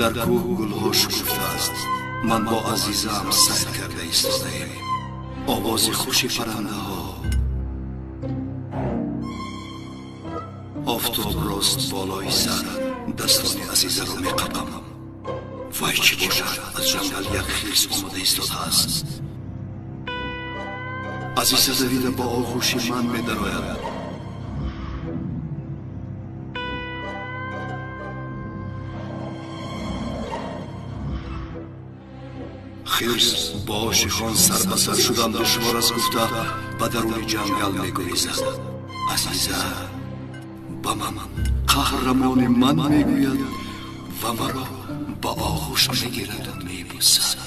Дар кӯҳ гулҳо шукуфтааст. Ман бо азизаам сайр карда истодаем. Овози хуши паррандаҳо. Офтоб рост болои сар. Дастони азизаро меқапам. Вай чӣ бошад? Аз ҷангал як хирс омада истодааст. Азиза давида ба оғӯши ман медарояд. Хирс бо ошиқон сар ба сар шудан душвор аст гуфта ба даруни ҷангал мегурезад. Азиза ба ман қаҳрамони ман мегӯяд ва маро ба оғӯш мегираду мебӯсад.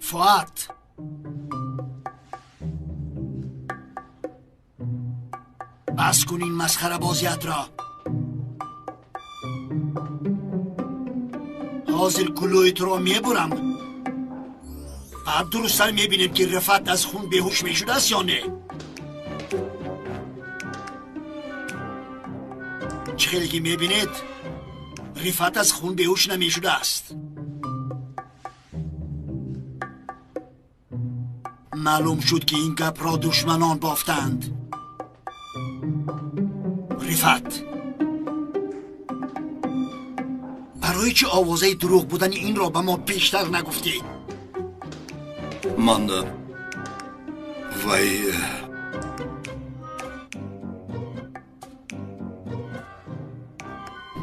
Фуат, бас кун ин масхарабозиятро. Ҳозир гулӯи туро мебурам. Баъд дурусттар мебинем, ки Рифат аз хун беҳуш мешудааст ё не. Чӣ хеле ки мебинед, Рифат аз хун беҳуш намешудааст. Маълум шуд, ки ин гапро душманон бофтанд. Рифат, барои чӣ овозаи дурӯғ будани инро ба мо пештар нагуфтӣ? Ман вай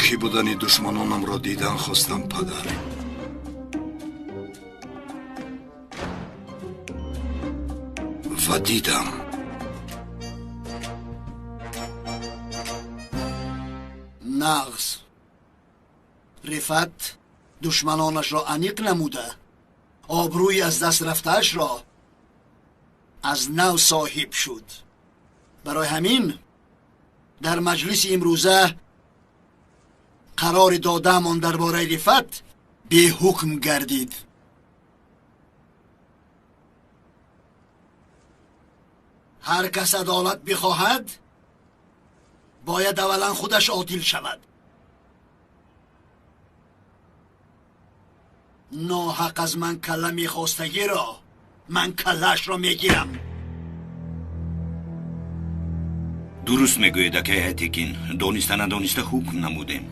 кӣ будани душманонамро дидан хостам, падар. Ва дидам. Нағз. Рифат душманонашро аниқ намуда, обрӯи аз даст рафтаашро аз нав соҳиб шуд. Барои ҳамин дар маҷлиси имрӯза қарори додаамон дар бораи Рифат беҳукм гардид. Ҳар кас адолат бихоҳад, бояд аввалан худаш одил шавад. Ноҳақ аз ман калла мехостагиро ман каллаашро мегирам. Дуруст мегӯед, акай Айтекин. Дониста надониста ҳукм намудем.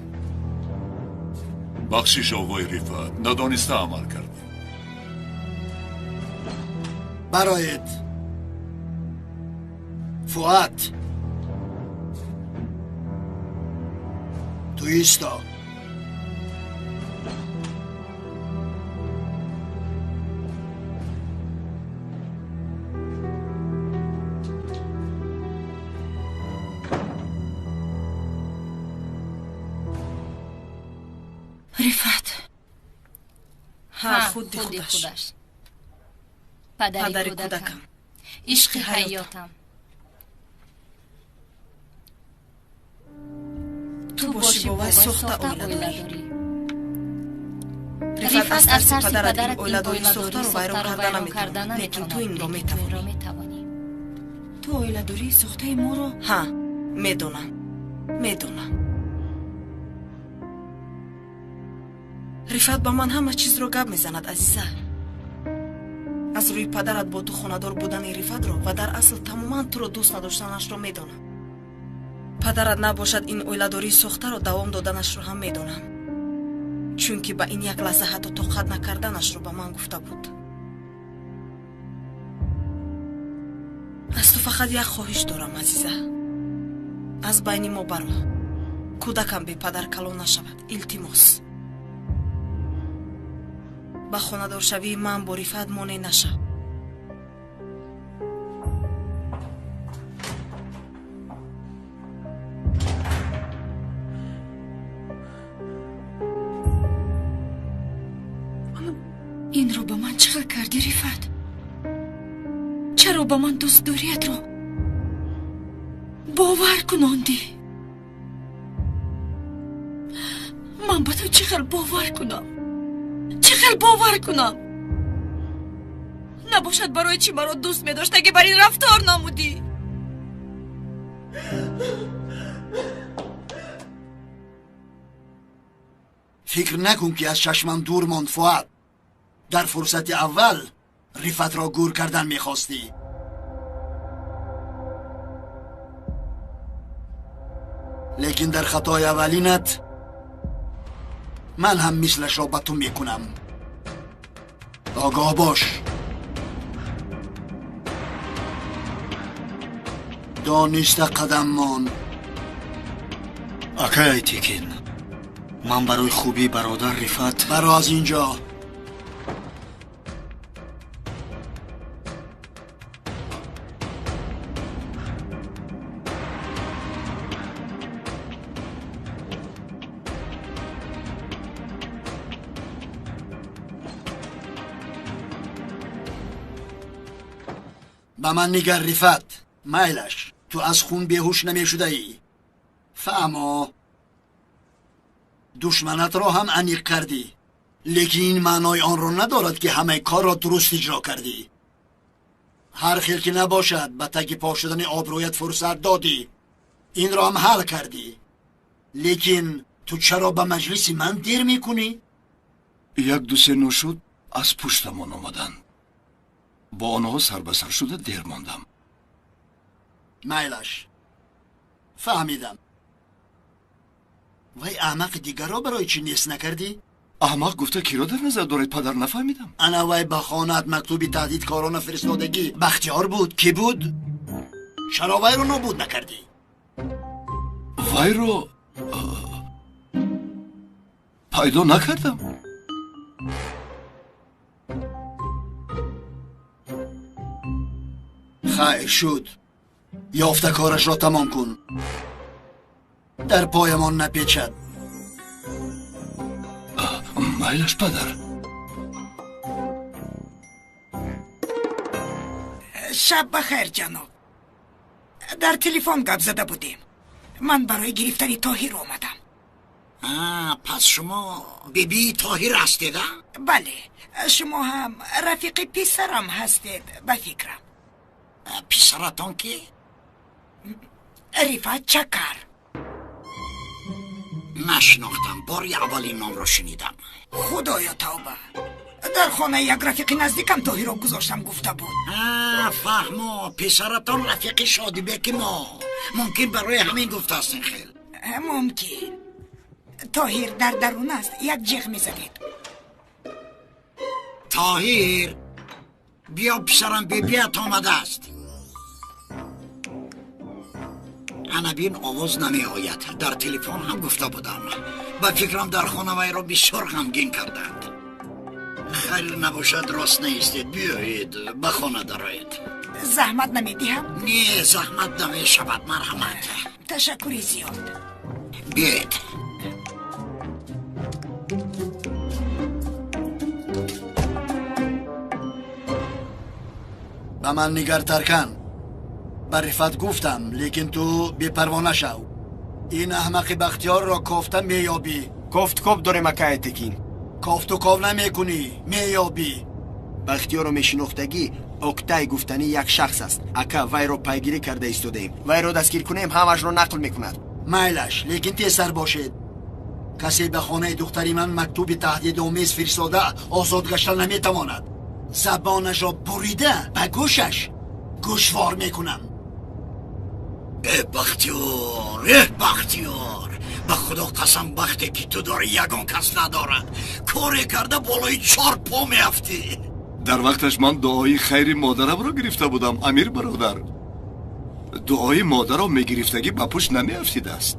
Бахшиш, овои Рифат, надониста амал кардем. Бароед. Фуат, ту исто. Рифат. Ҳа, худи худаш. Падари кӯдакам, ишқи ҳаётам. Ту боши бо вай сохта оила дорӣ. Рифат аз тарси падарат ин оиладории сохтаро вайрон карда наметавонад, лекин ту инро метавонӣ. Ту оиладории сохтаи моро? Ҳа, медонам, медонам. Рифат ба ман ҳама чизро гап мезанад, азиза. Аз рӯи падарат бо ту хонадор будани Рифатро ва дар асл тамоман туро дӯст надоштанашро медонам. Падарат набошад, ин оиладории сохтаро давом доданашро ҳам медонам, чунки ба ин як лаҳза ҳатто тоқат накарданашро ба ман гуфта буд. Аз ту фақат як хоҳиш дорам, азиза. Аз байни мо баро. Кӯдакам бепадар калон нашавад. Илтимос. Ба хонадоршавии ман бо Рифат монеъ нашав. Инро ба ман чӣ хел кардӣ, Рифат? Чаро ба ман дӯстдориятро Бовар кунондӣ. Ман ба ту чӣ хел бовар кунам? Чӣ хел бовар кунам? Набошад барои чӣ маро дӯст медоштагӣ бар ин рафтор намудӣ? Фикр накун ки аз чашмам дур монд, Фуад. Дар фурсати аввал Рифатро гур кардан мехостӣ. Лекин дар хатои аввалинат ман ҳам мислашро ба ту мекунам. Огоҳ бош. Дониста қадам мон. Акай Айтекин, ман барои хубии бародар Рифат баро аз инҷо. Ба ман нигар, Рифат. Майлаш, ту аз хун беҳуш намешудаӣ. Фаҳмо, душманатро ҳам аниқ кардӣ, лекин ин маънои онро надорад ки ҳамаи корро дуруст иҷро кардӣ. Ҳар хел ки набошад, ба таги по шудани обрӯят фурсат додӣ, инро ҳам ҳал кардӣ. Лекин ту чаро ба маҷлиси ман дер мекунӣ? Як ду се ношуд аз пуштамон омаданд. Бо онҳо сарбасар шуда дер мондам. Майлаш, фаҳмидам. Вай аҳмақи дигарро барои чӣ нест накардӣ? Аҳмақ гуфта киро дар назар доред, падар? Нафаҳмидам. Ана вай ба хонаат мактуби таҳдидкорона фиристодагӣ Бахтиёр буд. Кӣ буд? Чаро вайро нобуд накардӣ? Вайро пайдо накардам. Хайр шуд. Ёфта корашро тамом кун. Дар поямон напечад. Майлаш, падар. Шаб бахайр, ҷаноб. Дар телефон гап зада будем. Ман барои гирифтани Тоҳир омадам. Пас шумо бибии Тоҳир ҳастед, а? Бале, шумо ҳам рафиқи писарам ҳастед, ба фикрам. Писаратон ки? Рифат Чакар. Нашинохтам, бори аввал ин номро шунидам. Худоё, тавба! Дар хонаи як рафиқи наздикам Тоҳиро гузоштам, гуфта буд. Фаҳмо, писаратон рафиқи Шодибеки мо. Мумкин барои ҳамин гуфтааст ин хел. Мумкин. Тоҳир дар дарун аст, як ҷиғ мезадед. Тоҳир, биё писарам, бибият омадааст. Ана бин, овоз намеояд. Дар телефон ҳам гуфта будам. Ба фикрам дар хона вайро бисёр ғамгин карданд. Хайр набошад, рост наистед, биёед ба хона дароед. Заҳмат намедиҳам? Не, заҳмат намешавад, марҳамат. Ташаккури зиёд. Биёед. Ба ман нигар, Таркан. Ба Рифат гуфтам, лекин ту бепарво нашав. Ин аҳмақи Бахтиёрро кофта меёбӣ. Кофткоб дорем, ака Айтекин. Кофту ков намекунӣ, меёбӣ. Бахтиёрро мешинохтагӣ Октай гуфтанӣ як шахс аст. Ака, вайро пайгирӣ карда истодаем. Вайро дастгир кунем, ҳамашро нақл мекунад. Майлаш, лекин тезтар бошед. Касе ба хонаи духтари ман мактуби таҳдидомез фиристода озод гашта наметавонад. Забонашро бурида ба гӯшаш гӯшвор мекунам. Э Бахтиёр, э Бахтиёр, ба худо қасам, бахте ки ту дорӣ ягон кас надорад. Коре карда болои чор по меафтӣ. Дар вақташ ман дуои хайри модарамро гирифта будам, амир бародар. Дуои модарро мегирифтагӣ ба пушт намеафтидааст.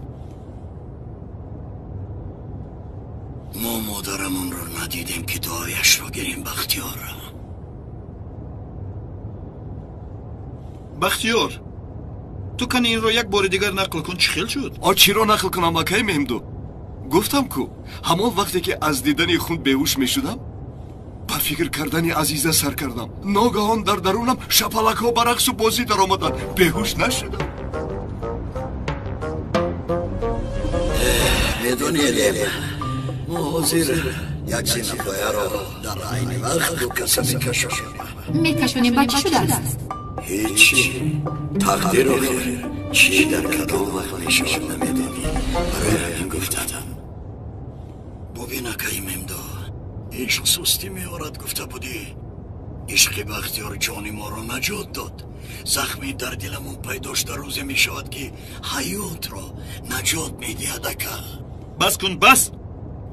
Мо модарамонро надидем ки дуояшро гирем, Бахтиёр. Бахтиёр, ту кани инро як бори дигар нақл кун, чӣ хел шуд? О, чиро нақл кунам, акай Меҳмду? Гуфтам ку, ҳамон вақте ки аз дидани хун беҳуш мешудам, ба фикр кардани Азиза сар кардам. Ногаҳон дар дарунам шапалакҳо ба рақсу бозӣ даромаданд. Беҳуш нашудам. Медонедем, мо ҳозир як зинапояро дар айни вақт ду каса мекашонем. Мекашонем, ба чӣ шудааст? Ҳечи, тақдир охир чӣ дар кадом вақт мешавад намедонӣ. Барои ҳамин гуфтадам. Бубин, акаи Мемдо, ишқ сустӣ меорад гуфта будӣ. Ишқи Бахтиёр ҷони моро наҷот дод. Захми дар диламон пайдо шуда рӯзе мешавад, ки ҳаётро наҷот медиҳад, ака. Бас кун, бас!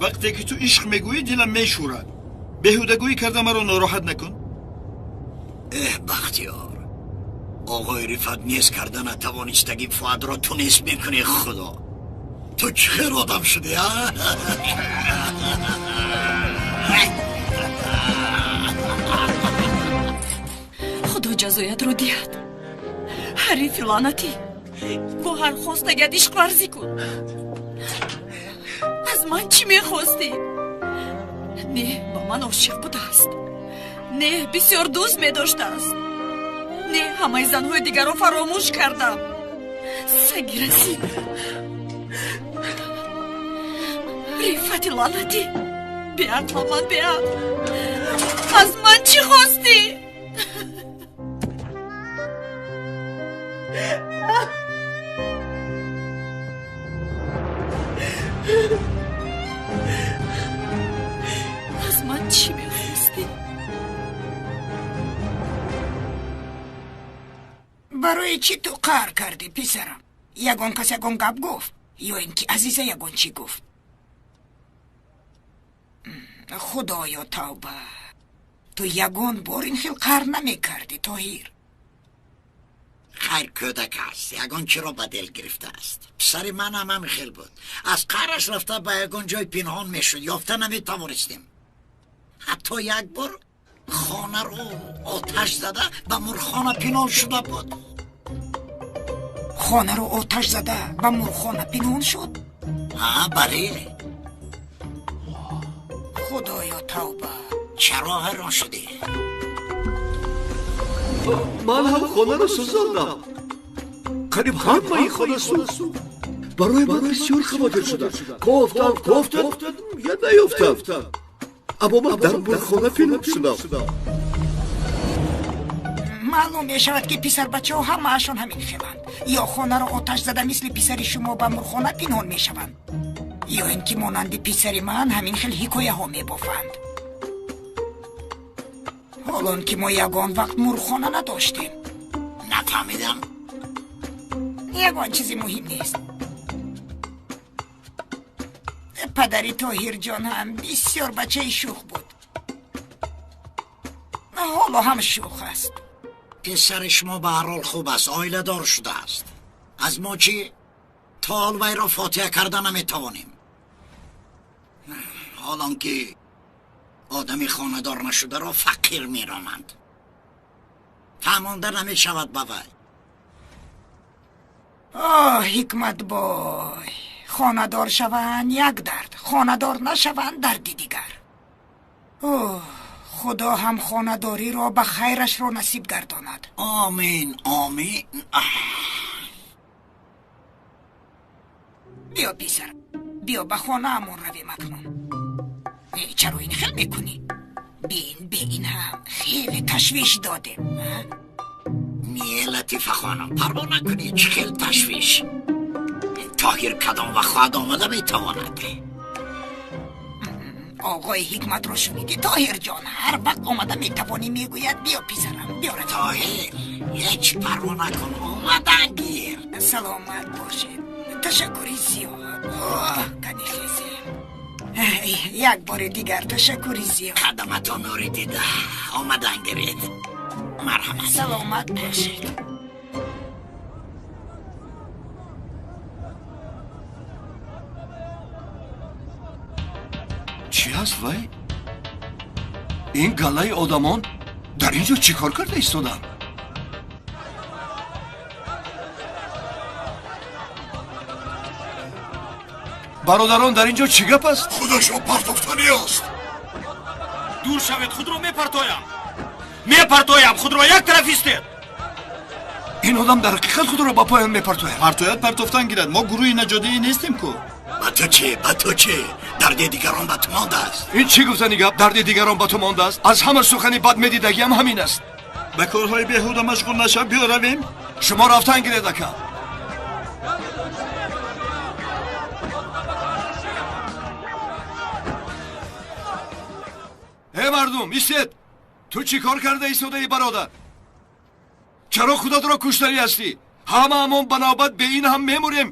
Вақте ки ту ишқ мегӯӣ, дилам мешӯрад. Беҳудагӯӣ карда маро нороҳат накун. Эҳ, Бахтиёр, оғои Рифат нест карда натавонистагӣ Фуадро ту нест мекунӣ. Худо, ту чӣ хел одам шудӣ, а? Худо ҷазоятро диҳад, ҳарифи лаънатӣ. Бо ҳар хостагият ишқварзӣ кун. Аз ман чӣ мехостӣ? Не, ба ман ошиқ будааст. Не, бисёр дӯст медоштааст. Не, ҳамаи занҳои дигарро фаромӯш кардам. Саги расид, Рифати лаънатӣ, беақла, ман беақл. Аз ман чӣ хостӣ? Аз ман чӣ мехостӣ? Барои чӣ ту қаҳр кардӣ, писарам? Ягон кас ягон гап гуфт ё ин ки Азиза ягон чӣ гуфт? Худоё, тавба! Ту ягон бор ин хел қаҳр намекардӣ, Тоҳир. Хайр, кӯдак аст, ягон чиро ба дил гирифтааст. Писари ман ҳам ҳамин хел буд. Аз қаҳраш рафта ба ягон ҷой пинҳон мешуд, ёфта наметавонистем. Ҳатто як бор хонаро оташ зада ба мурғхона пинҳон шуда буд. Хонаро оташ зада ба мурғхона пинҳон шуд? Ҳа, бале. Худоё, тавба! Чаро ҳайрон шудӣ? Ман ҳам хонаро сӯзондам. Қариб ҳамаи хона сӯхт. Барои ман бисёр хавотир шудам. Кофтам, кофтам, я наёфтам. Аммо ман дар мурғхона пинҳон шудам. Маълум мешавад, ки писарбачаҳо ҳамаашон ҳамин хеланд. Ё хонаро оташ зада мисли писари шумо ба мурғхона пинҳон мешаванд, ё ин ки монанди писари ман ҳамин хел ҳикояҳо мебофанд. Ҳолон ки мо ягон вақт мурғхона надоштем. Нафаҳмидам. Ягон чизи муҳим нест. Падари Тоҳирҷон ҳам бисёр бачаи шӯх буд. Ҳоло ҳам шӯх аст. Писари шумо ба ҳар ҳол хуб аст, оиладор шудааст. Аз мо чӣ? То ҳол вайро фотиҳа карда наметавонем. Ҳолон ки одами хонадор нашударо фақир меронанд. Фаҳмонда намешавад ба вай. Оҳ, Ҳикматбой, хонадор шаванд як дард, хонадор нашаванд дарди дигар. Оҳ, худо ҳам хонадориро ба хайрашро насиб гардонад. Омин, омин. Биё, писар, биё ба хонаамон равем акнун. Чаро ин хел мекунӣ? Бин, бе ин ҳам хеле ташвиш додем. Не, Латифа хонум, парво накунӣ, чӣ хел ташвиш. Тоҳир кадом вақт хоҳад омада метавонад. Оғои Ҳикматро шунидӣ, Тоҳирҷон? Ҳар вақт омада метавонӣ, мегӯяд. Биё, писарам, биё равем. Тоҳир, ҳеҷ парво накун, омадан гир. Саломат бошед, ташаккури зиёд. Оҳ, кани хезем. Як бори дигар ташаккури зиёд. Қадаматон нури дида, омадан гиред. Марҳамат. Саломат бошед. Чӣ аст вай? Ин галаи одамон дар ин ҷо чӣ кор карда истоданд? Бародарон, дар ин ҷо чӣ гап аст? Худашро партофтанӣ аст. Дур шавед, худро мепартоям. Мепартоям, худро як тараф истед. Ин одам дар ҳақиқат худро ба поён мепартояд. Партояд, партофтан гирад. Мо гурӯҳи наҷодиӣ нестем ку. Ба ту чӣ? Ба ту чӣ? Дарди дигарон ба ту мондааст. Ин чӣ гуфтани гап? Дарди дигарон ба ту мондааст? Аз ҳама сухани бад медидагиам ҳамин аст. Ба корҳои беҳуда машғул нашав, биё равем. Шумо рафтан гиред, ака. Э мардум, истед! Ту чӣ кор карда истодаӣ, бародар? Чаро худатро куштанӣ ҳастӣ? Ҳамаамон ба навбат бе ин ҳам мемурем.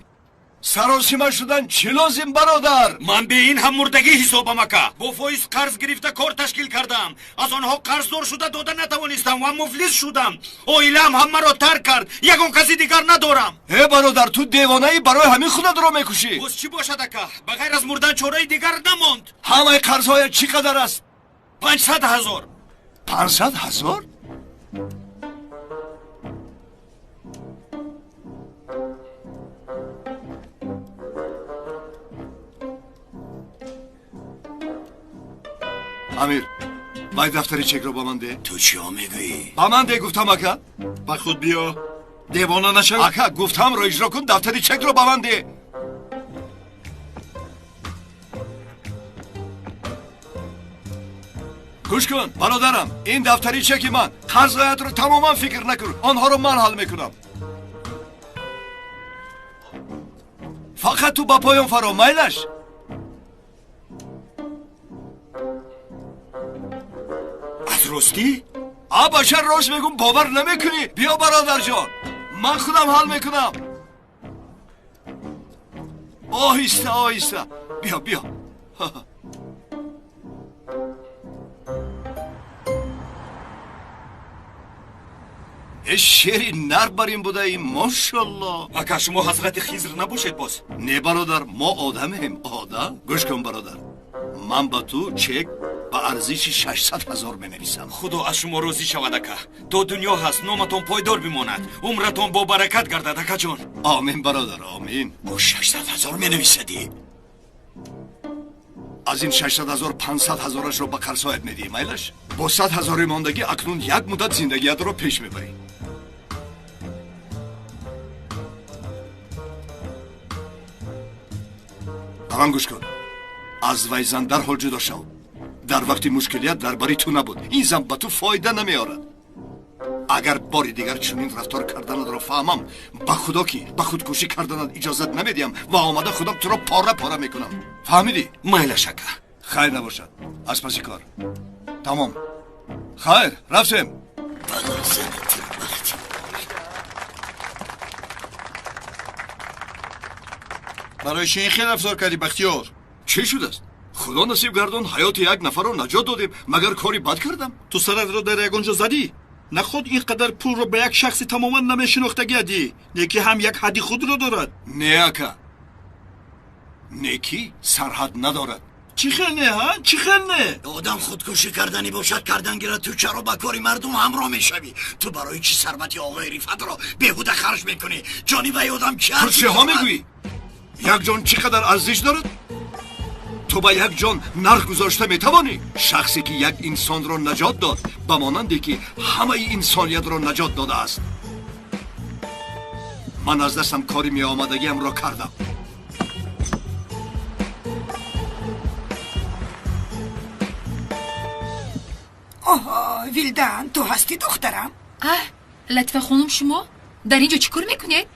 Саросима шудан чӣ лозим, бародар? Ман бе ин ҳам мурдагӣ ҳисобам, ака. Бо фоиз қарз гирифта кор ташкил кардам. Аз онҳо қарздор шуда дода натавонистам ва муфлис шудам. Оилаам ҳамаро тарк кард. Ягон каси дигар надорам. Э бародар, ту девонаӣ, барои ҳамин худатро мекушӣ. Боз чӣ бошад, ака? Ба ғайр аз мурдан чораи дигар намонд. Ҳамаи қарзҳоят чӣ қадар аст? 500 000. 500 000? Амир, вай дафтари чекро ба ман де. Ту чиё мегӯӣ? Ба ман де, гуфтам, ака. Ба худ биё, девона нашав. Ака, гуфтамро иҷро кун, дафтари чекро ба ман де. Гӯш кун, бародарам, ин дафтари чеки ман. Қарзҳоятро тамоман фикр накун, онҳоро ман ҳал мекунам. Фақат ту ба поён фаро, майлаш. Аз ростӣ? А башар, рост мегум, бовар намекунӣ. Биё, бародарҷон, ман худам ҳал мекунам. Оҳиста, оҳиста. Биё, биё. Э шери нар бар ин будаи, мошалло. Ака, шумо ҳазрати Хизр набошед боз? Не, бародар, мо одамем, одам. Гӯш кун, бародар, ман ба ту чек ба арзиши 600 000 менависам. Худо аз шумо розӣ шавад, ака. То дунё ҳаст, номатон пойдор бимонад, умратон бо баракат гардад, акаҷон. Омин, бародар, омин. Бо 600 000 менависадӣ? Аз ин 600 000 500 000-ашро ба қарзҳоят медиҳӣ, майлаш? Бо 100 000 мондагӣ акнун як муддат зиндагиятро пеш мебарӣ. Ба ман гӯш кун. Аз вай зан дарҳол ҷудо шав. Дар вақти мушкилият дар бари ту набуд. Ин зан ба ту фоида намеорад. Агар бори дигар чунин рафтор карданатро фаҳмам, ба худо ки ба худкушӣ карданат иҷозат намедиҳам ва омада худам туро пора пора мекунам. Фаҳмидӣ? Майлаш, ака. Хайр набошад. Аз паси кор. Тамом. Хайр, рафтем. Барои чӣ ин хел рафтор кардӣ, Бахтиёр? Чӣ шудааст? Худо насиб гардон, ҳаёти як нафарро наҷот додем. Магар кори бад кардам? Ту саратро дар ягон ҷо задӣ? Наход ин қадар пулро ба як шахси тамоман намешинохтагӣ дӣ. Некӣ ҳам як ҳадди худро дорад. Не, ака, некӣ сарҳад надорад. Чӣ хел не, ҳа? Чӣ хел не? Одам худкушӣ карданӣ бошад, кардан гирад. Ту чаро ба кори мардум ҳамроҳ мешавӣ? Ту барои чӣ сарвати оғои Рифатро беҳуда харҷ мекунӣ? Ҷони вай одам чӣ Ту чиҳо мегӯӣ? Як ҷон чӣ қадар арзиш дорад? Ту ба як ҷон нарх гузошта метавонӣ? Шахсе ки як инсонро наҷот дод, ба монанде ки ҳамаи инсониятро наҷот додааст. Ман аз дастам кори меомадагиамро кардам. Оҳо, Вилдан, ту ҳастӣ, духтарам? Аҳ, Латифа хонум, шумо дар ин ҷо чӣ кор мекунед?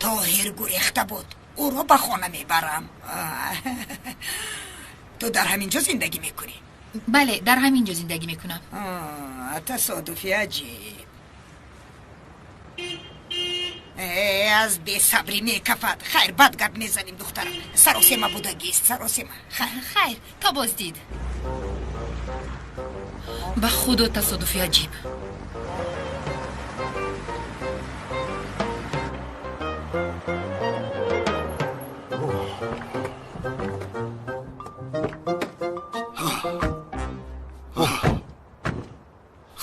Тоҳир гурехта буд, ӯро ба хона мебарам. Ту дар ҳамин ҷо зиндагӣ мекунӣ? Бале, дар ҳамин ҷо зиндагӣ мекунам. Тасодуфи аҷиб. Аз бесабрӣ мекафад. Хайр, бад гап мезанем, духтарам. Саросема будагист, саросема. Хайр, то боздид. Ба худо тасодуфи аҷиб.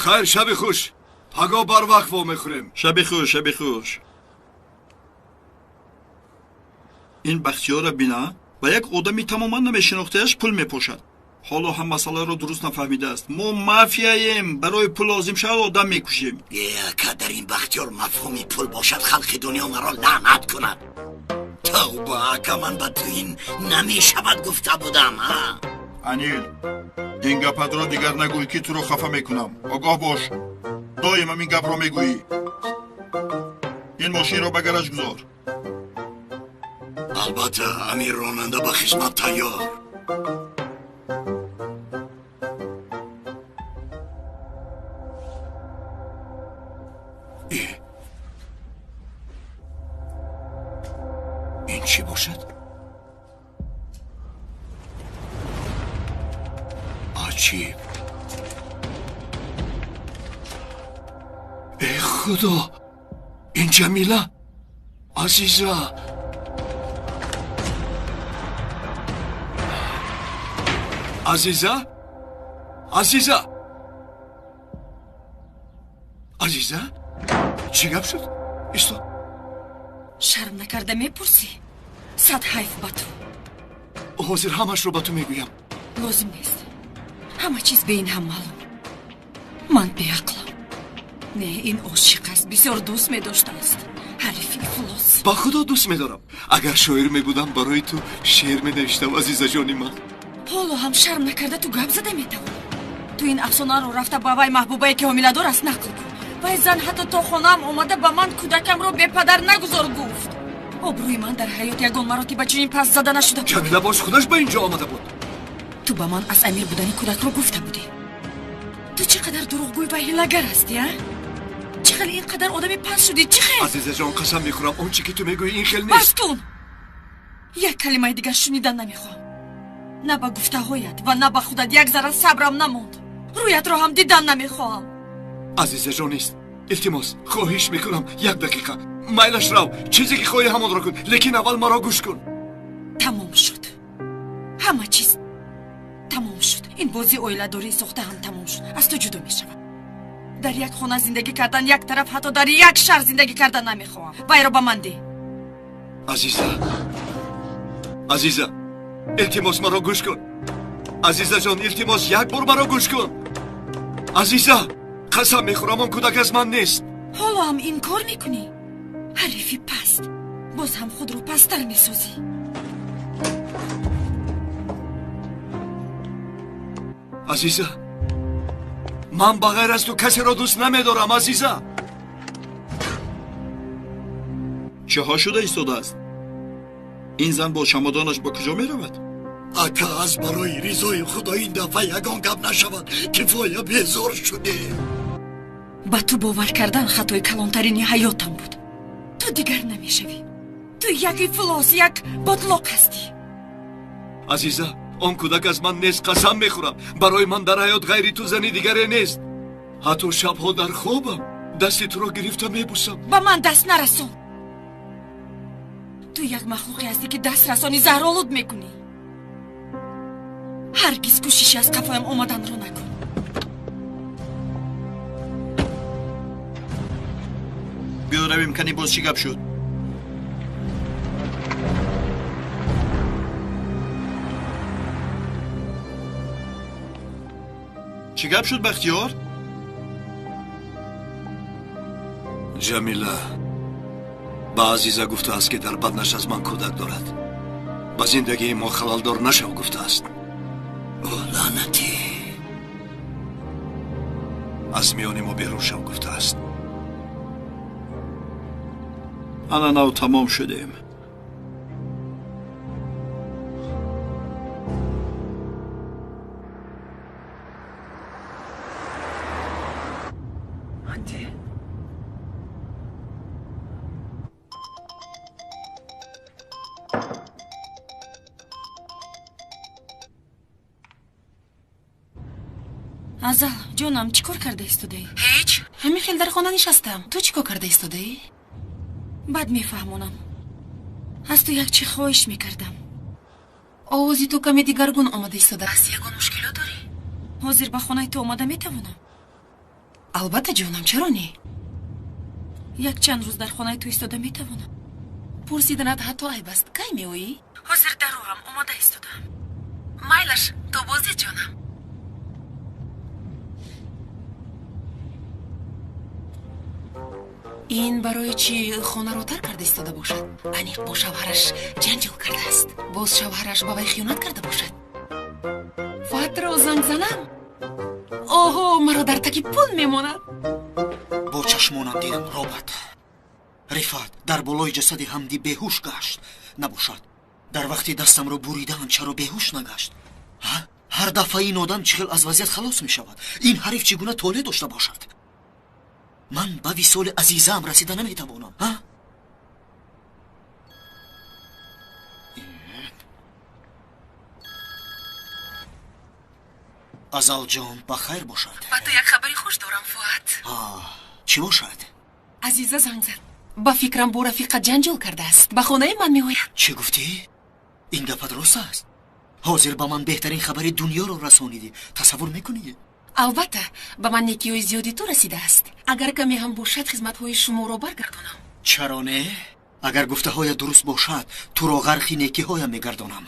Хайр, шаби хуш. Паго барвақт вомехӯрем. Шаби хуш, шаби хуш. Ин Бахтиёра бина ба як одами тамоман намешинохтааш пул мепошад. Ҳоло ҳам масъаларо дуруст нафаҳмидааст. Мо мафияем, барои пул лозим шавад одам мекушем. Ака, дар ин Бахтиёр мафҳуми пул бошад, халқи дунё маро лаънат кунад. Ту Тавба, ака, ман ба ту ин намешавад гуфта будам, а? Анил, ин гапатро дигар нагӯй, ки туро хафа мекунам. Огоҳ бош, доим ҳамин гапро мегӯӣ. Ин мошинро ба гараж гузор. Албатта, Амир, ронанда ба хизмат тайёр. Ин чӣ бошад? Аҷиб! Э худо, ин Ҷамила, Азиза! Азиза, Азиза, Азиза, чӣ гап шуд? Исто. Шарм накарда мепурсӣ? Сад ҳайф ба ту. Ҳозир ҳамашро ба ту мегӯям. Лозим нест, ҳама чиз бе ин ҳам маълум. Ман беақлам. Не, ин ошиқ аст, бисёр дӯст медоштааст. Ҳарифи ифлос. Ба худо дӯст медорам. Агар шоир мебудам, барои ту шеър менавиштам, азизаҷони ман. Ҳоло ҳам шарм накарда ту гап зада метавонӣ. Ту ин афсонаро рафта ба вай маҳбубае, ки ҳомиладор аст, нақл кун. Вай зан ҳатто то хонаам омада ба ман кӯдакамро бепадар нагузор гуфт. Обрӯи ман дар ҳаёт ягон маротиба чунин пас зада нашуда буд. Ҷамила боз худаш ба ин ҷо омада буд. Ту ба ман аз Амир будани кӯдакро гуфта будӣ. Ту чӣ қадар дурӯғгӯй ва ҳилагар ҳастӣ, а? Чӣ хел ин қадар одами пас шудӣ? Чӣ хел? Азизаҷон, қасам мехӯрам, он чӣ ки ту мегӯӣ, ин хел нест. Бас кун! Як калимаи дигар шунидан намехоҳам. На ба гуфтаҳоят ва на ба худат як зарра сабрам намонд. Рӯятро ҳам дидан намехоҳам. Азизаҷон, нест, илтимос, хоҳиш мекунам, як дақиқа. Майлаш, рав, чизе ки хоҳӣ ҳамонро кун, лекин аввал маро гӯш кун. Тамом шуд, ҳама чиз тамом шуд. Ин бозии оиладории сохта ҳам тамом шуд. Аз ту ҷудо мешавам. Дар як хона зиндагӣ кардан як тараф, ҳатто дар як шаҳр зиндагӣ кардан намехоҳам. Вайро ба ман деҳ. Азиза, Азиза, илтимос, маро гӯш кун. Азизаҷон, илтимос, як бор маро гӯш кун. Азиза, қасам мехӯрам, он кӯдак аз ман нест. Ҳоло ҳам инкор мекунӣ? Ҳарифи паст, боз ҳам худро пасттар месозӣ. Азиза, ман ба ғайр аз ту касеро дӯст намедорам. Азиза. Чиҳо шуда истодааст? Ин зан бо чамодонаш ба куҷо меравад? Ака, аз барои ризои худо ин дафъа ягон гап нашавад, кифоя безор шудем. Ба ту бовар кардан хатои калонтарини ҳаётам буд. Ту дигар намешавӣ. Ту як ифлос, як ботлоқ ҳастӣ. Азиза, он кӯдак аз ман нест, қасам мехӯрам. Барои ман дар ҳаёт ғайри ту зани дигаре нест. Ҳатто шабҳо дар хобам дасти туро гирифта мебусам. Ба ман даст нарасон. Ту як махлуқе ҳастӣ, ки даст расонӣ заҳролуд мекунӣ. Ҳаргиз кӯшиши аз қафоям омаданро накун. Биё равем, кани боз чӣ гап шуд. Чӣ гап шуд, Бахтиёр? Ҷамила ба Азиза гуфтааст, ки дар баднаш аз ман кӯдак дорад. Ба зиндагии мо халалдор нашав гуфтааст. О, лаънатӣ! Аз миёни мо берун шав гуфтааст. Ана нав тамом шудем. Азал ҷонам, чӣ кор карда истодаӣ? Ҳеҷ, ҳамин хел дар хона нишастам. Ту чӣ кор карда истодаӣ? Баъд мефаҳмонам. Аз ту як чӣ хоҳиш мекардам. Овози ту каме дигаргун омада истодааст. Ягон мушкилот дорӣ? Ҳозир ба хонаи ту омада метавонам? Албатта, ҷонам, чаро не? Як чанд рӯз дар хонаи ту истода метавонам? Пурсиданат ҳатто айб аст. Кай меоӣ? Ҳозир дар роҳам, омода истодаам. Майлаш, то бозӣ, ҷонам. Ин барои чӣ хонаро тарк карда истода бошад? Аниқ бо шавҳараш ҷанҷол кардааст. Боз шавҳараш ба вай хиёнат карда бошад. Фуатро занг занам? Оҳо, маро дар таки пул мемонад. Бо чашмонам дидам, Роберт. Рифат дар болои ҷасади Ҳамдӣ беҳуш гашт. Набошад, дар вақти дастамро буридаам чаро беҳуш нагашт? Ҳар дафъа ин одам чӣ хел аз вазъият халос мешавад? Ин ҳариф чӣ гуна толеъ дошта бошад? Ман ба висоли азизаам расида наметавонам. Азалҷон, ба хайр бошад. Ба ту як хабари хуш дорам, Фуат. Чӣ бошад? Азиза занг зад. Ба фикрам бо рафиқат ҷанҷол кардааст. Ба хонаи ман меояд. Чӣ гуфтӣ? Ин гапат рост аст? Ҳозир ба ман беҳтарин хабари дунёро расонидӣ. Тасаввур мекунӣ? Албатта, ба ман некиҳои зиёди ту расидааст. Агар каме ҳам бошад, хизматҳои шуморо баргардонам. Чаро не? Агар гуфтаҳоят дуруст бошад, туро ғарқи некиҳоям мегардонам.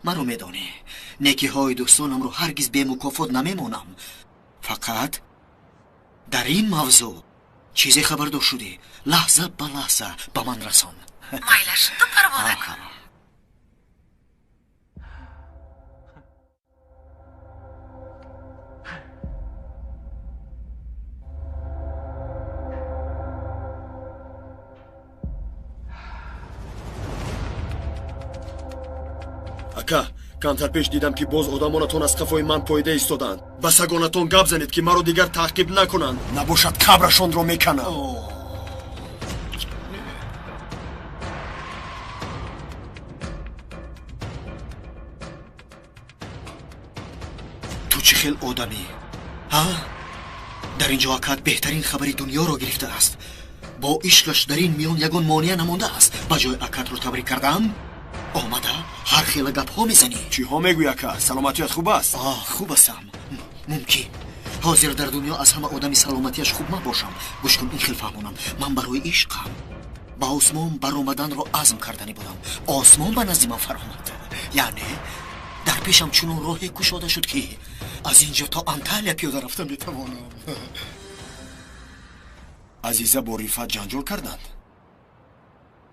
Маро медонӣ, некиҳои дӯстонамро ҳаргиз бемукофот намемонам. Фақат дар ин мавзӯъ чизе хабардор шудӣ, лаҳза ба лаҳза ба ман расон. Майлаш, ту парво накун. Ака, камтар пеш дидам ки боз одамонатон аз қафои ман поида истодаанд. Ба сагонатон гап занед ки маро дигар таъқиб накунанд. Набошад қабрашонро меканам. Ту чӣ хел одамӣ? Ҳа? Дар ин ҷо акат беҳтарин хабари дунёро гирифтааст. Бо ишқаш дар ин миён ягон монеа намондааст. Ба ҷои акатро табрик кардам, омада ҳар хела гапҳо мезанӣ. Чиҳо мегӯй, ака? Саломатият хуб аст? Хуб ҳастам. Мумкин ҳозир дар дунё аз ҳама одами саломатиаш хуб ман бошам. Гӯш кун, ин хел фаҳмонам. Ман барои ишқам ба осмон баромаданро азм карданӣ будам. Осмон ба назди ман фаромад. Яъне дар пешам чунон роҳе кушода шуд ки аз ин ҷо то Анталия пиёда рафта метавонам. Азиза бо Рифат ҷанҷол карданд?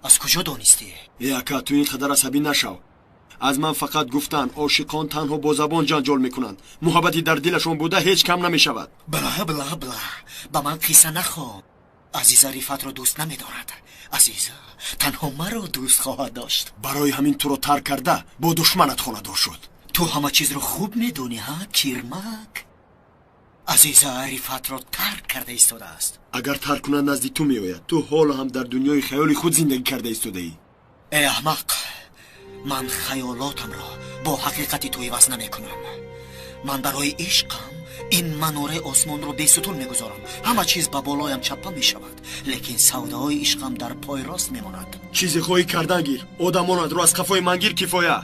Аз куҷо донистӣ? Э ака, ту ин қадар асабӣ нашав. Аз ман фақат гуфтанд ошиқон танҳо бо забон ҷанҷол мекунанд. Муҳаббати дар дилашон буда ҳеҷ кам намешавад. Бла бла бла, ба ман қисса нахон. Азиза Рифатро дӯст намедорад. Азиза танҳо маро дӯст хоҳад дошт. Барои ҳамин туро тарк карда бо душманат хонадор шуд. Ту ҳама чизро хуб медонӣ, ҳа, кирмак? Азиза Рифатро тарк карда истодааст. Агар тарк кунад назди ту меояд. Ту ҳоло ҳам дар дунёи хаёли худ зиндагӣ карда истодаӣ. Э аҳмақ, ман хаёлотамро бо ҳақиқати ту иваз намекунам. Ман барои ишқам ин манораи осмонро бесутун мегузорам. Ҳама чиз ба болоям чаппа мешавад, лекин савдои ишқам дар пой рост мемонад. Чизе хоҳӣ кардан гир, одамонатро аз қафои ман гир, кифоя.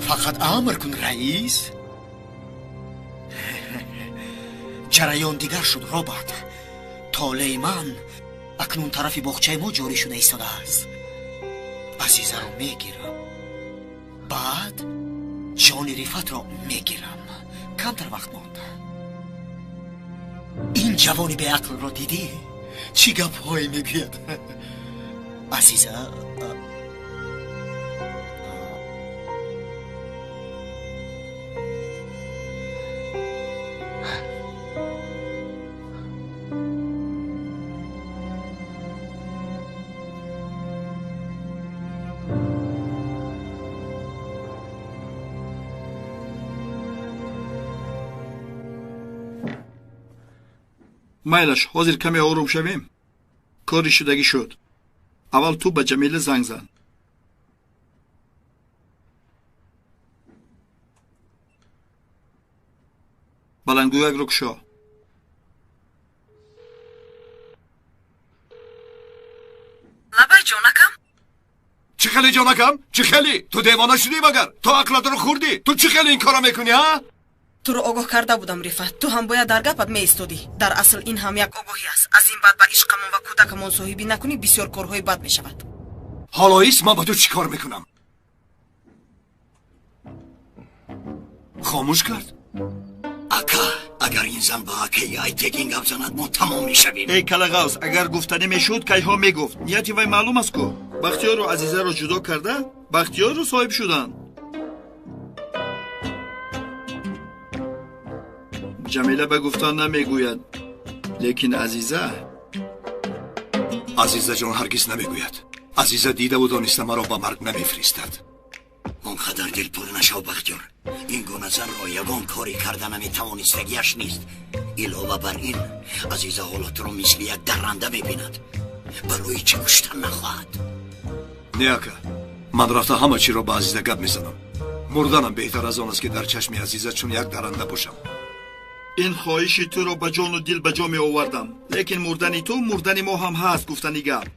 Фақат амр кун, раис. Ҷараён дигар шуд, Роберт. Толеи ман акнун тарафи боғчаи мо ҷорӣ шуда истодааст. Азизаро мегирам, баъд ҷони Рифатро мегирам. Камтар вақт монд. Ин ҷавони беақлро дидӣ? Чӣ гапҳое мегӯяд? Азиза, Майлаш, ҳозир каме ором шавем. Кори шудагӣ шуд. Аввал ту ба Ҷамила занг зан. Баландгӯякро кушо. Лабай, ҷонакам? Чӣ хеле, ҷонакам? Чӣ хеле? Ту девона шудӣ магар? Ту ақлатро хӯрдӣ? Ту чӣ хеле ин корро мекунӣ, ҳа? Туро огоҳ карда будам, Рифат. Ту ҳам бояд дар гапат меистодӣ. Дар асл ин ҳам як огоҳӣ аст. Аз ин баъд ба ишқамон ва кӯдакамон соҳибӣ накунӣ, бисёр корҳои бад мешавад. Ҳоло ис ман ба ту чӣ кор мекунам? Хомӯш кард? Ака, Агар ин зан ба акаи Айтегин гап занад, мо тамом мешавем. Эй калағавз, агар гуфтанӣ мешуд, кайҳо мегуфт. Нияти вай маълум аст ку. Бахтиёру Азизаро ҷудо карда, Бахтиёрро соҳиб шуданд. Ҷамила ба гуфтан намегӯяд, лекин Азиза Азизаҷон ҳаргиз намегӯяд. Азиза дидаву дониста маро ба марг намефиристад. Он қадар дилпур нашав, Бахтиёр. Ин гуна занро ягон корӣ карда наметавонистагиаш нест. Илова бар ин, Азиза ҳолатро мисли як дарранда мебинад. Барои чӣ куштан нахоҳад? Не, ака, ман рафта ҳама чиро ба Азиза гап мезанам. Мурданам беҳтар аз он аст, ки дар чашми Азиза чун як дарранда бошам. Ин хоҳиши туро ба ҷону дил ба ҷо меовардам, лекин мурдани ту мурдани мо ҳам ҳаст, гуфтани гап.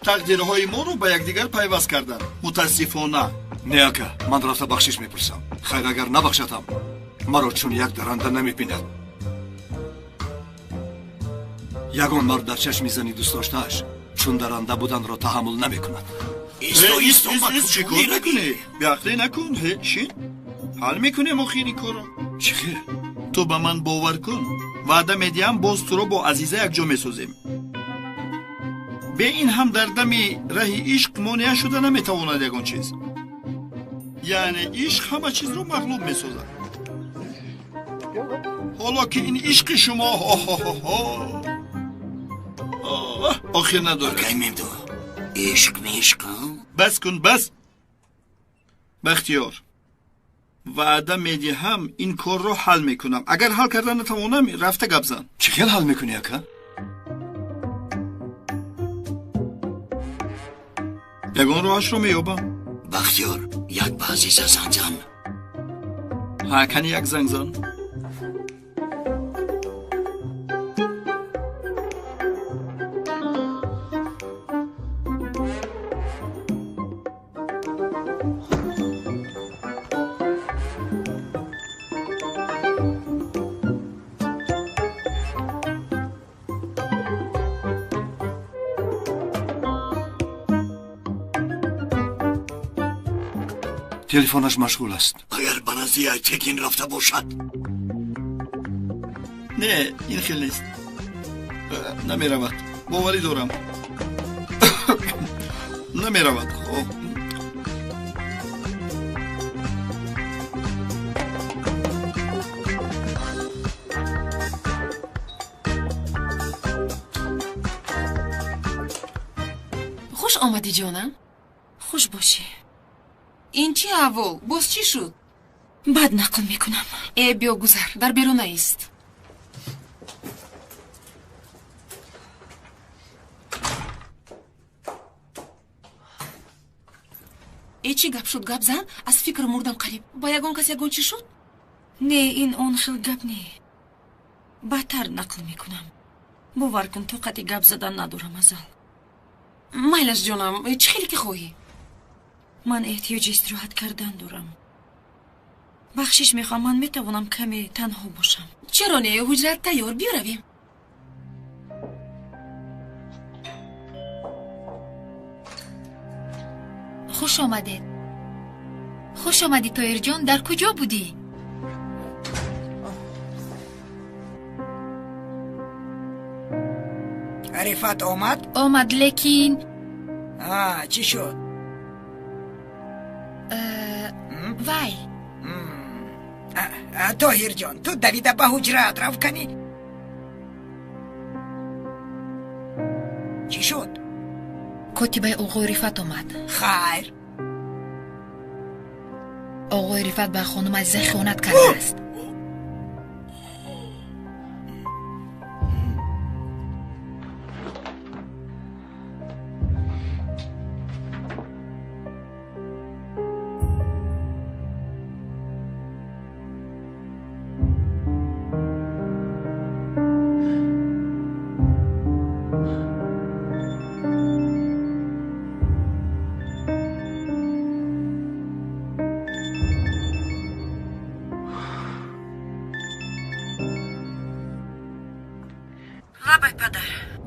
Тақдирҳои моро ба якдигар пайваст карданд, мутаассифона. Не, ака, ман рафта бахшиш мепурсам. Хайр, агар набахшадам, маро чун як дарранда намебинад. Ягон мард дар чашми зани дӯстдоштааш чун дарранда буданро таҳаммул намекунад. Чӣ кор мекунӣ? Беақлӣ накун. Шин, ҳал мекунем охири корро. Чӣ хел? Ту ба ман бовар кун, ваъда медиҳам, боз туро бо Азиза якҷо месозем. Бе ин ҳам дар дами раҳи ишқ монеа шуда наметавонад ягон чиз. Яъне ишқ ҳама чизро мағлуб месозад. Ҳоло ки ин ишқи шумо охир надорад. Акай Мемду, ишқ меишқ? Бас кун, бас. Бахтиёр, ваъда медиҳам, ин корро ҳал мекунам. Агар ҳал карда натавонам, рафта гап зан. Чӣ хел ҳал мекунӣ, ака? Ягон роҳашро меёбам. Бахтиёр, як ба Азиза занг зан. Ҳа, кани як занг зан. Телефонаш машғул аст. Агар ба назди Айтегин рафта бошад. Не, ин хел нест. Намеравад, боварӣ дорам. Намеравад. Хуш омадӣ, ҷонам. Хуш бошӣ. Ин чӣ аҳвол? Боз чӣ шуд? Баъд нақл мекунам. Э, биё гузар, дар берун наист. Э, чӣ гап шуд? Гап зан, аз фикр мурдам қариб. Ба ягон кас ягон чӣ шуд? Не, ин он хел гап не. Баъдтар нақл мекунам. Бовар кун, тоқати гап задан надорам, Азал. Майлаш, ҷонам, чӣ хеле ки хоҳӣ. Ман эҳтиёҷи истироҳат кардан дорам. Бахшиш мехоҳам, ман метавонам каме танҳо бошам. Чаро не? Ҳуҷрат тайёр, биёравем. Хуш омадед. Хуш омадӣ, Тоирҷон. Дар куҷо будӣ? Рифат омад? Омад, лекин чӣ шуд? Вай. Тоҳирҷон, ту давида ба ҳуҷраат рав канӣ. Чӣ шуд? Котибаи оғои Рифат омад. Хайр. Оғои Рифат ба хонум Азиза хиёнат кардааст.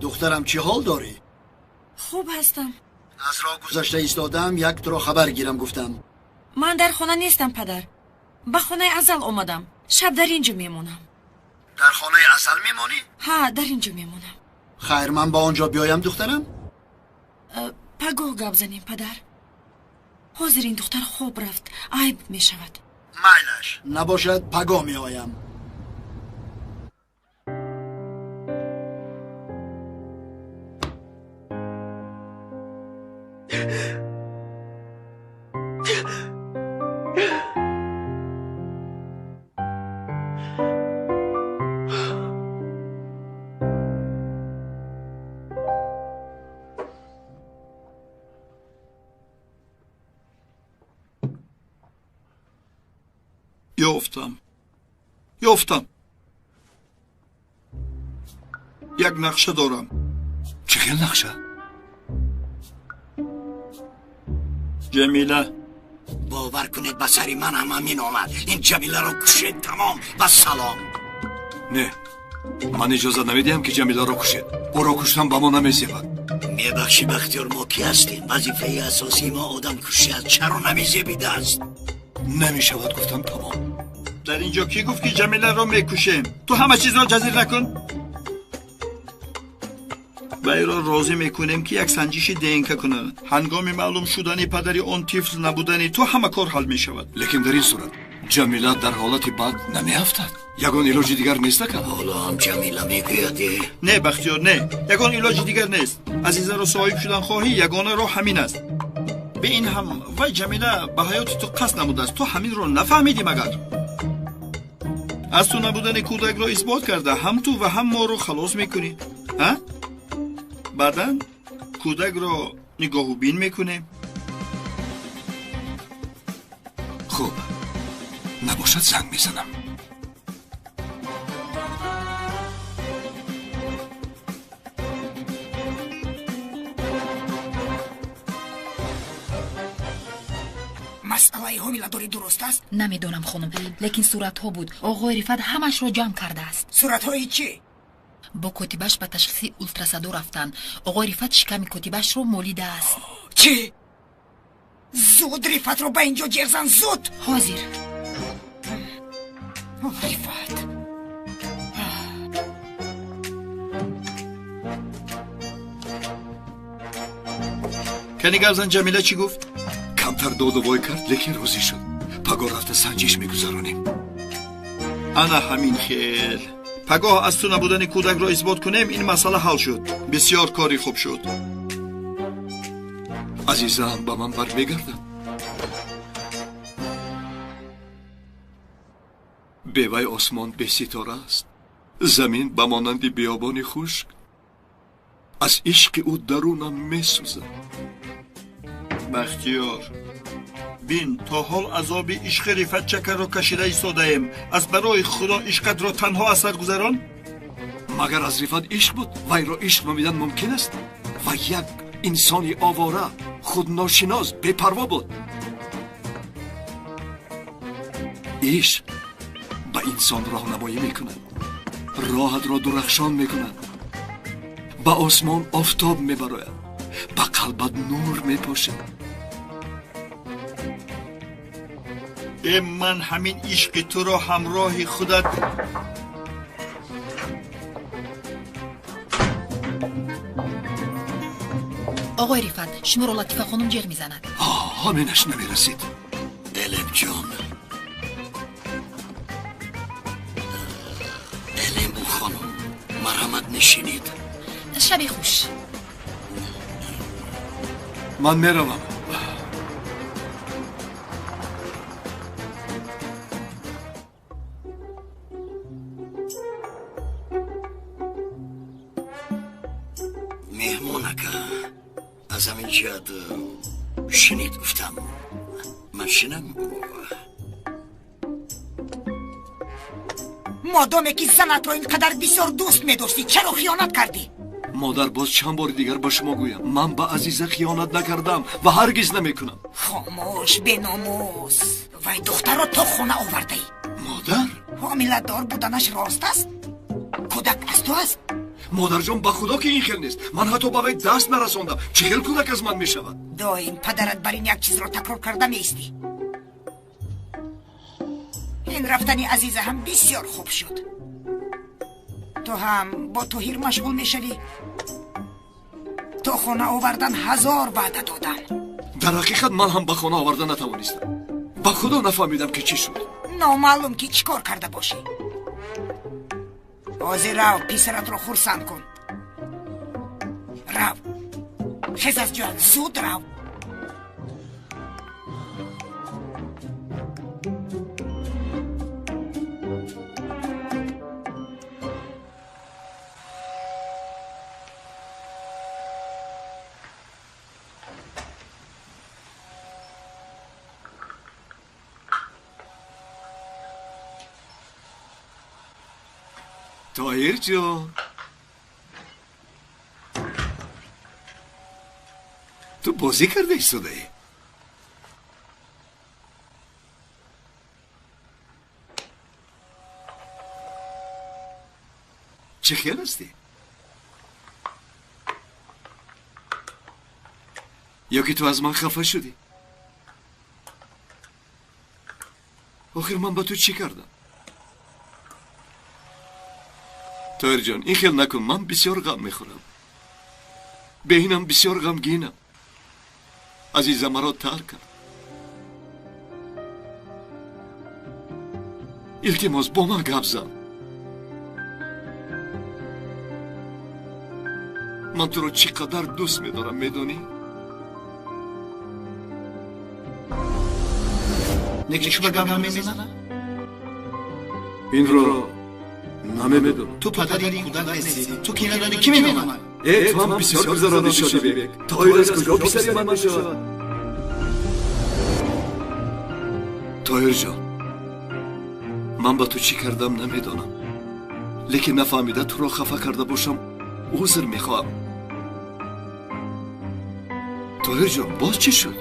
Духтарам, чӣ ҳол дорӣ? Хуб ҳастам. Аз роҳ гузашта истодаам, як туро хабар гирам гуфтам. Ман дар хона нестам, падар. Ба хонаи Азал омадам. Шаб дар ин ҷо мемонам. Дар хонаи Асал мемонӣ? Ҳа, дар ин ҷо мемонам. Хайр, ман ба он ҷо биёям, духтарам? Пагоҳ гап занем, падар. Ҳозир ин духтар хоб рафт, айб мешавад. Майлаш. Набошад, пагоҳ меоям. Ёфтам. Як нақша дорам. Чӣ хел нақша? Ҷамила. Бовар кунед, ба сари ман ҳам ҳамин омад. Ин Ҷамиларо кушед, тамом, ба салом. Не, ман иҷоза намедиҳам, ки Ҷамиларо кушед. Ӯро куштан ба мо намезебад. Мебахшӣ, Бахтиёр, мо кӣ ҳастем? Вазифаи асосии мо одамкушӣ аст. Чаро намезебидааст? Намешавад, гуфтам, тамом. Дар ин ҷо кӣ гуфт, ки Ҷамиларо мекушем? Ту ҳама чизро ҷазир накун. Вайро розӣ мекунем, ки як санҷиши ДНК кунад. Ҳангоми маълум шудани падари он тифл набудани ту, ҳама кор ҳал мешавад. Лекин дар ин сурат Ҷамила дар ҳолати бад намеафтад. Ягон илоҷи дигар нест, ака? Ҳоло ҳам Ҷамила мегӯяд. Не, Бахтиёр, не, ягон илоҷи дигар нест. Азизаро соҳиб шудан хоҳӣ, ягона роҳ ҳамин аст. Бе ин ҳам вай Ҷамила ба ҳаёти ту қасд намудааст. Ту ҳаминро нафаҳмидӣ магар? Аз ту набудани кӯдакро исбот карда, ҳам ту ва ҳам моро халос мекунӣ. Ҳа? Баъдан кӯдакро нигоҳубин мекунем. Хуб, набошад, занг мезанам. Масъалаи ҳомиладорӣ дуруст аст? Намедонам, хонум, лекин суратҳо буд. Оғои Рифат ҳамашро ҷамъ кардааст. Суратҳои чӣ? Бо котибаш ба ташхиси ултрасадо рафтанд. Оғои Рифат шиками котибашро молидааст. Чӣ? Зуд Рифатро ба ин ҷо ҷеғ зан, зуд! Ҳозир. Рифат. Кани гап зан, Ҷамила чӣ гуфт? Камтар доду вой кард, лекин розӣ шуд. Пагоҳ рафта санҷиш мегузаронем. Ана ҳамин хел. Пагоҳ аз ту набудани кӯдакро исбот кунем, ин масъала ҳал шуд. Бисёр кори хуб шуд. Азизаам ба ман бармегардад. Бевай осмон беситора аст, замин ба монанди биёбони хушк. Аз ишқи ӯ дарунам месӯзад. Бахтиёр, бин, то ҳол азоби ишқи Рифат Чакарро кашида истодаем. Аз барои Худо ишқатро танҳо аз сар гузарон. Магар аз Рифат ишқ буд? Вайро ишқ номидан мумкин аст? Ва як инсони овора, худношинос, бепарво буд. Ишқ ба инсон роҳнамоӣ мекунад, роҳатро дурахшон мекунад, ба осмон офтоб мебарояд, ба қалбат нур мепошад. Э, ман ҳамин ишқи туро ҳамроҳи худат Оғои Рифат, шуморо Латифа хонум ҷеғ мезанад. Ҳаминаш намерасид. Элемҷон, Элему хонум, марҳамат, нишинед. Шаби хуш. Ман меравам. Меҳмон ака, аз ҳамин ҷиҳат шинед гуфтам. Ман шинам? Модоме ки занатро ин қадар бисёр дӯст медоштӣ, чаро хиёнат кардӣ? Модар, боз чанд бори дигар ба шумо гӯям, ман ба Азиза хиёнат накардам ва ҳаргиз намекунам. Хомӯш, беномус! Вай духтарро то хона овардаӣ. Модар, ҳомиладор буданаш рост аст? Кӯдак аз ту аст? Модарҷон, ба Худо ки ин хел нест. Ман ҳатто ба вай даст нарасондам. Чӣ хел кӯдак аз ман мешавад? Доим падарат бар ин як чизро такрор карда меистӣ. Ин рафтани Азиза ҳам бисёр хуб шуд. Ту ҳам бо Тоҳир машғул мешавӣ. То хона овардан 1000 ваъда додам. Дар ҳақиқат ман ҳам ба хона оварда натавонистам. Ба худо нафаҳмидам ки чӣ шуд. Номаълум ки чӣ кор карда бошӣ. Ҳозир рав, писаратро хурсанд кун. Рав, хез аз ҷоят, зуд рав. Тоҳир ҷон, ту бозӣ карда истодаӣ? Чӣ хел ҳастӣ? Ё ки ту аз ман хафа шудӣ? Охир ман ба ту чӣ кардам? Тоҳир ҷон, ин хел накун, ман бисёр ғам мехӯрам. Беҳинам бисёр ғамгинам. Азиза маро тарк кард. Илтимос, бо ман гап зан. Ман туро чӣ қадар дӯст медорам, медонӣ? Лекин чӣ ба гап намезанад? Инро намедонам. Ту падари ин кӯдак нестӣ. Ту ки надонӣ, кӣ медонад? Э, ту ҳам бисёр гузаронӣ шодӣ, Бек. Тоҳир аз куҷо писари ман мешавад? Тоҳир ҷон, ман ба ту чӣ кардам намедонам, лекин нафаҳмида туро хафа карда бошам, узр мехоҳам. Тоҳир ҷон, боз чӣ шуд?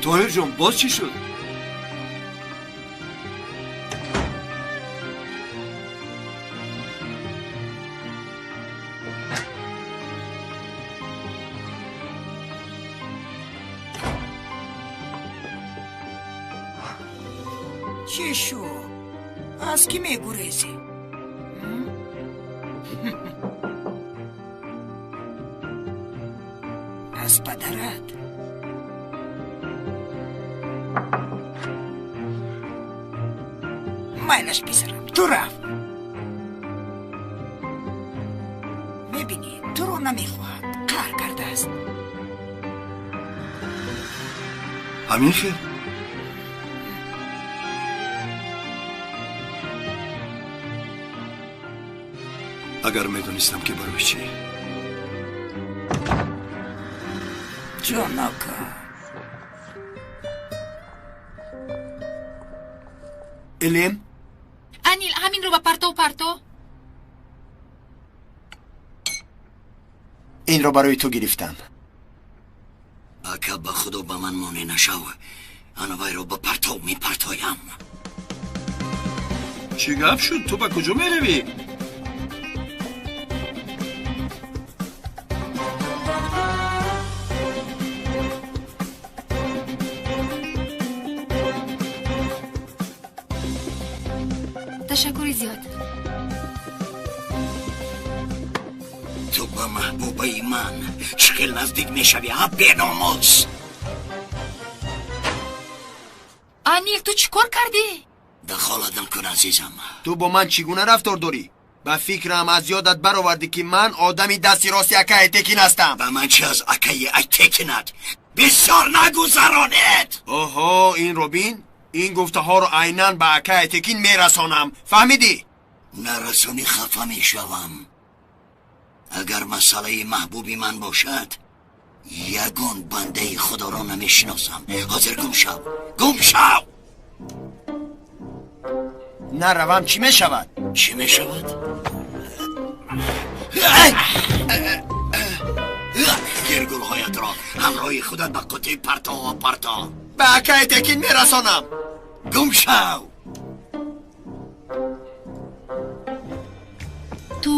Тоҳир ҷон, боз чӣ шуд? Чӣ шуд? Аз кӣ мегурезӣ? Аз падарат. Майлаш, писарам, ту рав. Мебинӣ, туро намехоҳад, қаҳр кардааст. Ҳамин хел? Агар медонистам ки барои чӣ. Ҷонака, Элем? Анил, ҳаминро ба партов парто. Инро барои ту гирифтам. Ака, ба худо ба ман монеъ нашав. Ана вайро ба партов мепартоям. Чӣ гап шуд? Ту ба куҷо меравӣ? Ташаккури зиёд. Ту ба маҳбубаи ман чӣ хел наздик мешавӣ, ҳа беномус? Анил, ту чӣ кор кардӣ? Дахолат накун, азизам. Ту бо ман чӣ гуна рафтор дорӣ? Ба фикрам аз ёдат баровардӣ ки ман одами дасти рости акаи Айтекин ҳастам. Ба ман чӣ аз акаи Айтекинат? Бисёр нагузаронед. Оҳо, инро бин. Ин гуфтаҳоро айнан ба акаи Айтекин мерасонам. Фаҳмидӣ? Нарасонӣ хафа мешавам. Агар масъалаи маҳбуби ман бошад, ягон бандаи худоро намешиносам. Ҳозир гум шав, гум шав. Наравам чӣ мешавад? Чӣ мешавад? Гиргулҳоятро ҳамроҳи худат ба қутии партовҳо парто. Ба акаи Айтекин мерасонам. Гум шав. Ту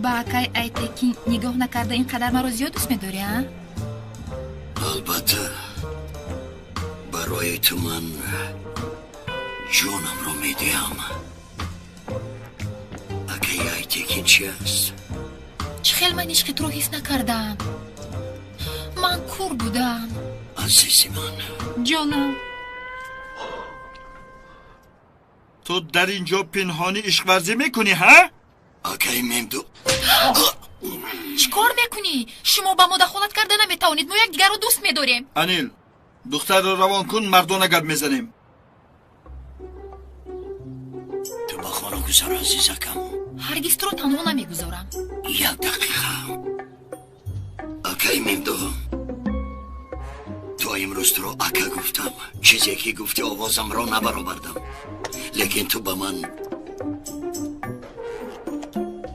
Ба акай Айтекин нигоҳ накарда ин қадар маро зиёд дӯст медорӣ, а? Албатта, барои ту ман ҷонамро медиҳам. Акаи Айтекин чи аст? Чӣ хел ман ишқи туро ҳис накардаам? Ман кур будам. Азизи ман. Ҷонам. Ту дар ин ҷо пинҳонӣ ишқварзӣ мекунӣ, ҳа? Акаи Мемду. Чӣ кор мекунӣ? Шумо ба мо дахолат карда наметавонед. Мо якдигарро дӯст медорем. Анил, духтарро равон кун, мардона гап мезанем. Ту ба хона гузар, азизакам. Ҳаргиз туро танҳо намегузорам. Як дақиқа. Акаи Мемду, то имрӯз туро ака гуфтам. Чизе ки гуфти овозамро набаровардам. Лекин ту ба ман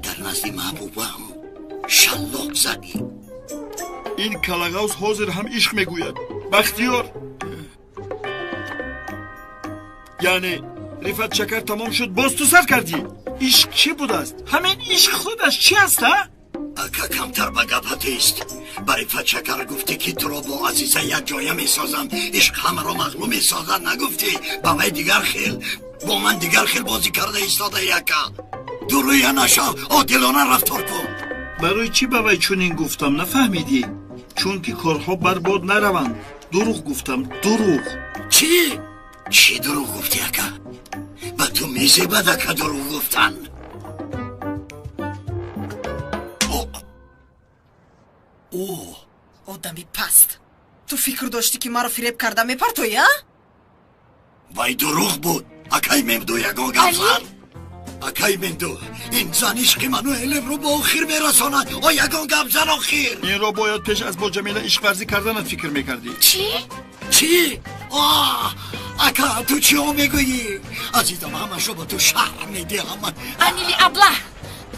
дар назди маҳбубам шаллоқ задӣ. Ин калагавз ҳозир ҳам ишқ мегӯяд. Бахтиёр, яъне Рифат Шакар тамом шуд, боз ту сар кардӣ. Ишқ чӣ будааст? Ҳамин ишқ худаш чи аст, а? Ака, камтар ба гапат ист. Ба Рифат Шакар гуфтӣ, ки туро бо Азиза як ҷоя месозам. Ишқ ҳамаро мағлуб месозад, нагуфтӣ? Ба вай дигар хел, бо ман дигар хел бозӣ карда истодаи, ака. Дурӯя нашав, одилона рафтор кун. Барои чӣ ба вай чунин гуфтам, нафаҳмидӣ? Чунки корҳо барбод нараванд. Дурӯғ гуфтам, дурӯғ. Чӣ? Чӣ дурӯғ гуфтӣ, ака? Ба ту мезебад, ака, дурӯғ гуфтан. Одами паст, ту фикр доштӣ, ки маро фиреб карда мепартоӣ, а? Вай дурӯғ буд. Акай Мемду, ягон гап зан. Акай Мемду, ин зан ишқи ману Элемро ба охир мерасонад. О, ягон гап зан охир. Инро бояд пеш аз бо Ҷамила ишқварзӣ карданат фикр мекардӣ. Чӣ? Чӣ? Ака, ту чиҳо мегӯӣ? Азизам, ҳамашро ба ту шаҳр медиҳам. Анили аблаҳ,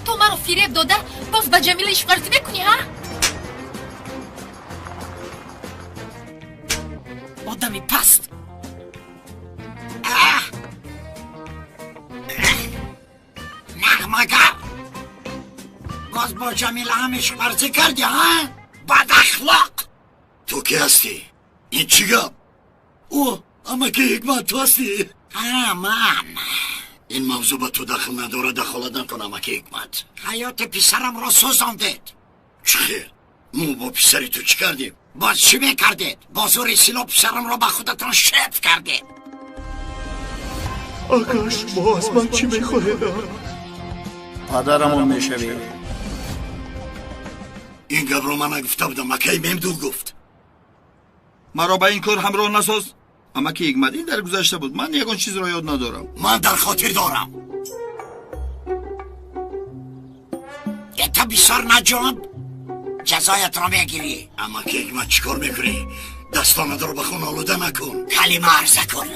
ту маро фиреб дода, боз ба Ҷамила ишқварзӣ мекунӣ, ҳа? Одами паст. Нағмагар, боз бо Ҷамила ҳам ишқварзӣ кардӣ, ҳа? Бадахлоқ! Ту ки ҳастӣ? Ин чӣ гап? О, амаки Ҳикмат, ту ҳастӣ? Ҳа, ман. Ин мавзӯъ ба ту дахл надорад, дахолат накун, амаки Ҳикмат. Ҳаёти писарамро сӯзондед. Чӣ хел? Мо бо писари ту чӣ кардем? Боз чӣ мекардед? Бо зӯри силоҳ писарамро ба худатон шеф кардед. Ака, шумо аз ман чӣ мехоҳед? Падарамон мешавӣ. Ин гапро ман нагуфта будам, акаи Мемду гуфт. Маро ба ин кор ҳамроҳ насоз. Амаки Ҳикмат, ин дар гузашта буд. Ман ягон чизро ёд надорам. Ман дар хотир дорам. Это бисёр наҷонб, ҷазоятро мегирӣ. Амаки Ҳикмат, чӣ кор мекунӣ? Дастонатро ба хун олуда накун. Калима арза кун.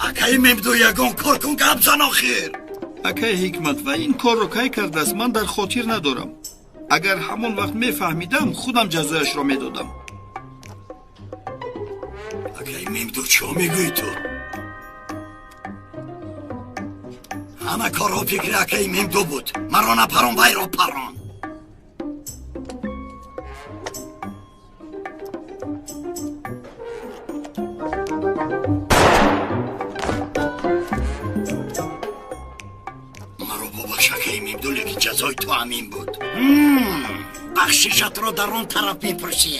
Акаи Мемду, ягон кор кун, гап зан охир. Акаи Ҳикмат, ва ин корро кай кардааст, ман дар хотир надорам. Агар ҳамон вақт мефаҳмидам, худам ҷазояшро медодам. Акаи Мемду, чӣ мегӯӣ ту? Ҳама корҳо фикри акаи Мемду буд. Маро напарон, вайро парон. Маро бубахш, акаи Мемду, лекин ҷазои ту ҳамин буд. Бахшишатро дар он тараф мепурсӣ.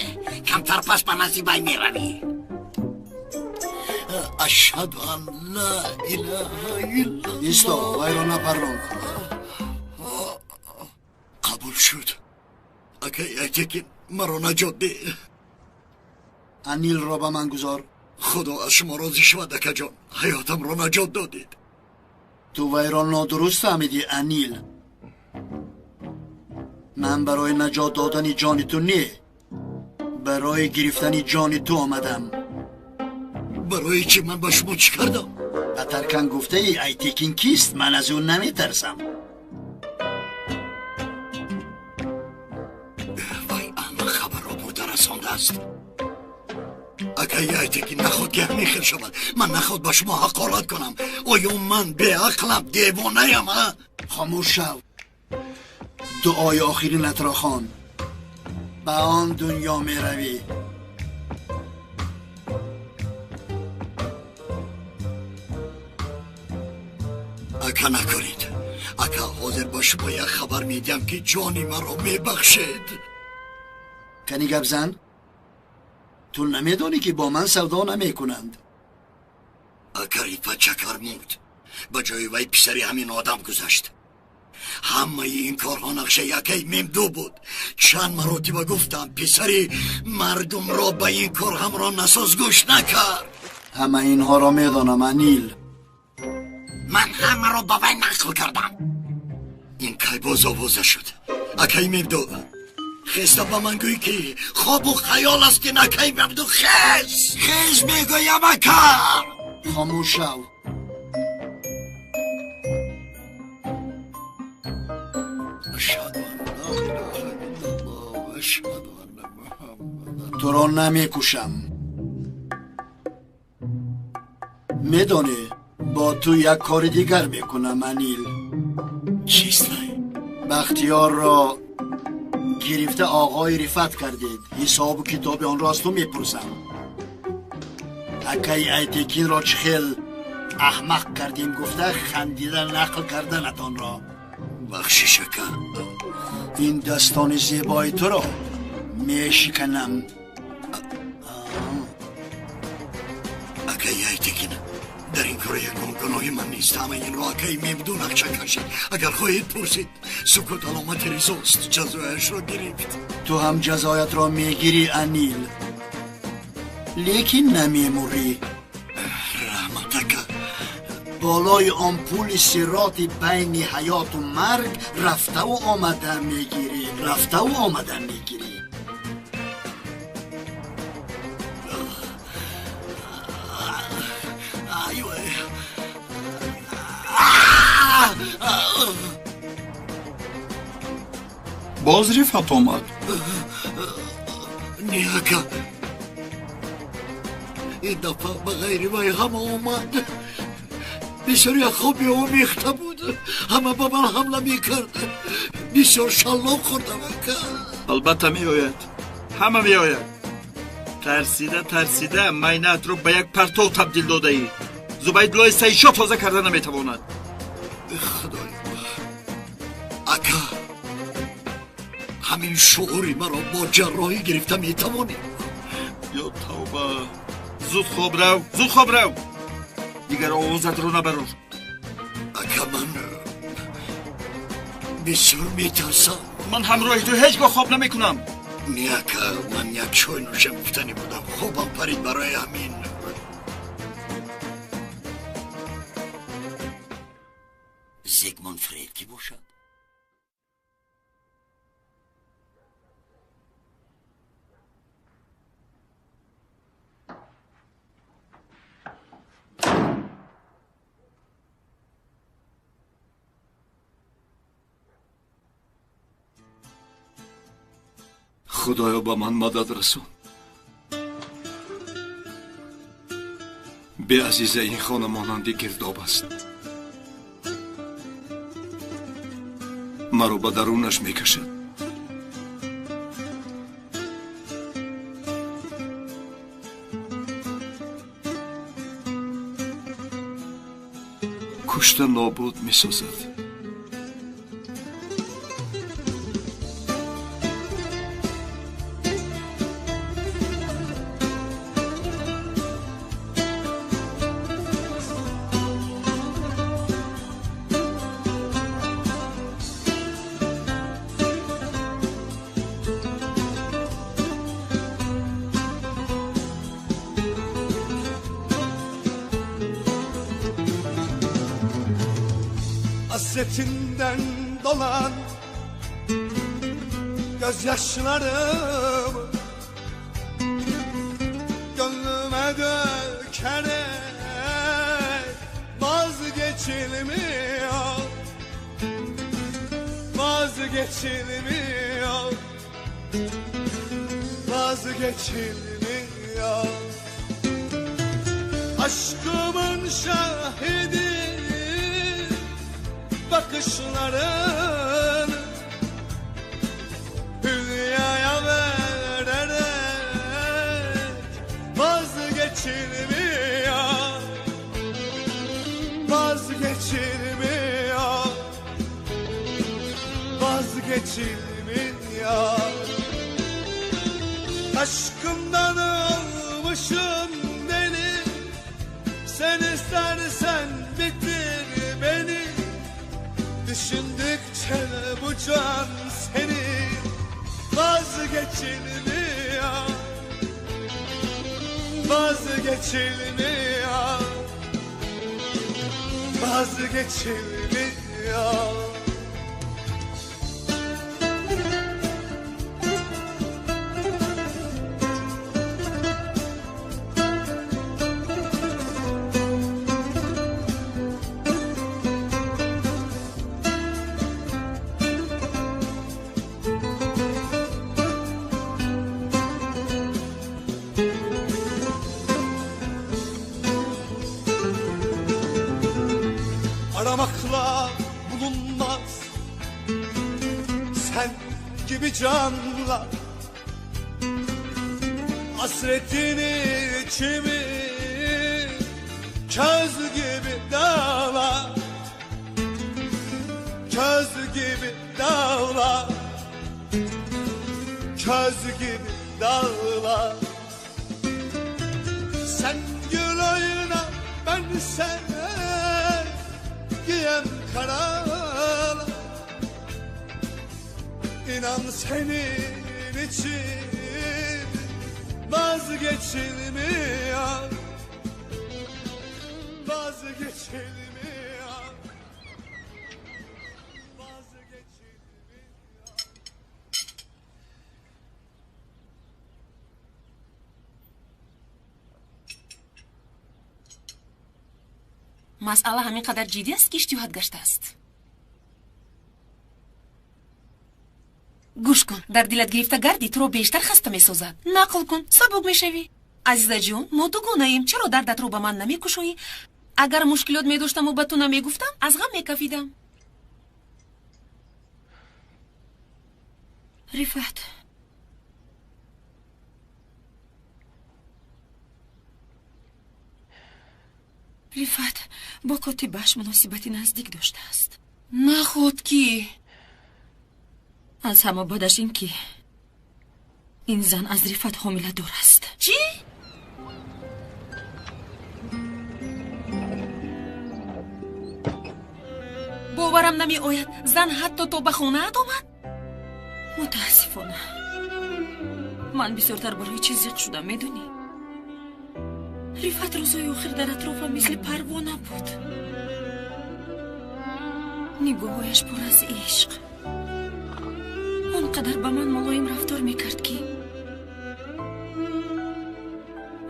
Камтар пас ба назди вай меравӣ. Ашҳаду ан ла илаҳа иллаллоҳ. Исто, вайро напаррон. Қабул шуд. Акаи Айтекин, маро наҷот деҳ. Анилро ба ман гузор. Худо аз шумо розӣ шавад, акаҷон. Ҳаётамро наҷот додед. Ту вайро нодуруст фаҳмидӣ, Анил. Ман барои наҷот додани ҷони ту не, барои гирифтани ҷони ту омадам. Барои чӣ? Ман ба шумо чӣ кардам? Ба Таркан гуфтаи Айтекин кист, ман аз ӯ наметарсам. Вай ама хабарро бурда расондааст. Акаи Айтекин, наход ки ҳамин хел шавад. Ман наход ба шумо ҳақорат кунам. Оё ман беақлам, девонаям, а? Хомӯш шав. Дуои охиринатро хон. Ба он дунё меравӣ. Ака, накунед. Ака, ҳозир ба шумо як хабар медиҳам, ки ҷони маро мебахшед. Кани гап зан? Ту намедонӣ, ки бо ман савдо намекунанд. Ака, Рифат чакар мурд. Ба ҷои вай писари ҳамин одам гузашт. Ҳамаи ин корҳо нақшаи акаи Мемду буд. Чанд маротиба гуфтам, писари мардумро ба ин кор ҳамроҳ насоз, гӯш накард. Ҳама инҳоро медонам, Анил. Ман ҳамаро ба вай нақл кардам. Ин кай боз овоза шуд? Акаи Мемду, хеста ба ман гӯй, ки хобу хаёл аст ин. Акаи Мемду, хез, хез, мегӯям, ака. Хомӯш шав. Туро намекушам. Медонӣ, бо ту як кори дигар мекунам, Анил. Чист вай? Бахтиёрро гирифта оғои Рифат кардед. Ҳисобу китоби онро аз ту мепурсам. Акаи Айтекинро чӣ хел аҳмақ кардем гуфта хандида нақл карданатонро. Бахшиш, ака. Ин дастони зебои туро мешиканам. Акаи Айтекин, дар ин кор ягон гуноҳи ман нест. Ҳамаи инро акаи Мемду нақша кашид. Агар хоҳед, пурсед. Сукут аломати ризост. Ҷазояшро гирифт. Ту ҳам ҷазоятро мегирӣ, Анил, лекин намемурӣ. Раҳмат, ака. Болои он пули сироти байни ҳаёту марг рафтаву омада мегирӣ, рафтаву омада мегирӣ. Боз Рифат омад? Не, ака, ин дафъа ба ғайри вай ҳама омад. Бисёр як хоби омехта буд. Ҳама ба ман ҳамла мекард. Бисёр шаллоқ хӯрдам, ака. Албатта меояд, ҳама меояд. Тарсида тарсида майнаатро ба як партов табдил додаӣ. Зубайдуллои Саидшо тоза карда наметавонад. Худоё, ака, ҳамин шуури маро бо ҷарроҳӣ гирифта метавонӣ? Ё тавба, зуд хоб рав, зуд хоб рав, дигар овозатро набарор. Ака, ман бисёр метарсам. Ман ҳамроҳи ту ҳеҷ гоҳ хоб намекунам. Не, ака, ман як чой нӯшам гуфтанӣ будам, хобам парид барои ҳамин. Зигмунд Фрейд кӣ бошад? Худоё, ба ман мадад расон. Беазиза ин хона монанди гирдоб аст. Маро ба дарунаш мекашад. Кушта нобуд месозад. Hasretinden dolan gözyaşlarımı gönlüme dökerek vazgeçilmiyor, vazgeçilmiyor, vazgeçilmiyor. Aşkımın şahidi bakışların, Vazgeçilmiyor, vazgeçilmiyor, vazgeçilmiyor. Aşkımdan olmuşum deli, sen istersen bitir beni. Düşündükçe bu can seni vazgeçilmiyor, vazgeçilmiyor, vazgeçilmiyor. Aramakla bulunmaz sen gibi canlar, hasretini içimi köz gibi dağlar, köz gibi dağlar, köz gibi dağlar. Sen gül oyna, ben sen giyem karalar. İnan senin için vazgeçilmiyor, vazgeçilmiyor, vazgeçilmiyor. Масъала ҳамин қадар ҷиддӣ аст, ки иштиҳоат гаштааст. Гӯш кун, дар дилат гирифта гардӣ туро бештар хаста месозад. Нақл кун, сабук мешавӣ. Азизаҷон, мо дугонаем, чаро дардатро ба ман намекушоӣ? Агар мушкилот медоштаму ба ту намегуфтам, аз ғам мекафидам. Рифат, Рифат бо котибаш муносибати наздик доштааст. Наход ки? Аз ҳама бадаш ин ки ин зан аз Рифат ҳомиладор аст. Чӣ? Боварам намеояд, зан ҳатто то ба хонаат омад? Мутаассифона, ман бисёртар барои чӣ зиқ шудам, медонӣ? Рифат рӯзҳои охир дар атрофам мисли парвона буд. Нигоҳҳояш пур аз ишқ. Он қадар ба ман мулоим рафтор мекард, ки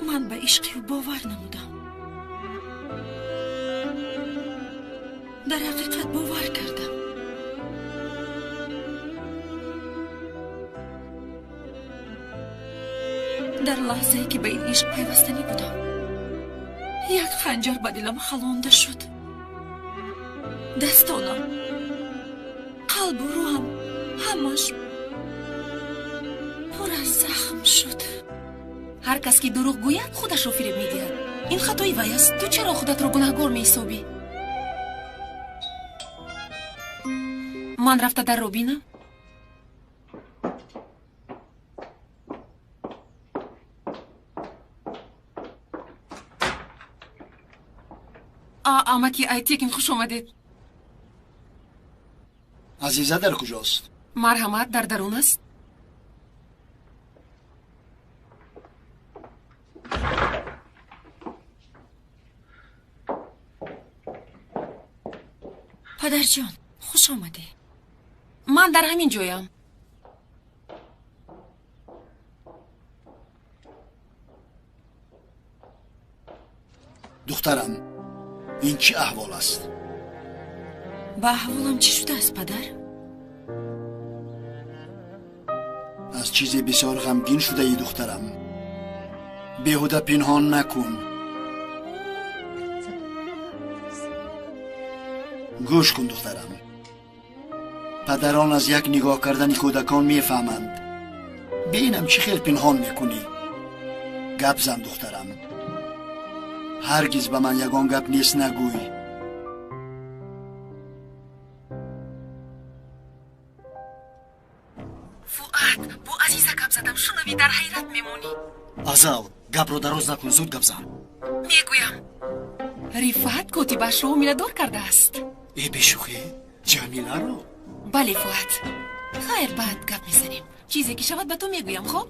ман ба ишқи ӯ бовар намудам. Дар ҳақиқат бовар кардам. Дар лаҳзае ки ба ин ишқ пайвастанӣ будам, як ханҷар ба дилам халонда шуд. Дастонам, қалбу рӯҳам ҳамаш пур аз захм шуд. Ҳар кас ки дурӯғ гӯяд, худашро фиреб медиҳад. Ин хатои вай аст. Ту чаро худатро гунаҳгор меҳисобӣ? Ман рафта дарро бинам. Амаки Айтекин, хуш омадед. Азиза дар куҷост? Марҳамат, дар дарун аст. Падарҷон, хуш омадӣ. Ман дар ҳамин ҷоям. Духтарам, ин чӣ аҳвол аст? Ба аҳволам чӣ шудааст, падар? Аз чизе бисёр ғамгин шудаӣ, духтарам. Беҳуда пинҳон накун. Гӯш кун, духтарам. Падарон аз як нигоҳ кардани кӯдакон мефаҳманд. Бинам чӣ хел пинҳон мекунӣ. Гап зан, духтарам. Ҳаргиз ба ман ягон гап нест нагӯй. Фуат, бо Азиза гап задам, шунавӣ дар ҳайрат мемонӣ. Азал, гапро дароз накун, зуд гап зан. Мегӯям, Рифат котибашро ҳомиладор кардааст. Э, бешӯхӣ? Ҷамиларо? Бале, Фуат. Хайр, баъд гап мезанем. Чизе ки шавад ба ту мегӯям, хоб?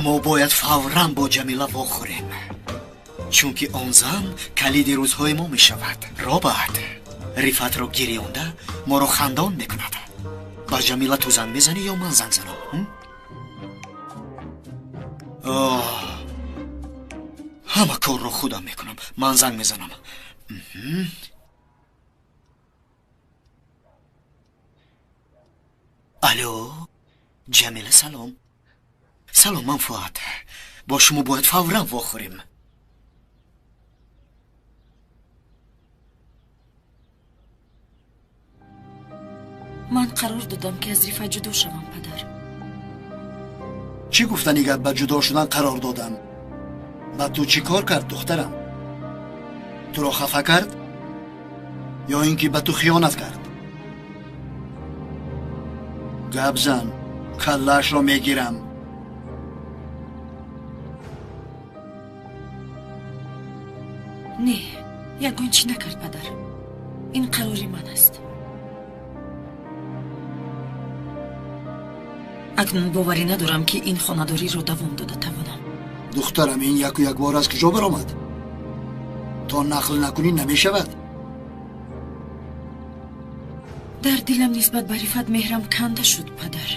Мо бояд фавран бо Ҷамила вохӯрем, чунки он зан калиди рӯзҳои мо мешавад. Роберт Рифатро гирёнда моро хандон мекунад. Ба Ҷамила ту занг мезанӣ ё ман занг занам? Ҳама корро худам мекунам. Ман занг мезанам. Алло, Ҷамила, салом. Салом, ман Фуат. Бо шумо бояд фавран вохӯрем. Ман қарор додам, ки аз Рифат ҷудо шавам, падар. Чӣ гуфтани гап ба ҷудо шудан қарор додам? Ба ту чӣ кор кард, духтарам? Туро хафа кард ё ин ки ба ту хиёнат кард? Гап зан, каллаашро мегирам. Не, ягон чӣ накард, падар. Ин қарори ман аст. Акнун боварӣ надорам, ки ин хонадориро давом дода тавонам. Духтарам, ин яку якбор аз куҷо баромад? То нақл накунӣ намешавад. Дар дилам нисбат ба Рифат меҳрам канда шуд, падар.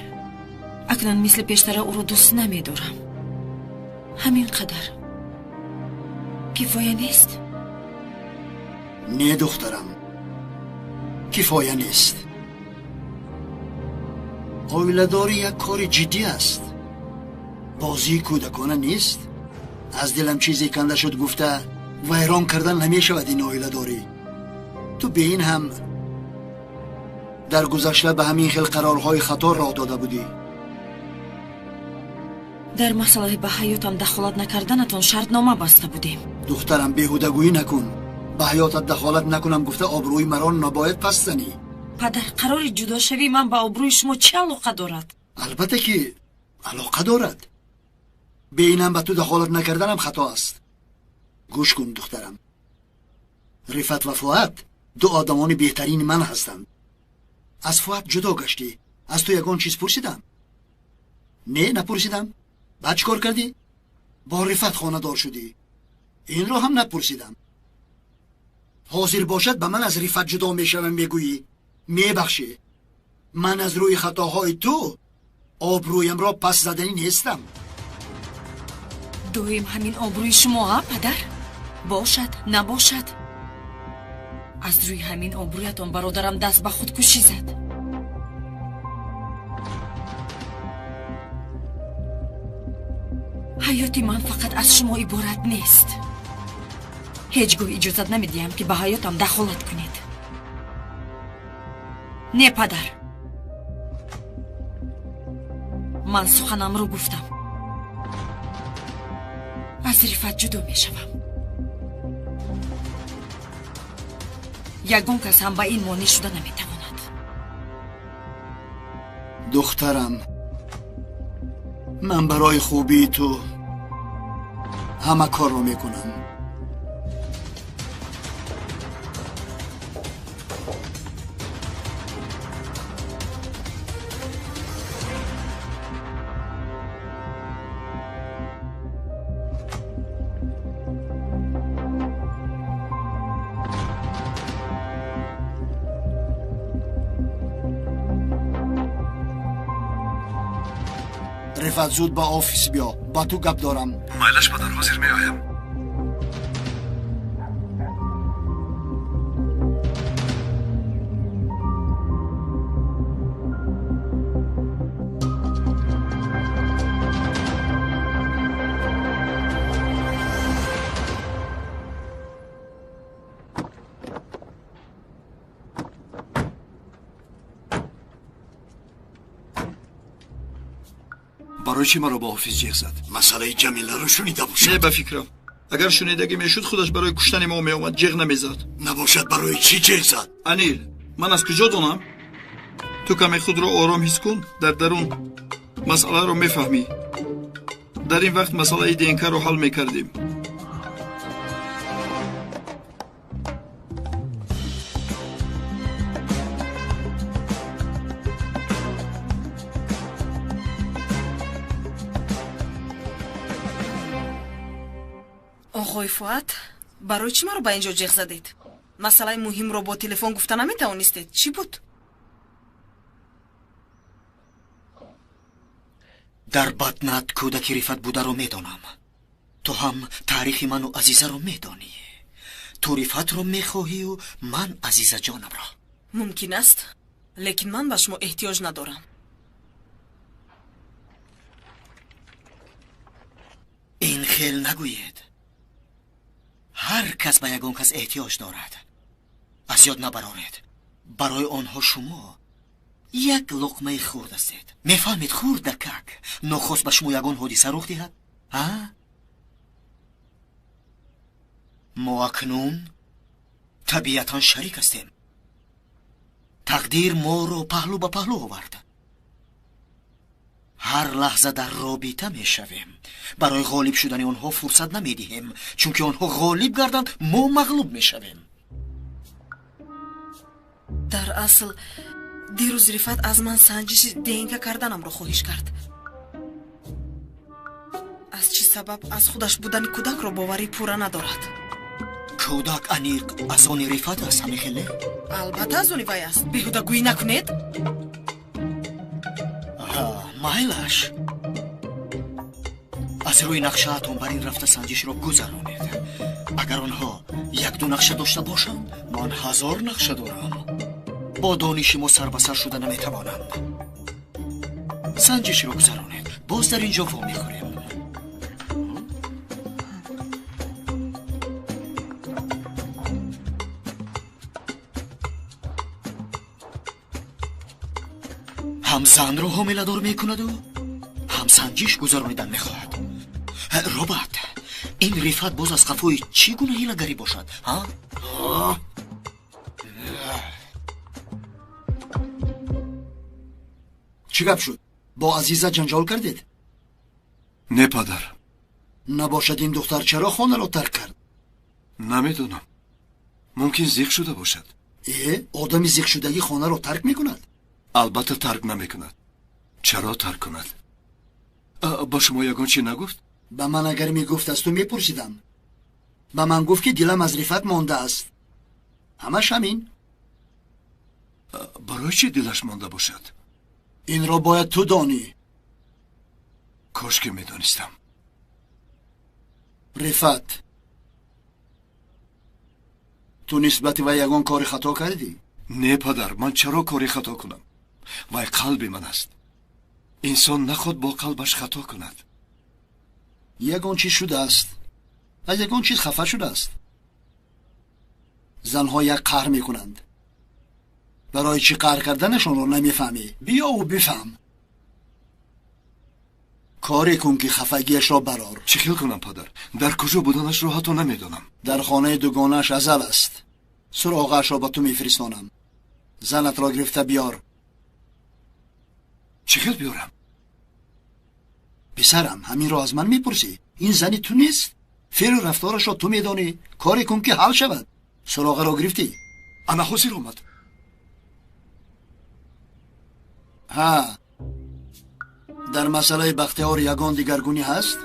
Акнун мисли пештара ӯро дӯст намедорам. Ҳамин қадар кифоя нест? Не, духтарам, кифоя нест. Оиладорӣ як кори ҷиддӣ аст, бозии кӯдакона нест. Аз дилам чизе канда шуд гуфта вайрон кардан намешавад ин оиладорӣ. Ту бе ин ҳам дар гузашта ба ҳамин хел қарорҳои хато роҳ дода будӣ. Дар масъалаи ба ҳаётам дахолат накарданатон шартнома баста будем. Духтарам, беҳудагӯӣ накун. Ба ҳаётат дахолат накунам гуфта обрӯи маро набояд пас занӣ. Падар, қарори ҷудошавии ман ба обрӯи шумо чӣ алоқа дорад? Албатта ки алоқа дорад. Бе инам ба ту дахолат накарданам хато аст. Гӯш кун, духтарам, Рифат ва Фуат ду одамони беҳтарини ман ҳастанд. Аз Фуат ҷудо гаштӣ, аз ту ягон чиз пурсидам? Не, напурсидам. Баъд чӣ кор кардӣ? Бо Рифат хонадор шудӣ. Инро ҳам напурсидам. Ҳозир бошад ба ман аз Рифат ҷудо мешавам мегӯӣ. Мебахшӣ, ман аз рӯи хатоҳои ту обрӯямро пас заданӣ нестам. Доим ҳамин обрӯи шумо, а, падар? Бошад, набошад. Аз рӯи ҳамин обрӯятон бародарам даст ба худкушӣ зад. Ҳаёти ман фақат аз шумо иборат нест. Ҳеҷ гоҳ иҷозат намедиҳам, ки ба ҳаётам дахолат кунед. Не, падар, ман суханамро гуфтам. Аз Рифат ҷудо мешавам. Ягон кас ҳам ба ин монеъ шуда наметавонад. Духтарам, ман барои хубии ту ҳама корро мекунам. Рифат, зуд ба офис биё, ба ту гап дорам. Майлаш, падар, ҳозир меоям. Барои чӣ маро бо ҳофиз ҷеғ зад? Масъалаи Ҷамиларо шунида бошад. Не, ба фикрам. Агар шунидагӣ мешуд, худаш барои куштани мо меомад, ҷеғ намезад. Набошад, барои чӣ ҷеғ зад? Анил, ман аз куҷо донам? Ту каме худро ором ҳис кун, дар дарун масъаларо мефаҳмӣ. Дар ин вақт масъалаи ДНК-ро ҳал мекардем. Оғои Фуат, барои чӣ маро ба ин ҷо ҷеғ задед? Масъалаи муҳимро бо телефон гуфта наметавонистед. Чӣ буд? Дар батнат кӯдаки Рифат бударо медонам. Ту ҳам таърихи ману Азизаро медонӣ. Ту Рифатро мехоҳию ман Азизаҷонамро. Мумкин аст, лекин ман ба шумо эҳтиёҷ надорам. Ин хел нагӯед. Ҳар кас ба ягон кас эҳтиёҷ дорад. Аз ёд набароред. Барои онҳо шумо як луқмаи хурд ҳастед. Мефаҳмед, хурдакак нохост ба шумо ягон ҳодиса рух диҳад? А? Мо акнун табиатан шарик ҳастем. Тақдир моро паҳлӯ ба паҳлӯ овард. Ҳар лаҳза дар робита мешавем. Барои ғолиб шудани онҳо фурсат намедиҳем, чунки онҳо ғолиб гарданд, мо мағлуб мешавем. Дар асл дирӯз Рифат аз ман санҷиши ДНК карданамро хоҳиш кард. Аз чӣ сабаб аз худаш будани кӯдакро боварӣ пурра надорад? Кӯдак аниқ аз они Рифат аст, ҳамин хел не? Албатта аз они вай аст. Беҳудагӯӣ накунед. Майлаш. Аз рӯи нақшаатон бар ин рафта санҷишро гузаронед. Агар онҳо як-ду нақша дошта бошанд, ман 1000 нақша дорам. Бо дониши мо сар ба сар шуда наметавонанд. Санҷишро гузаронед. Боз дар ин ҷо вомехӯрем. Ҳам занро ҳомиладор мекунаду ҳам санҷиш гузаронидан мехоҳад. Роберт, ин Рифат боз аз қафои чӣ гуна ҳилагарӣ бошад? Ҳа? Чӣ гап шуд? Бо Азиза ҷанҷол кардед? Не, падар. Набошад, ин духтар чаро хонаро тарк кард? Намедонам. Мумкин зиқ шуда бошад. Э, одами зиқшудагӣ хонаро тарк мекунад? Албатта тарк намекунад. Чаро тарк кунад? Ба шумо ягон чӣ нагуфт? Ба ман агар мегуфт, аз ту мепурсидам. Ба ман гуфт, ки дилам аз Рифат мондааст. Ҳамаш ҳамин. Барои чӣ дилаш монда бошад? Инро бояд ту донӣ. Кош ки медонистам. Рифат, ту нисбати вай ягон кори хато кардӣ? Не, падар, ман чаро кори хато кунам? Вай қалби ман аст. Инсон наход бо қалбаш хато кунад. Ягон чиз шудааст. Аз ягон чиз хафа шудааст. Занҳо як қаҳр мекунанд. Барои чӣ қаҳр карданашонро намефаҳмӣ. Биёву бифаҳм. Коре кун, ки хафагиашро барор. Чӣ хел кунам, падар? Дар куҷо буданашро ҳатто намедонам. Дар хонаи дугонааш Азал аст. Суроғаашро ба ту мефиристонам. Занатро гирифта биёр. Чӣ хел биёрам? Писарам, ҳаминро аз ман мепурсӣ? Ин зани ту нест? Феълу рафторашро ту медонӣ. Коре кун, ки ҳал шавад. Суроғаро гирифтӣ? Ана ҳозир омад. Ҳа, дар масъалаи Бахтиёр ягон дигаргунӣ ҳаст?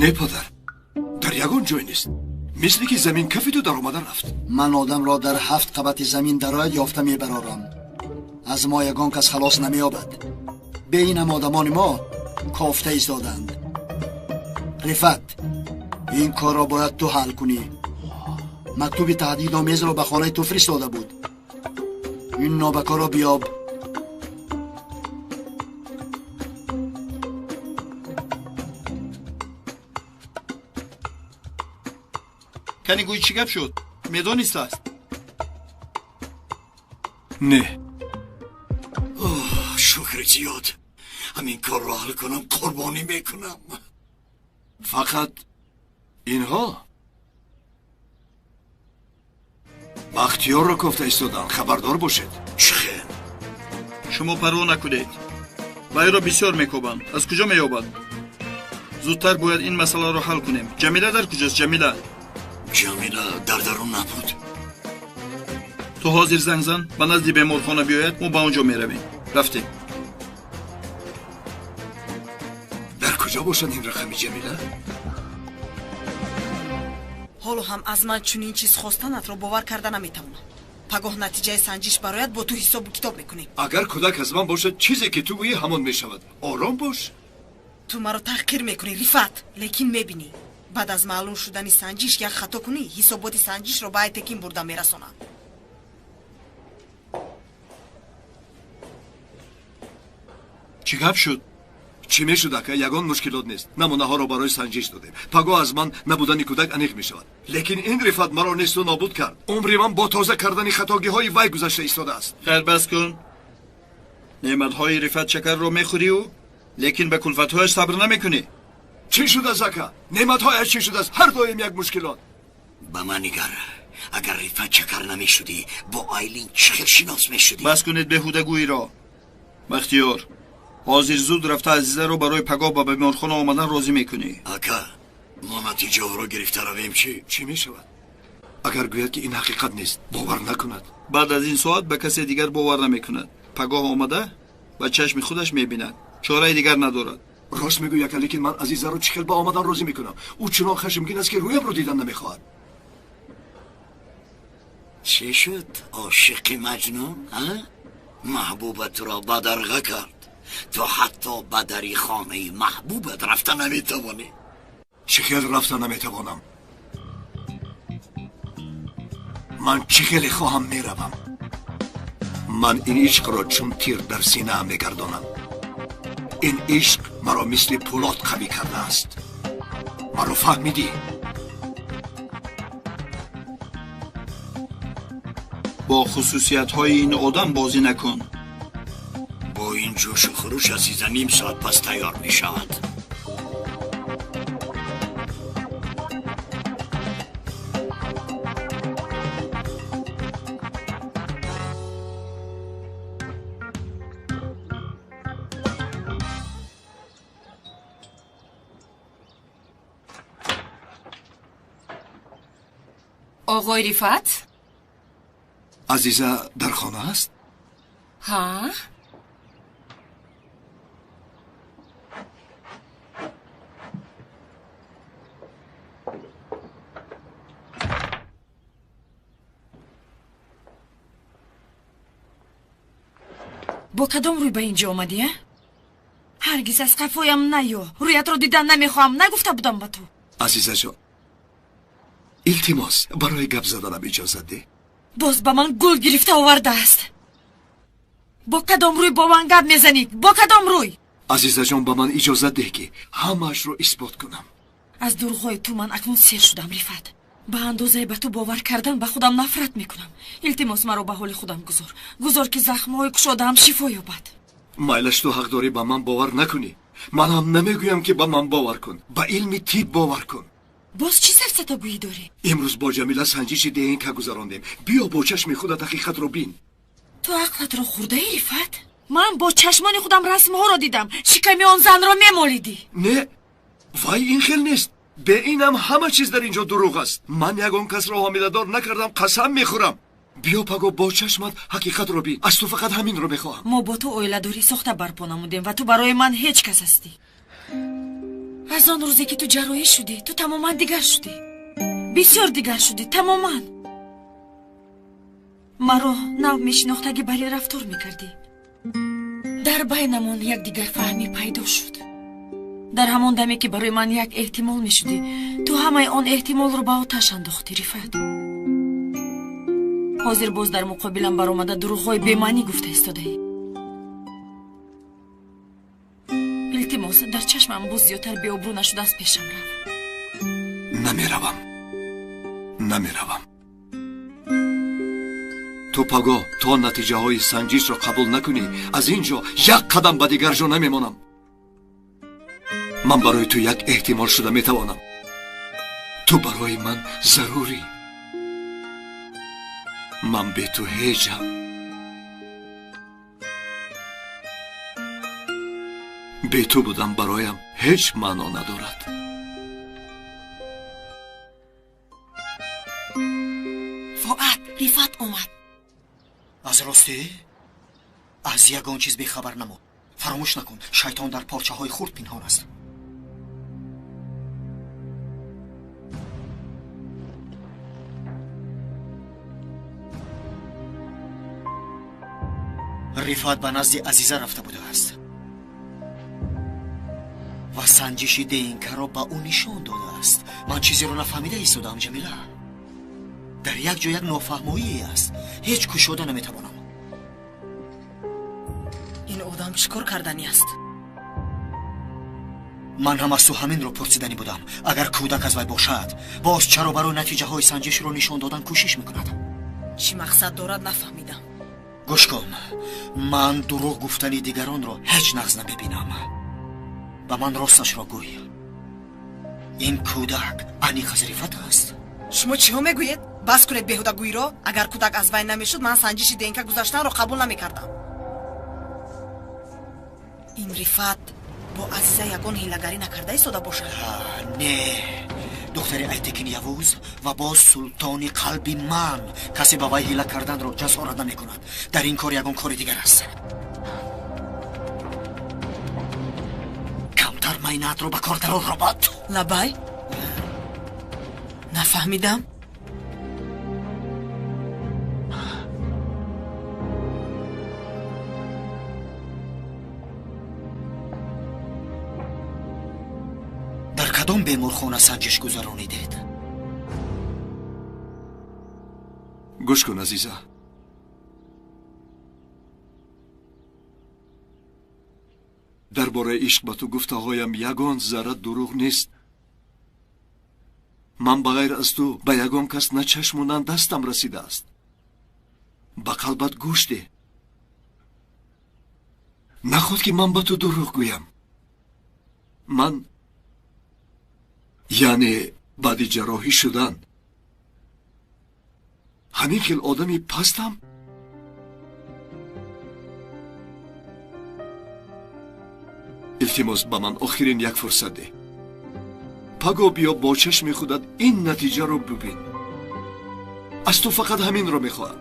Не, падар, дар ягон ҷой нест. Мисли ки замин кафиду даромада рафт. Ман одамро дар 7 қабати замин дарояд ёфта мебарорам. Аз мо ягон кас халос намеёбад. Бе инам одамони мо кофта истоданд. Рифат, ин корро бояд ту ҳал кунӣ. Мактуби таҳдидомезро ба хонаи ту фиристода буд. Ин нобакорро биёб. Кани гӯй, чӣ гап шуд? Медонистааст? Не. Шукри зиёд. Ҳамин корро ҳал кунам, қурбонӣ мекунам. Фақат инҳо Бахтиёрро кофта истоданд, хабардор бошед. Чӣ хел? Шумо парво накунед, вайро бисёр мекобанд. Аз куҷо меёбад? Зудтар бояд ин масъаларо ҳал кунем. Ҷамила дар куҷост? Ҷамила? Ҷамила дар дарун набуд. Ту ҳозир занг зан, ба назди беморхона биёяд, мо ба он ҷо меравем. Рафтем. Дар куҷо бошад ин рақами Ҷамила? Ҳоло ҳам аз ман чунин чиз хостанатро бовар карда наметавонам. Пагоҳ натиҷаи санҷиш барояд, бо ту ҳисобу китоб мекунем. Агар кӯдак аз ман бошад, чизе ки ту гӯӣ ҳамон мешавад. Ором бош. Ту маро таҳқир мекунӣ, Рифат, лекин мебинӣ. Баъд аз маълум шудани санҷиш як хато кунӣ, ҳисоботи санҷишро ба Айтекин бурда мерасонам. Чӣ гап шуд? Чӣ мешуд, ака? Ягон мушкилот нест. Намунаҳоро барои санҷиш додем. Пагоҳ аз ман набудани кӯдак аниқ мешавад. Лекин ин Рифат маро несту нобуд кард. Умри ман бо тоза кардани хатогиҳои вай гузашта истодааст. Хайр, бас кун. Неъматҳои Рифат шакарро мехӯрию, лекин ба кулфатҳояш сабр намекунӣ. Чӣ шудааст, ака? Неъматҳояш чӣ шудааст? Ҳар доим як мушкилот. Ба ман нигар. Агар Рифат шакар намешудӣ, бо Айлин чӣ хел шинос мешудӣ? Бас кунед беҳудагӯиро. Бахтиёр, ҳозир зуд рафта Азизаро барои пагоҳ ба беморхона омадан розӣ мекунӣ. Ака, мо натиҷаҳоро гирифта равем чӣ? Чӣ мешавад? Агар гӯяд, ки ин ҳақиқат нест, бовар накунад. Баъд аз ин соат ба касе дигар бовар намекунад. Пагоҳ омада ба чашми худаш мебинад. Чораи дигар надорад. Рост мегӯй, ака, лекин ман Азизаро чӣ хел ба омадан розӣ мекунам? Ӯ чунон хашмгин аст, ки рӯямро дидан намехоҳад. Чӣ шуд, ошиқи Маҷнун? Маҳбубатро бадарға кард. Ту ҳатто ба дари хонаи маҳбубат рафта наметавонӣ. Чӣ хел рафта наметавонам? Ман чӣ хеле хоҳам меравам. Ман ин ишқро чун тир дар синаам мегардонам. Ин ишқ маро мисли пӯлод қавӣ кардааст. Маро фаҳмидӣ? Бо хусусиятҳои ин одам бозӣ накун. Бо ин ҷӯшу хуруш Азиза ним соат пас тайёр мешавад. Оғои Рифат? Азиза дар хона аст? Ҳа? Бо кадом рӯй ба ин ҷо омадӣ, а? Ҳаргиз аз қафоям наё. Рӯятро дидан намехоҳам, нагуфта будам ба ту. Азизаҷон, илтимос, барои гап заданам иҷозат деҳ. Боз ба ман гул гирифта овардааст. Бо кадом рӯй бо ман гап мезанӣ? Бо кадом рӯй? Азизаҷон, ба ман иҷозат деҳ, ки ҳамаашро исбот кунам. Аз дурӯғҳои ту ман акнун сер шудам, Рифат. Ба андозае ба ту бовар кардан ба худам нафрат мекунам. Илтимос, маро ба ҳоли худам гузор. Гузор, ки захмҳои кушодаам шифо ёбад. Майлаш, ту ҳақ дорӣ ба ман бовар накунӣ. Ман ҳам намегӯям, ки ба ман бовар кун. Ба илми тиб бовар кун. Боз чӣ сафсатагӯӣ дорӣ? Имрӯз бо Ҷамила санҷиши ДНК гузарондем. Биё бо чашми худат ҳақиқатро бин. Ту ақлатро хӯрдаӣ, Рифат? Ман бо чашмони худам расмҳоро дидам. Шиками он занро мемолидӣ. Не, вай ин хел нест. Бе инам ҳама чиз дар ин ҷо дурӯғ аст. Ман ягон касро ҳомиладор накардам, қасам мехӯрам. Биё паго бо чашмат ҳақиқатро бин. Аз ту фақат ҳаминро мехоҳам. Мо бо ту оиладорӣ сохта барпо намудем ва ту барои ман ҳеҷ кас ҳастӣ. Аз он рӯзе ки ту ҷарроҳӣ шудӣ, ту тамоман дигар шудӣ. Бисёр дигар шудӣ, тамоман. Маро нав мешинохтагӣ бар ин рафтор мекардӣ. Дар байнамон якдигарфаҳмӣ пайдо шуд. Дар ҳамон даме ки барои ман як эҳтимол мешудӣ, ту ҳамаи он эҳтимолро ба оташ андохтӣ, Рифат. Ҳозир боз дар муқобилам баромада дурӯғҳои бемаънӣ гуфта истодаӣ. Илтимос, дар чашмам боз зиёдтар беобрӯ нашуда аз пешам рав. Намеравам, намеравам. Ту пагоҳ то натиҷаҳои санҷишро қабул накунӣ, аз ин ҷо як қадам ба дигар ҷо намемонам. Ман барои ту як эҳтимол шуда метавонам. Ту барои ман зарурӣ. Ман бе ту ҳеҷам. Бе ту будан бароям ҳеҷ маъно надорад. Фуат, Рифат омад. Аз ростӣ? Аз ягон чиз бехабар намон. Фаромӯш накун, шайтон дар порчаҳои хурд пинҳон аст. Рифат ба назди Азиза рафта будааст ва санҷиши ДНК-ро ба ӯ нишон додааст. Ман чизеро нафаҳмида истодаам, Ҷамила. Дар як ҷо як нофаҳмоие аст. Ҳеҷ кушода наметавонам. Ин одам чӣ кор карданӣ аст? Ман ҳам аз ту ҳаминро пурсиданӣ будам. Агар кӯдак аз вай бошад, боз чаро барои натиҷаҳои санҷишро нишон додан кӯшиш мекунад? Чӣ мақсад дорад нафаҳмидам. Гӯш кун, ман дурӯғ гуфтани дигаронро ҳеҷ нағз намебинам. Ба ман росташро гӯй. Ин кӯдак аниқ аз Рифат аст? Шумо чиҳо мегӯед? Бас кунед беҳудагӯиро. Агар кӯдак аз вай намешуд, ман санҷиши ДНК гузаштанро қабул намекардам. Ин Рифат бо Азиза ягон ҳилагарӣ накарда истода бошад? Не, духтари Айтекин Явуз ва боз султони қалби ман. Касе ба вай ҳила карданро ҷасорат намекунад. Дар ин кор ягон кори дигар аст. Камтар майнаатро ба кор дарор, робот. Лабай? Нафаҳмидам. Дар кадом беморхона санҷиш гузаронидед? Гӯш кун, Азиза. Дар бораи ишқ ба ту гуфтаҳоям ягон зарра дурӯғ нест. Ман ба ғайр аз ту ба ягон кас на чашму на дастам расидааст. Ба қалбат гӯш деҳ. Наход ки ман ба ту дурӯғ гӯям. Ман яъне баъди ҷарроҳӣ шудан ҳамин хел одами пастам? Илтимос, ба ман охирин як фурсат деҳ. Паго биё бо чашми худат ин натиҷаро бубин. Аз ту фақат ҳаминро мехоҳам.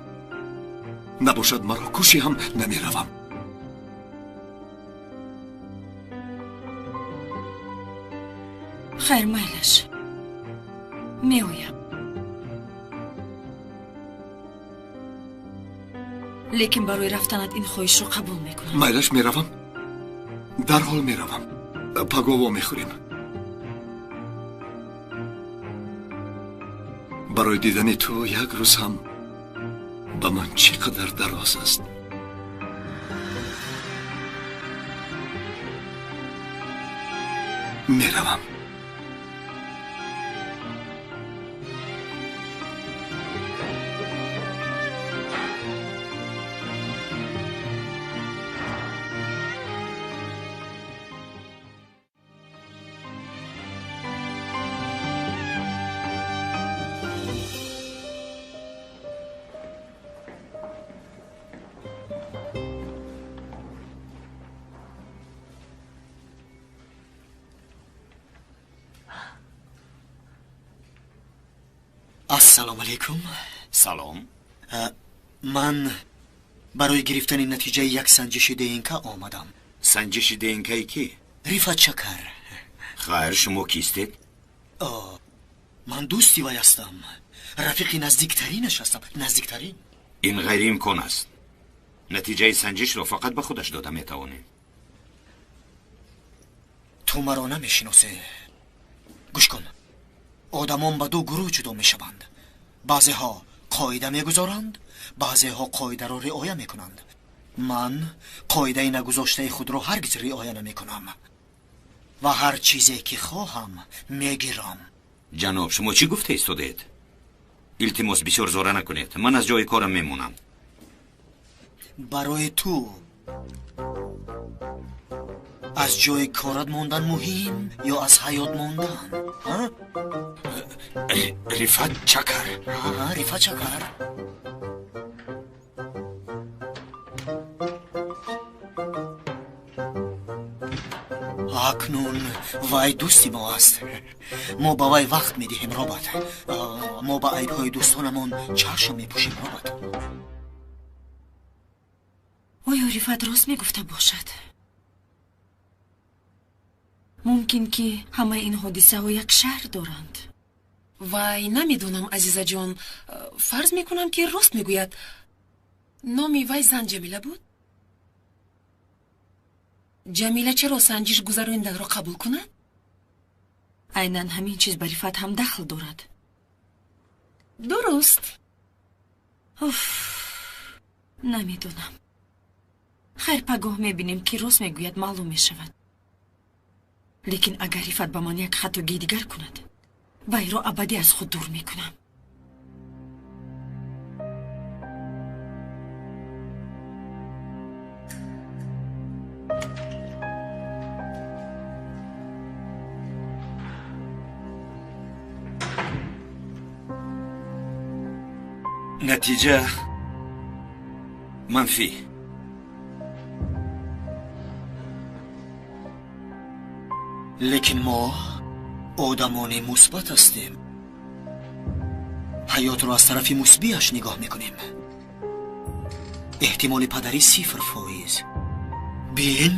Набошад маро кушӣ ҳам намеравам. Хайр, майлаш, меоям. Лекин барои рафтанат ин хоҳишро қабул мекунам. Майлаш, меравам. Дарҳол меравам. Паго вомехӯрем. Барои дидани ту як рӯз ҳам ба ман чӣ қадар дароз аст. Меравам. Ассалому алайкум. Салом. Ман барои гирифтани натиҷаи як санҷиши ДНК омадам. Санҷиши ДНК-и кӣ? Рифат Шакар. Хайр, шумо кистед? Ман дӯсти вай ҳастам. Рафиқи наздиктаринаш ҳастам. Наздиктарин. Ин ғайриимкон аст. Натиҷаи санҷишро фақат ба худаш дода метавонем. Ту маро намешиносӣ. Гӯш кун. Одамон ба ду гурӯҳ ҷудо мешаванд. Баъзеҳо қоида мегузоранд, баъзеҳо қоидаро риоя мекунанд. Ман қоидаи нагузоштаи худро ҳаргиз риоя намекунам ва ҳар чизе ки хоҳам мегирам. Ҷаноб, шумо чӣ гуфта истодаед? Илтимос, бисёр зора накунед. Ман аз ҷои корам мемонам. Барои ту Аз ҷои корат мондан муҳим ё аз ҳаёт мондан? Рифат Чакар. Рифат Чакар. Акнун вай дӯсти мо аст. Мо ба вай вақт медиҳем, Робот. Мо ба айбҳои дӯстонамон чашм мепӯшем, Робот. Оё Рифат рост мегуфта бошад? Мумкин ки ҳамаи ин ҳодисаҳо як шаҳр доранд. Вай, намедонам, Азизаҷон. Фарз мекунам, ки рост мегӯяд. Номи вай зан Ҷамила буд? Ҷамила чаро санҷиш гузарониданро қабул кунад? Айнан ҳамин чиз ба Рифат ҳам дахл дорад. Дуруст. Уф, намедонам. Хайр, пагоҳ мебинем, ки рост мегӯяд, маълум мешавад. Лекин агар Рифат ба ман як хатогии дигар кунад, вайро абадӣ аз худ дур мекунам. Натиҷа манфӣ. Лекин мо одамони мусбат ҳастем. Ҳаётро аз тарафи мусбиаш нигоҳ мекунем. Эҳтимоли падарӣ 0%. Бин,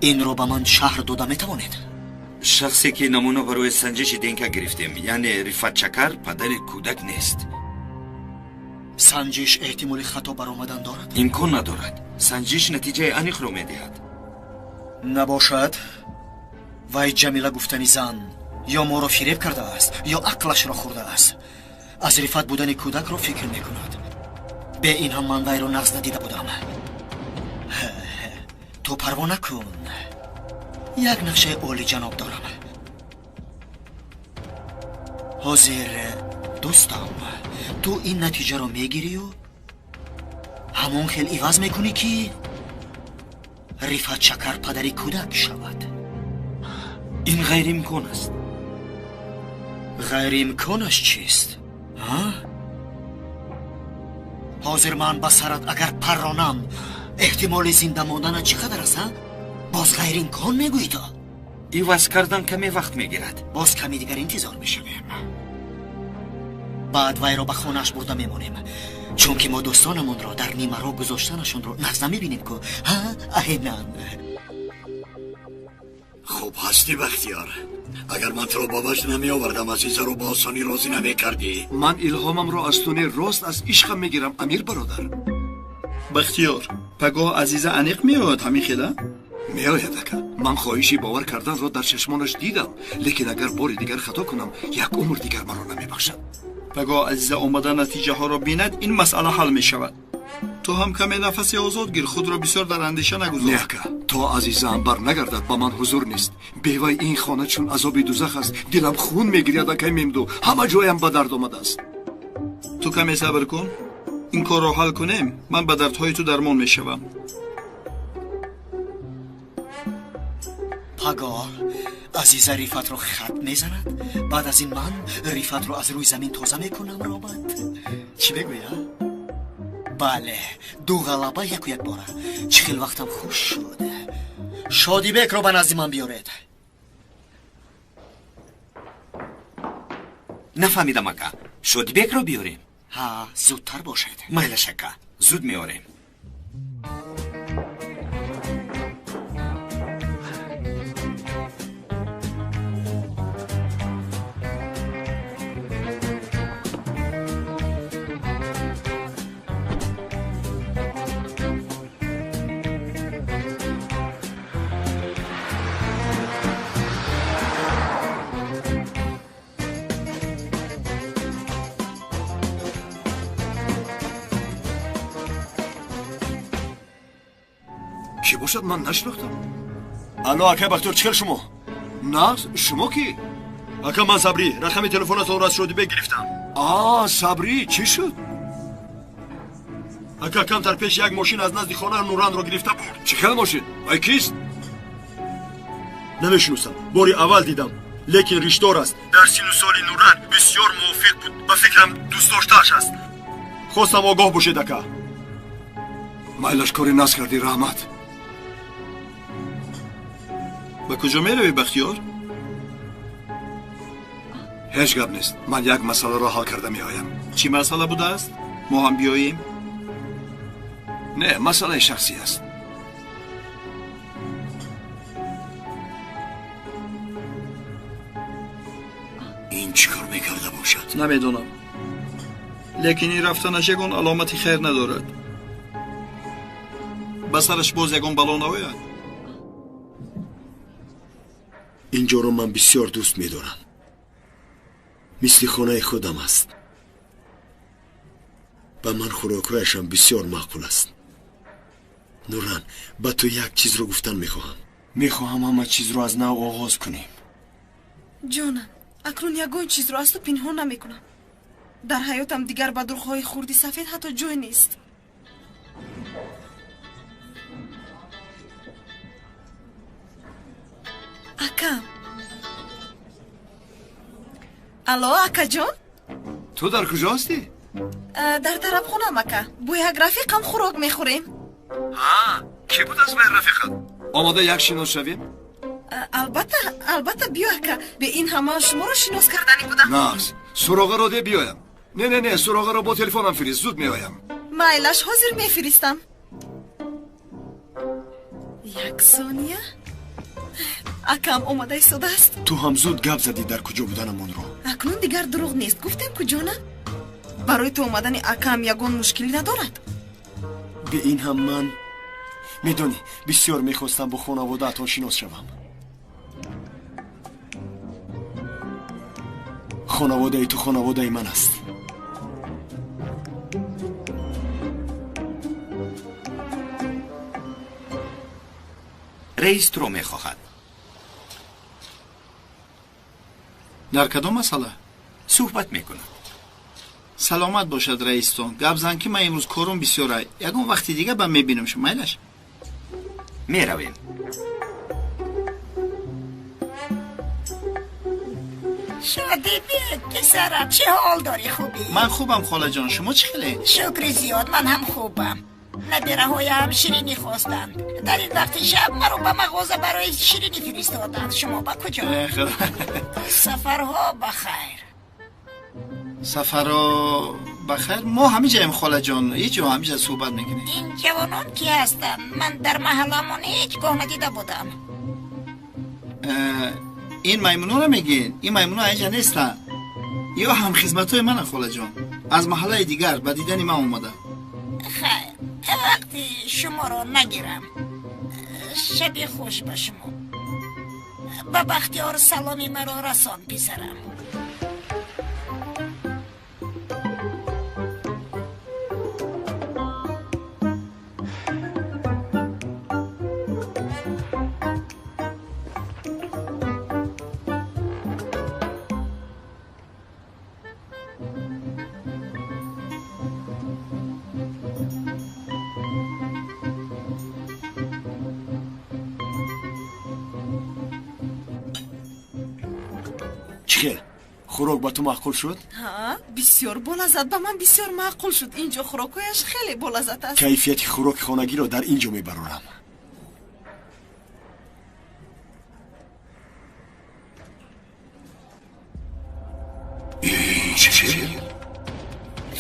инро ба ман шаҳр дода метавонед? Шахсе ки намуна барои санҷиши ДНК гирифтем, яъне Рифат Чакар, падари кӯдак нест. Санҷиш эҳтимоли хато баромадан дорад? Имкон надорад. Санҷиш натиҷаи аниқро медиҳад. Набошад, вай Ҷамила гуфтани зан ё моро фиреб кардааст, ё ақлашро хӯрдааст. Аз Рифат будани кӯдакро фикр мекунад. Бе ин ҳам ман вайро нағз надида будам. Ту парво накун. Як нақшаи олиҷаноб дорам. Ҳозир, дӯстам, ту ин натиҷаро мегирию ҳамон хел иваз мекунӣ, ки Рифат Чакар падари кӯдак шавад. Ин ғайриимкон аст. Ғайриимконаш чист? Ҳозир ман ба сарат агар парронам, эҳтимоли зинда монданат чӣ қадар аст? Боз ғайриимкон мегӯӣ то? Иваз кардан каме вақт мегирад. Боз каме дигар интизор мешавем. Баъд вайро ба хонааш бурда мемонем, чунки мо дӯстонамонро дар нимаро гузоштанашонро нағз намебинем ку. Ҳа, аҳенан. Хуб ҳастӣ, Бахтиёр. Агар ман туро ба ваҷд намеовардам, Азизаро ба осонӣ розӣ намекардӣ. Ман илҳомамро аз ту не, рост аз ишқам мегирам, Амир бародар. Бахтиёр, пагоҳ Азиза аниқ меояд ҳамин хела? Меояд, ака. Ман хоҳиши бовар карданро дар чашмонаш дидам, лекин агар бори дигар хато кунам, як умр дигар маро намебахшад. Пагоҳ Азиза омада натиҷаҳоро бинад, ин масъала ҳал мешавад. Ту ҳам каме нафаси озод гир, худро бисёр дар андеша нагузор. Не, ака, то Азизаам барнагардад ба ман ҳузур нест. Бевай ин хона чун азоби дузах аст. Дилам хун мегиряд, акай Мемду. Ҳама ҷоям ба дард омадааст. Ту каме сабр кун. Ин корро ҳал кунем, ман ба дардҳои ту дармон мешавам. Пагоҳ Азиза Рифатро хат мезанад. Баъд аз ин ман Рифатро аз рӯи замин тоза мекунам, Робот. Чӣ мегӯя? Бале, ду ғалаба яку якбора. Чӣ хел вақтам хуш шуд. Шодибекро ба назди ман биёред. Нафаҳмидам, ака. Шодибекро биёрем? Ҳа, зудтар бошед. Майлаш, ака, зуд меорем. Кӣ бошад, ман нашинохтам. Алло, акай Бахтиёр, чӣ хел шумо? Нағз, шумо кӣ? Ака, ман Сабрӣ, рақами телефонатонро аз Шодибек гирифтам. А, Сабрӣ, чӣ шуд? Ака, камтар пеш як мошин аз назди хона Нуранро гирифта бурд. Чӣ хел мошин? Вай кист? Намешиносам, бори аввал дидам, лекин риштдор аст. Дар сину соли Нуран бисёр мувофиқ буд, ба фикрам дӯстдоштааш аст. Хостам огоҳ бошед, ака. Майлаш, кори нас кардӣ, раҳмат. Ба куҷо меравӣ, Бахтиёр? Ҳеҷ гап нест, ман як масъаларо ҳал карда меоям. Чӣ масъала будааст? Мо ҳам биёем? Не, масъалаи шахсӣ аст. Ин чӣ кор мекарда бошад? Намедонам, лекин ин рафтанаш ягон аломати хайр надорад. Ба сараш боз ягон бало наояд. Инҷоро ман бисёр дӯст медорам, мисли хонаи худам аст. Ба ман хӯрокҳояшам бисёр маъқул аст. Нуран, ба ту як чизро гуфтан мехоҳам. Мехоҳам ҳама чизро аз нав оғоз кунем. Ҷонам, акнун ягон чизро аз ту пинҳон намекунам. Дар ҳаётам дигар ба дурғҳои хурди сафед ҳатто ҷой нест. Акам. Алло, акаҷон? Ту дар куҷо ҳастӣ? Дар тарабхонаам, ака. Бо як рафиқам хӯрок мехӯрем. Ҳа, кӣ буд аз вай рафиқат? Омода як шинос шавем? Албатта, албатта, биё, ака. Бе ин ҳама шуморо шинос кардани будам. Нағз, суроғаро де биёям. Не, не, не, суроғаро бо телефонам фирист, зуд меоям. Майлаш, ҳозир мефиристам. Як сония. Акам омада истодааст. Ту ҳам зуд гап задӣ дар куҷо буданамонро. Акнун дигар дурӯғ нест. Гуфтем ку, ҷонам? Барои ту омадани акам ягон мушкилӣ надорад? Бе ин ҳам ман медонӣ, бисёр мехостам бо хонаводаатон шинос шавам. Хонаводаи ту хонаводаи ман аст. Раис туро мехоҳад. Дар кадом масъала? Суҳбат мекунад. Саломат бошад, раистон. Гап зан, ки ман имрӯз корум бисёра. Ягон вақти дига ба мебинам шумо, майлаш? Меравем. Шодибек, писарам, чӣ ҳол дорӣ, хубӣ? Ман хубам, холаҷон, шумо чӣ хеле? Шукри зиёд, ман ҳам хубам. Набираҳоям ширинӣ хостанд. Дар ин вақти шаб маро ба мағоза барои ширинӣ фиристоданд. Шумо ба куҷо? Сафарҳо ба хайр. Сафарҳо ба хайр. Мо ҳамиҷаем, холаҷон, ҳеҷ ҷо ҳамиҷа суҳбат мекунем. Ин ҷавонон кӣ ҳастанд? Ман дар маҳалламон ҳеҷ гоҳ надида будам. Ин маймунонро мегӯед? Ин маймуно ҳеҷа нестанд. Ё ҳамхизматҳои мана, холаҷон, аз маҳаллаи дигар ба дидани ман омада. Хайр, вақти шуморо нагирам. Шаби хуш ба шумо. Ба Бахтиёр саломи маро расон, писарам. Хел, хӯрок ба ту маъқул шуд? Ҳа, бисёр болаззат, ба ман бисёр маъқул шуд. Инҷо хӯрокҳояш хеле болаззат аст. Кайфияти хӯроки хонагиро дар ин ҷо мебарорам.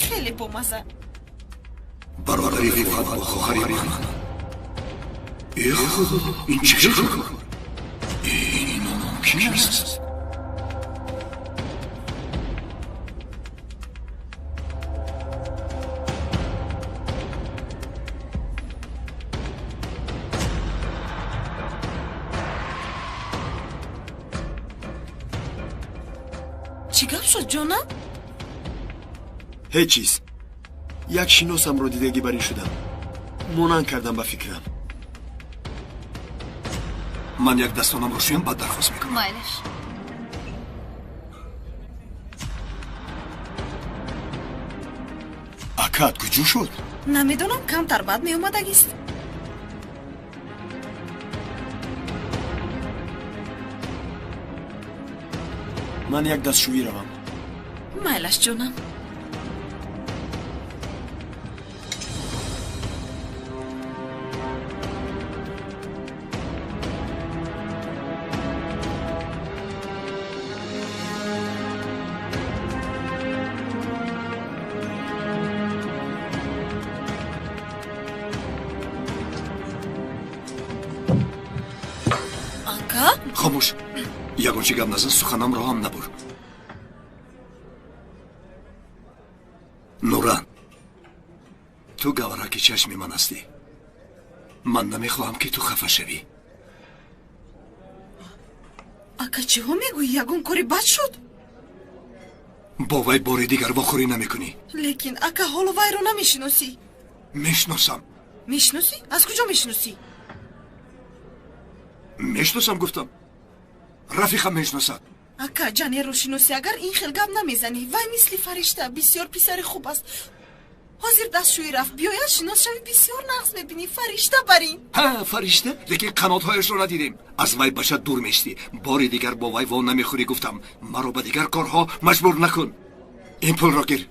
Хеле бомаза. Бародари Рифат бо хоҳари ман. Э худо, ин чӣ хел кор? Ин номумкин аст. Чӣ гап шуд, ҷонам? Ҳеҷ чиз. Як шиносамро дидагӣ бар ин шудам. Монанд кардам ба фикрам. Ман як дастонамро шӯям, баъд дархост мекунам. Майлаш. Акат куҷо шуд? Намедонам, камтар баъд меомадагист. Ман як дастшӯӣ равам. Майлаш, ҷонам. Хомӯш, ягон чи гап назан, суханамро ҳам набур. Нуран, ту гавраки чашми ман ҳастӣ. Ман намехоҳам, ки ту хафа шавӣ. Ака, чиҳо мегӯӣ? Ягон кори бад шуд? Бо вай бори дигар вохӯрӣ намекунӣ. Лекин ака, ҳоло вайро намешиносӣ. Мешиносам. Мешиносӣ? Аз куҷо мешиносӣ? Мешиносам, гуфтам. Рафиқам мешиносад. Ака, ҷанерро шиносӣ, агар ин хел гап намезанӣ. Вай мисли фаришта, бисёр писари хуб аст. Ҳозир дастшӯӣ рафт, биёяд шинос шавӣ, бисёр нағз мебинӣ. Фаришта барин. Ҳа, фаришта, лекин қанотҳояшро надидем. Аз вай баша дур мештӣ. Бори дигар бо вай во намехӯрӣ, гуфтам. Маро ба дигар корҳо маҷбур накун. Ин пулро гир.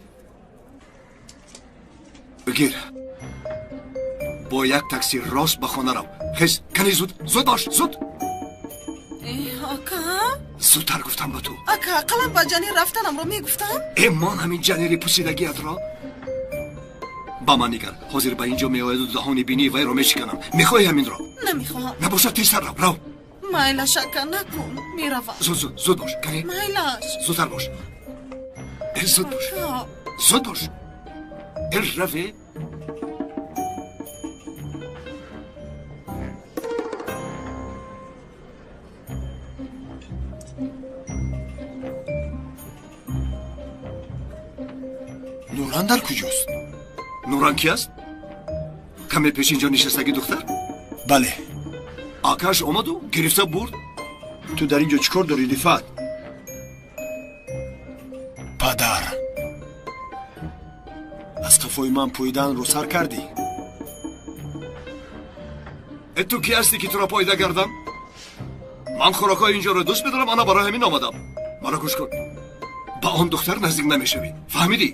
Гир. Бо як такси рост ба хона рав. Хез, кани зуд, зуд бош, зуд. Ака? Зудтар гуфтам ба ту. Ака, ақаллан ба ҷанер рафтанамро мегуфтам? Э, мон ҳамин ҷанери пусидагиятро. Ба ман нигар, ҳозир ба ин ҷо меояду даҳони бинии вайро мешиканам. Мехоҳӣ ҳаминро? Намехоҳам. Набошад, тезтар рав, рав. Майлаш, ака, накун, меравам. Зуд, зуд, зуд бош, кани. Майлаш. Зудтар бош. Э, зуд бош. Зуд бош. Э, раве. Нуран дар куҷост? Нуран ки аст? Каме пеш инҷо нишастаги духтар? Бале. Акааш омаду гирифта бурд. Ту дар ин ҷо чӣ кор дорӣ, Рифат? Падар, аз қафои ман поиданро сар кардӣ? Э, ту ки ҳастӣ, ки туро поида гардам? Ман хӯрокҳои инҷоро дӯст медорам, ана барои ҳамин омадам. Маро гӯш кун, ба он духтар наздик намешавӣ, фаҳмидӣ?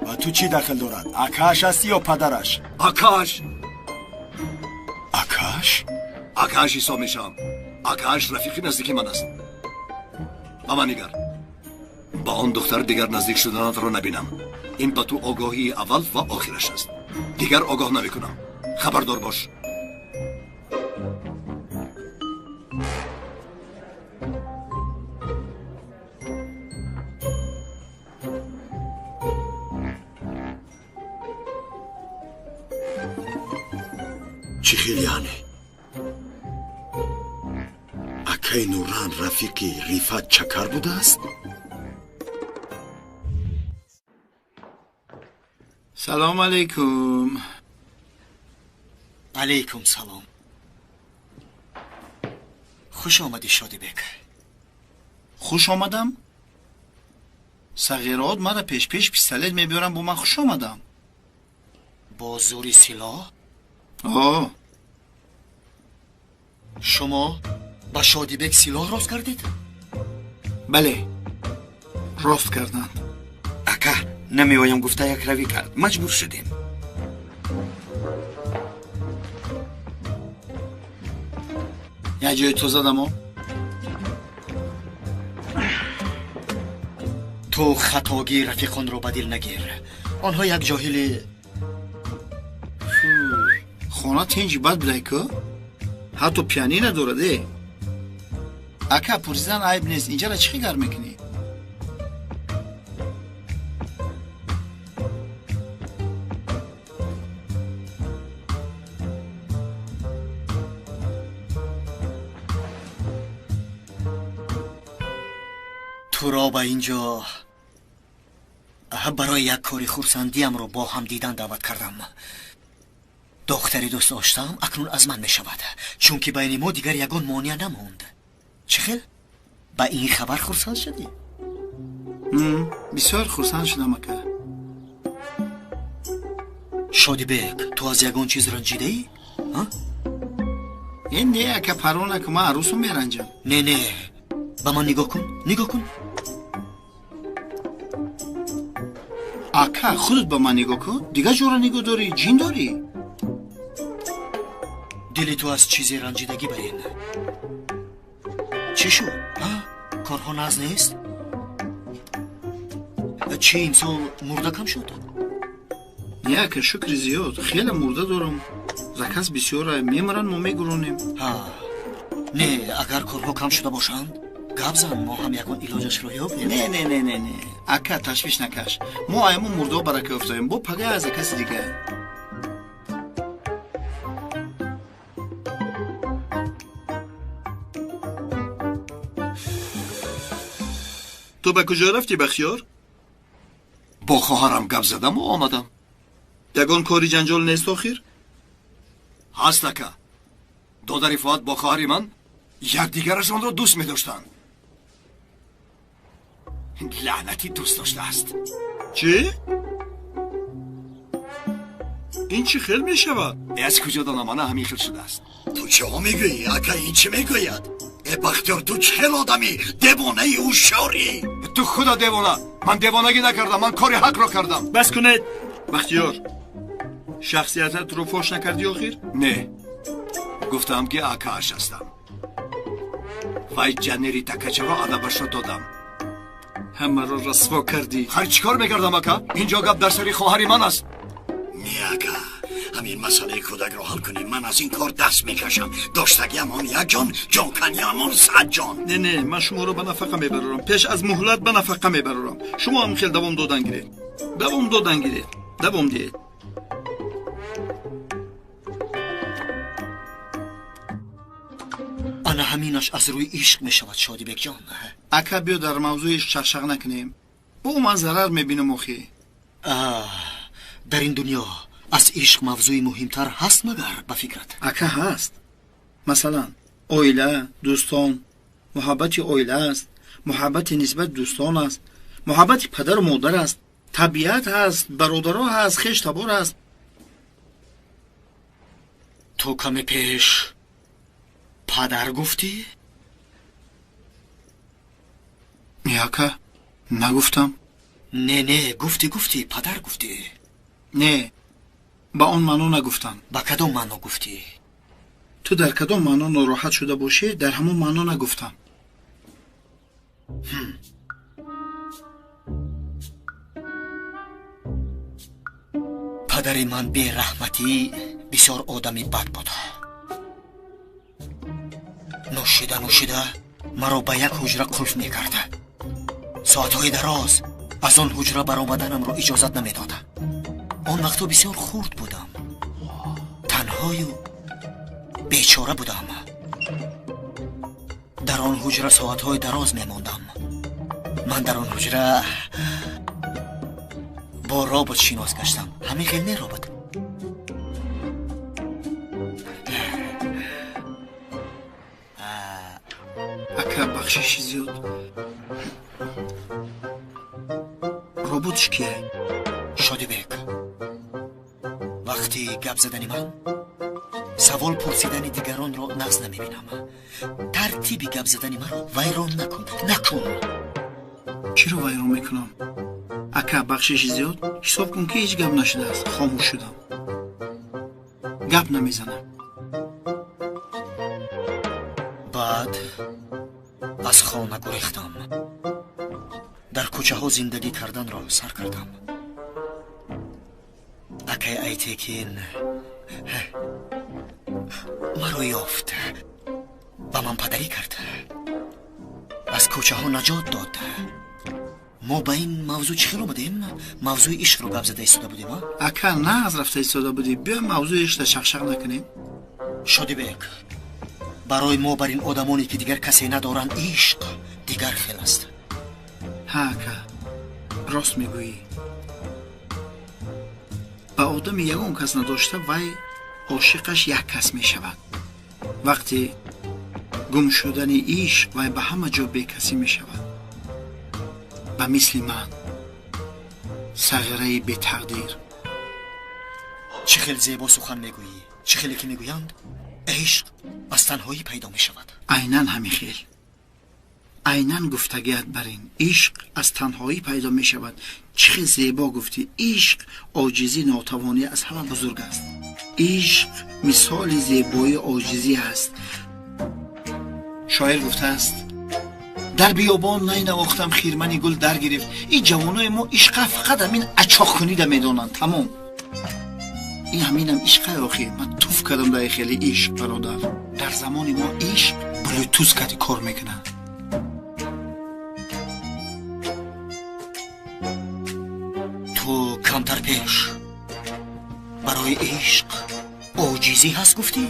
Ба ту чӣ дахл дорад? Акааш ҳастӣ ё падараш? Акааш. Акааш? Акааш ҳисоб мешавам. Акааш рафиқи наздики ман аст. Ба ман нигар, ба он духтар дигар наздик шуданатро набинам. Ин ба ту огоҳии аввал ва охираш аст. Дигар огоҳ намекунам. Хабардор бош. Чӣ хел яъне? Акаи Нуран рафиқи Рифат Чакар будааст? Салом алейкум. Алейкум салом. Хуш омадӣ, Шодибек. Хуш омадам? Сағирот мара пешпеш пистолет мебиёрам, бо ман хуш омадам. Бо зӯри силоҳ? О. Шумо ба Шодибек силоҳ рост кардед? Бале, рост карданд. Ака, намеоям гуфта якравӣ кард, маҷбур шудем. Як ҷои тоза дамо. Ту хатогии рафиқонро ба дил нагир. Онҳо як ҷоҳили хона тинҷ бад будай ку? Ҳатто пианино дорад, э? Ака, пурсидан айб нест, инҷара чӣ хел гарм мекунӣ? Туро ба ин ҷо барои як кори хурсандиамро бо ҳам дидан даъват кардам. Духтари дӯст доштам акнун аз ман мешавад, чунки байни мо дигар ягон монеа намонд. Чӣ хел? Ба ин хабар хурсанд шудӣ? Бисёр хурсанд шудам, ака. Шодибек, ту аз ягон чиз ранҷидаӣ? Э, не, ака, парво накун, ман арӯсу меранҷам. Не, не, ба ман нигоҳ кун, нигоҳ кун. Ака, худат ба ман нигоҳ кун, дигар ҷора нигоҳ дорӣ, ҷин дорӣ? Дили ту аз чизе ранҷидагӣ барин. Чӣ шуд? Корҳо нағз нест? Чӣ, имсол мурда кам шуд? Не, ака, шукри зиёд, хеле мурда дорам. Заказ бисёра, мемиранд, мо мегуронем. Не, агар корҳо кам шуда бошанд, гап зан, мо ҳам ягон илоҷашро ёбем. Не, не, не, не, не, ака, ташвиш накаш. Мо аямо мурдао барака ёфтаем, бо пага аз каси дига. Ту ба куҷо рафтӣ, Бахтиёр? Бо хоҳарам гап задаму омадам. Ягон кори ҷанҷол нест охир? Ҳаст, ака. Додари Фуат бо хоҳари ман якдигарашонро дӯст медоштанд. Лаънатӣ дӯст доштааст. Чӣ? Ин чӣ хел мешавад? Аз куҷо донам, ана ҳамин хел шудааст. Ту чиҳо мегӯӣ, ака? Ин чӣ мегӯяд? Э, Бахтиёр, ту чӣ хел одамӣ? Девонаи ҳушёрӣ. Ту худо девона. Ман девонагӣ накардам, ман кори ҳақро кардам. Бас кунед, Бахтиёр. Шахсиятатро фош накардӣ охир? Не, гуфтам, ки акааш ҳастам. Вай ҷанери такачаро адабашро додам. Ҳамаро расво кардӣ. Хайр, чӣ кор мекардам, ака? Инҷо гап дар сари хоҳари ман аст. Не, ака, ҳамин масъалаи кӯдакро ҳал кунем, ман аз ин кор даст мекашам. Доштагиамон як ҷон, ҷонканиамон 100 ҷон. Не, не, ман шуморо ба нафақа мебарорам. Пеш аз муҳлат ба нафақа мебарорам. Шумо ҳам хел давом додан гиред, давом додан гиред, давом диҳед. Ана ҳаминаш аз рӯи ишқ мешавад, Шодибекҷон. Ака, биё дар мавзӯи ишқ чақчақ накунем. Бо ман зарар мебинам охи. Дар ин дунё аз ишқ мавзӯи муҳимтар ҳаст магар, ба фикрат? Ака, ҳаст. Масалан, оила, дӯстон. Муҳаббати оила аст, муҳаббати нисбати дӯстон аст, муҳаббати падару модар аст, табиат ҳаст, бародаро ҳаст, хеш табор аст. Ту каме пеш падар гуфтӣ? Не, ака, нагуфтам. Не, не, гуфтӣ, гуфтӣ, падар гуфтӣ. Не, ба он маъно нагуфтам. Ба кадом маъно гуфтӣ? Ту дар кадом маъно нороҳат шуда бошӣ, дар ҳамон маъно нагуфтам. Падари ман бераҳматӣ бисёр одами бад буд. Нӯшида нӯшида маро ба як ҳуҷра қулф мекард. Соатҳои дароз аз он ҳуҷра баромаданамро иҷозат намедод. Он вақтҳо бисёр хурд будам, танҳою бечора будам. Дар он ҳуҷра соатҳои дароз мемондам. Ман дар он ҳуҷра бо робот шинос гаштам. Ҳамин хел не, робот? Ака, бахшиши зиёд. Роботш кие? Шодибек, вақти гап задани ман савол пурсидани дигаронро нағз намебинам. Тартиби гап задани маро вайрон накун, накун. Чиро вайрон мекунам? Ака, бахшиши зиёд, ҳисоб кун, ки ҳеҷ гап нашудааст. Хомӯш шудам, гап намезанам. Баъд аз хона гурехтам. Дар кӯчаҳо зиндагӣ карданро сар кардам. Акай Айтекин маро ёфт, ба ман падарӣ кард, аз кӯчаҳо наҷот дод. Мо ба ин мавзӯъ чӣ хел омадем? Мавзӯи ишқро гап зада истода будем, а? Ака, на аз рафта истода будӣ. Биё мавзӯи ишқда чақчақ накунем. Шодибек, барои мо бар ин одамоне, ки дигар касе надоранд, ишқ дигар хел аст. Ҳа, ака, рост мегӯӣ. Ба одами ягон кас надошта вай ошиқаш як кас мешавад. Вақте гум шудани ишқ, вай ба ҳама ҷо бекасӣ мешавад. Ба мисли ман, сағираи бетақдир. Чӣ хел зебо сухан мегӯӣ, чӣ хеле ки мегӯянд, ишқ аз танҳоӣ пайдо мешавад. Айнан ҳамин хел, айнан гуфтагият бар ин. Ишқ аз танҳоӣ пайдо мешавад. Чӣ хел зебо гуфтӣ. Ишқ оҷизӣ, нотавонӣ аз ҳама бузург аст. Ишқ мисоли зебои оҷизӣ аст. Шоир гуфтааст: дар биёбон най навохтам, хирмани гул дар гирифт. Ин ҷавонои мо ишқа фақат ҳамин ачоқкунида медонанд, тамом. Ин ҳаминам ишқай охи. Ман туф кардам дар хеле ишқ, бародар. Дар замони мо ишқ блютуз кади кор мекунад. Ту камтар пеш барои ишқ оҷизӣ ҳаст гуфтӣ?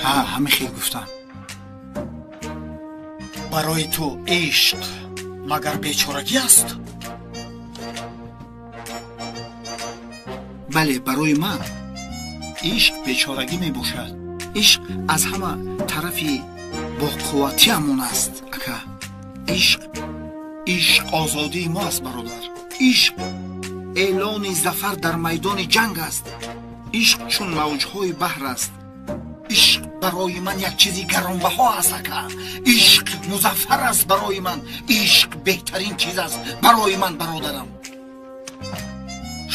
Ҳа, ҳамин хел гуфтам. Барои ту ишқ магар бечорагӣ аст? Бале, барои ман ишқ бечорагӣ мебошад. Ишқ аз ҳама тарафи боқувватиамон аст, ака. Ишқ, ишқ озодии мо аст, бародар. Ишқ эълони зафар дар майдони ҷанг аст. Ишқ чун мавҷҳои баҳр аст. Ишқ барои ман як чизи гаронбаҳо аст, ака. Ишқ музаффар аст барои ман. Ишқ беҳтарин чиз аст барои ман, бародарам.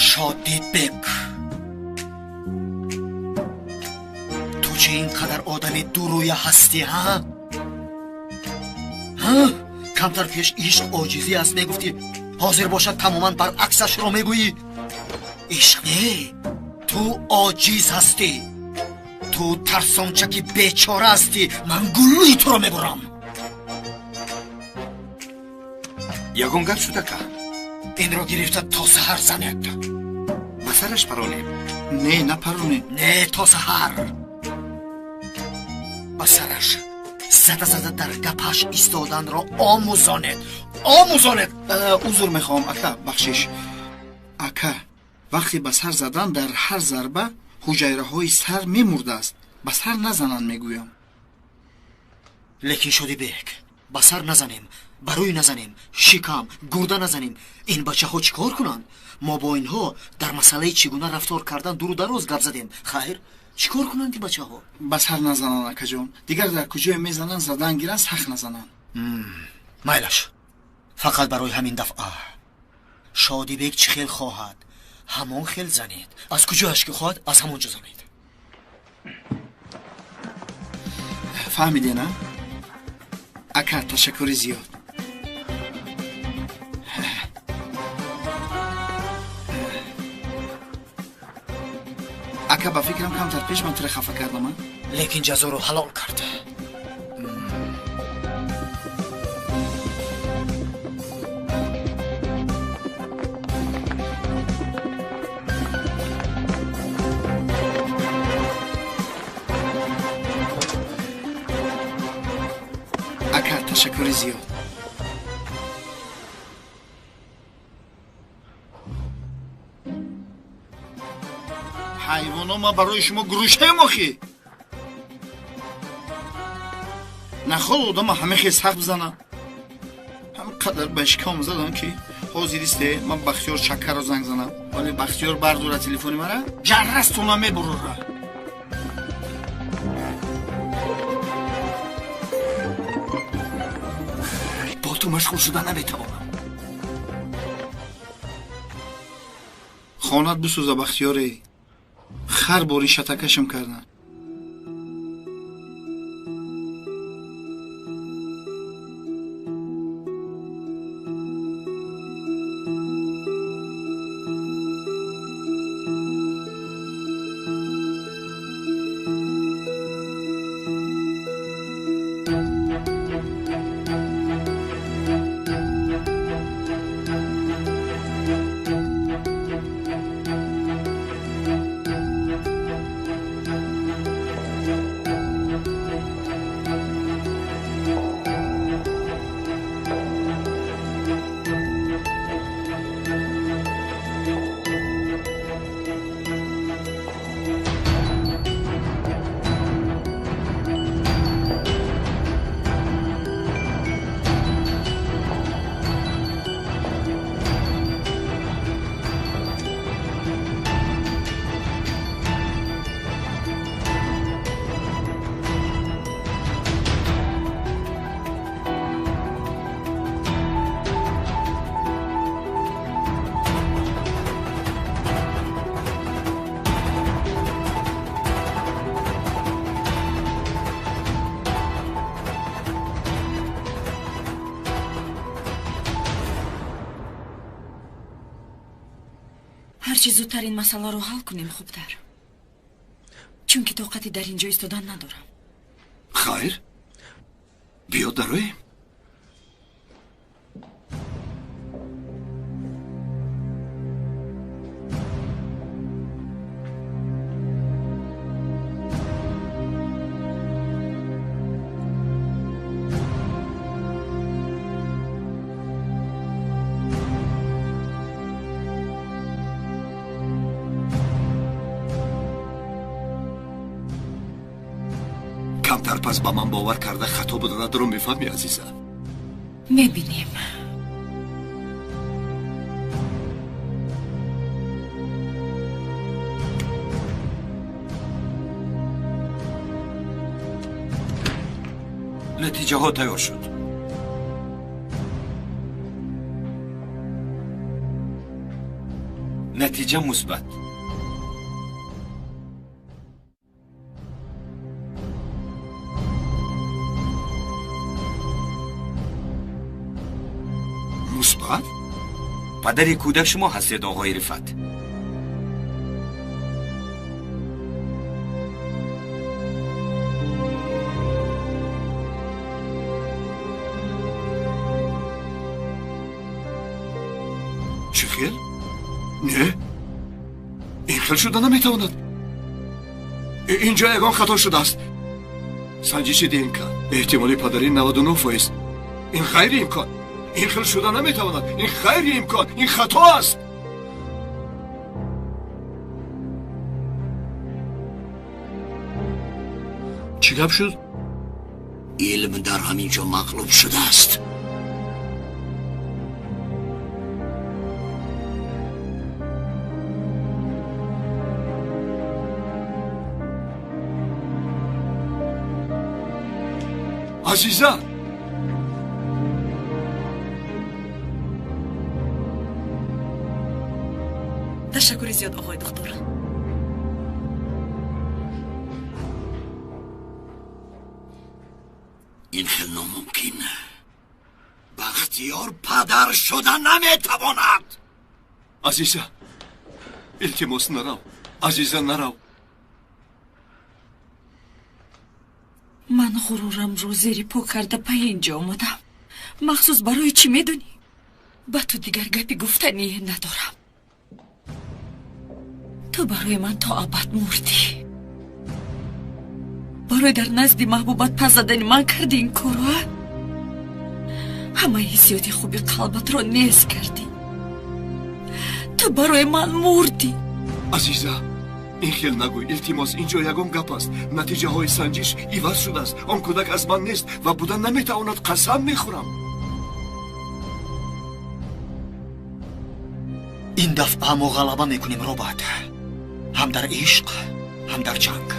Шодибек, ту чӣ ин қадар одами дурӯя ҳастӣ, ҳа? Ҳа? Камтар пеш ишқ оҷизӣ аст мегуфтӣ, ҳозир бошад тамоман баръаксашро мегӯӣ. Ишқ не, ту оҷиз ҳастӣ. Ту тарсончаки бечора ҳастӣ. Ман гуллӯи туро мебурам. Ягон гап шуда, ка? Инро гирифта то саҳар занед. Ба сараш паронем? Не, напаронем. Не, то саҳар. Ба сараш зада зада дар гапаш истоданро омӯзонед, омӯзонед. Узр мехоҳам, ака, бахшиш. Ака, вақте ба сар задан дар ҳар зарба ҳуҷайраҳои сар мемурдааст. Ба сар назананд, мегӯям. Лекин Шодибек, ба сар назанем, ба рӯй назанем, шикам, гурда назанем. Ин бачаҳо чӣ кор кунанд? Мо бо инҳо дар масъалаи чӣ гуна рафтор кардан дуру дароз гап задем. Хайр, чӣ кор кунанд ин бачаҳо? Ба сар назананд, акаҷон. Дигар дар куҷое мезананд, задан гиранд, сахт назананд. Майлаш, фақат барои ҳамин дафъа. Шодибек чӣ хел хоҳад, ҳамон хел занед. Аз куҷояш ки хоҳад, аз ҳамон ҷо занед. Фаҳмиде, на? Ака, ташаккури зиёд. Ака, ба фикрам камтар пеш ман тура хафа кардам, а? Лекин ҷазоро ҳалол кард. Ака, ташаккури зиёд. Ҳайвоно, ман барои шумо гурӯшаем охи. Нахол одама ҳама хел сахт бизанам. Ҳам қадар ба шикам задам ки ҳозир исте ман Бахтиёр Шакарро занг занам. Вале Бахтиёр бардора телефони мара, ҷаррастона мебурора. Бо ту машғул шуда наметавонам. Хонат бисӯза, Бахтиёре. Хар бори шатакашам карданд. Ҳарчи зудтар ин масъаларо ҳал кунем хубтар. Чунки тоқати дар ин ҷо истодан надорам. Хайр, биё дароем. Камтар пас ба ман бовар карда хато буданатро мефаҳмӣ, азиза. Мебинем. Натиҷаҳо тайёр шуд. Натиҷа мусбат. Мусбат? Падари кӯдак шумо ҳастед, оғои Рифат. Чӣ хел? Не, ин хел шуда наметавонад. Ин ҷо ягон хато шудааст. Санҷиши ДНК эҳтимоли падарӣ 99%. Ин ғайриимкон. Ин хел шуда наметавонад. Ин ғайриимкон. Ин хато аст. Чӣ гап шуд? Илм дар ҳамин ҷо мағлуб шудааст. Азиза! Ташаккури зиёд, оғои духтур. Ин хел номумкин. Бахтиёр падар шуда наметавонад. Азиза, илтимос нарав. Азиза, нарав. Ман ғурурамро зери по карда ба ин ҷо омадам. Махсус барои чӣ медонӣ? Ба ту дигар гапи гуфтанӣ надорам. Ту барои ман то абад мурдӣ. Барои дар назди маҳбубат пас задани ман кардӣ ин корро? Ҳамаи ҳиссиёти хуби қалбатро нез кардӣ. Ту барои ман мурдӣ. Азиза, ин хел нагӯй, илтимос. Ин ҷо ягон гап аст. Натиҷаҳои санҷиш иваз шудааст. Он кӯдак аз ман нест ва будан наметавонад. Қасам мехӯрам. Ин дафъа мо ғалаба мекунем, Робат. Ҳам дар ишқ, ҳам дар ҷанг.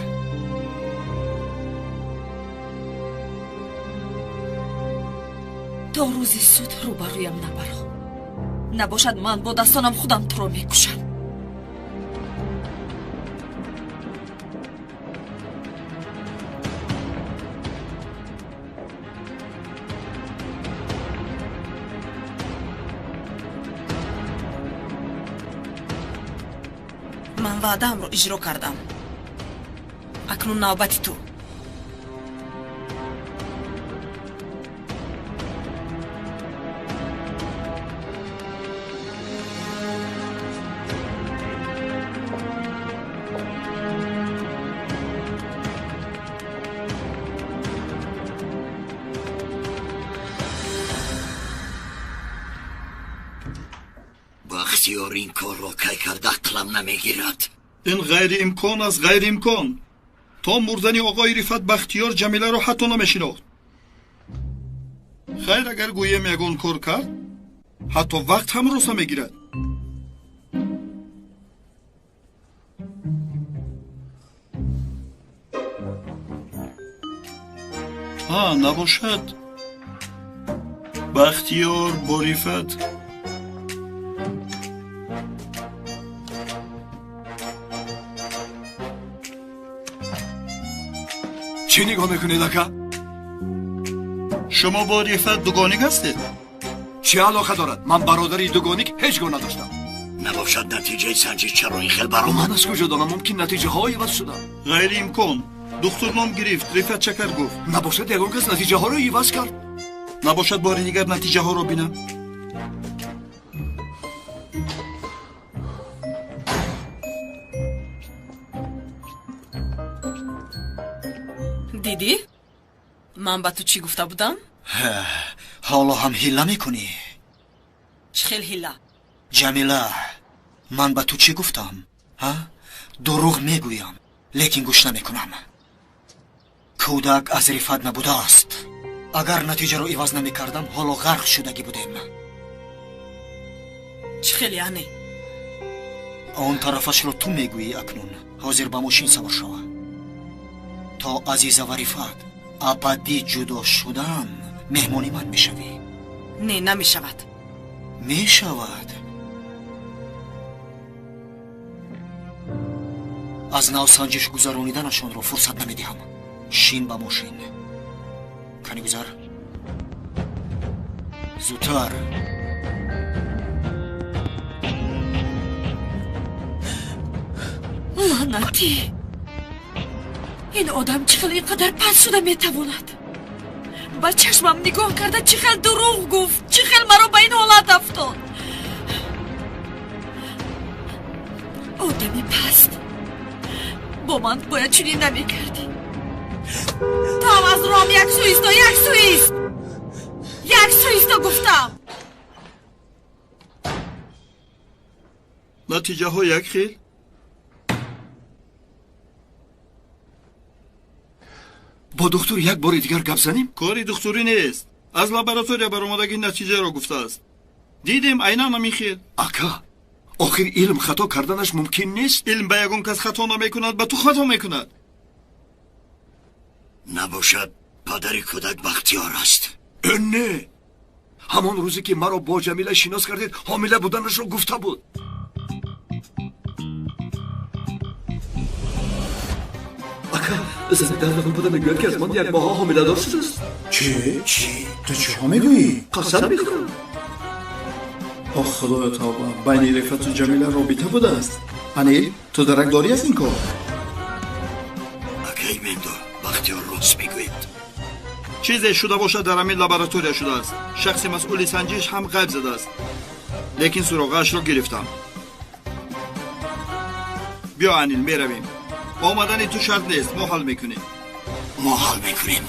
То рӯзи суд рӯбарӯям набаро. Набошад ман бо дастонам худам туро мекушам. Ман ваъдаамро иҷро кардам. Акнун навбати ту. Бахтиёр ин корро кай карда ақлам намегирад. Ин ғайриимкон аст, ғайриимкон. То мурдани оғои Рифат Бахтиёр Ҷамиларо ҳатто намешинохт. Хайр, агар гӯем ягон кор кард, ҳатто вақт ҳам роса мегирад. Ҳа, набошад. Бахтиёр бо Рифат Чӣ нигоҳ мекунед, ака? Шумо бо Рифат дугоник ҳастед? Чӣ алоқа дорад? Ман бародари дугоник ҳеҷ гоҳ надоштам. Набошад натиҷаи санҷиш чаро ин хел баромад? Ман аз куҷо донам, мумкин натиҷаҳо иваз шуданд. Ғайриимкон. Духтур ном гирифт, Рифат Чакар гуфт. Набошад ягон кас натиҷаҳоро иваз кард. Набошад бори дигар натиҷаҳоро бинам. Дидӣ? Ман ба ту чӣ гуфта будам? Ҳоло ҳам ҳилла мекунӣ? Чӣ хел ҳилла? Ҷамила, ман ба ту чӣ гуфтам? Ҳа? Дурӯғ мегӯям, лекин гӯш намекунам. Кӯдак аз Рифат набудааст. Агар натиҷаро иваз намекардам, ҳоло ғарқ шудагӣ будем. Чӣ хел яъне? Он тарафашро ту мегӯӣ акнун. Ҳозир ба мошин савор шава. То Азиза ва Рифат абадӣ ҷудо шудан, меҳмони ман мешавӣ. Не, намешавад. Мешавад. Аз нав санҷиш гузарониданашонро фурсат намедиҳам. Шин ба мошин. Кани гузар. Зудтар. Лаънатӣ! Ин одам чӣ хел ин қадар паст шуда метавонад? Ба чашмам нигоҳ карда чӣ хел дурӯғ гуфт, чӣ хел маро ба ин ҳолат афтод. Одами паст, бо ман бояд чунин намекардӣ. Ту ҳам аз роҳам як сӯ исто, як сӯ ист, як сӯ исто гуфтам. Натиҷаҳо як хел? Бо духтур як бори дигар гап занем? Кори духтурӣ нест. Аз лаборатория баромадагӣ натиҷаро гуфтааст. Дидем, айнан ҳамин хел. Ака, охир илм хато карданаш мумкин нест? Илм ба ягон кас хато намекунад, ба ту хато мекунад. Набошад падари кӯдак Бахтиёр аст. Не, ҳамон рӯзе ки маро бо Ҷамила шинос кардед, ҳомила буданашро гуфта буд. Ака, зани дар нафар буда мегӯяд ки аз ман як моҳа ҳомиладор шудааст. Чӣ? Чӣ? Ту чиҳо мегӯӣ? Қасам мехӯрам. Ох, худоё тавба, байни Рифату Ҷамила робита будааст. Анил, ту дарак дорӣ аз ин кор? Акай Мендо, Бахтиёр рост мегӯяд. Чизе шуда бошад дар ҳамин лаборатория шудааст. Шахси масъули санҷиш ҳам ғайб задааст. Лекин суроғаашро гирифтам. Биё, Анил, меравем. Омадани ту шарт нест, мо ҳал мекунем. Мо ҳал мекунем.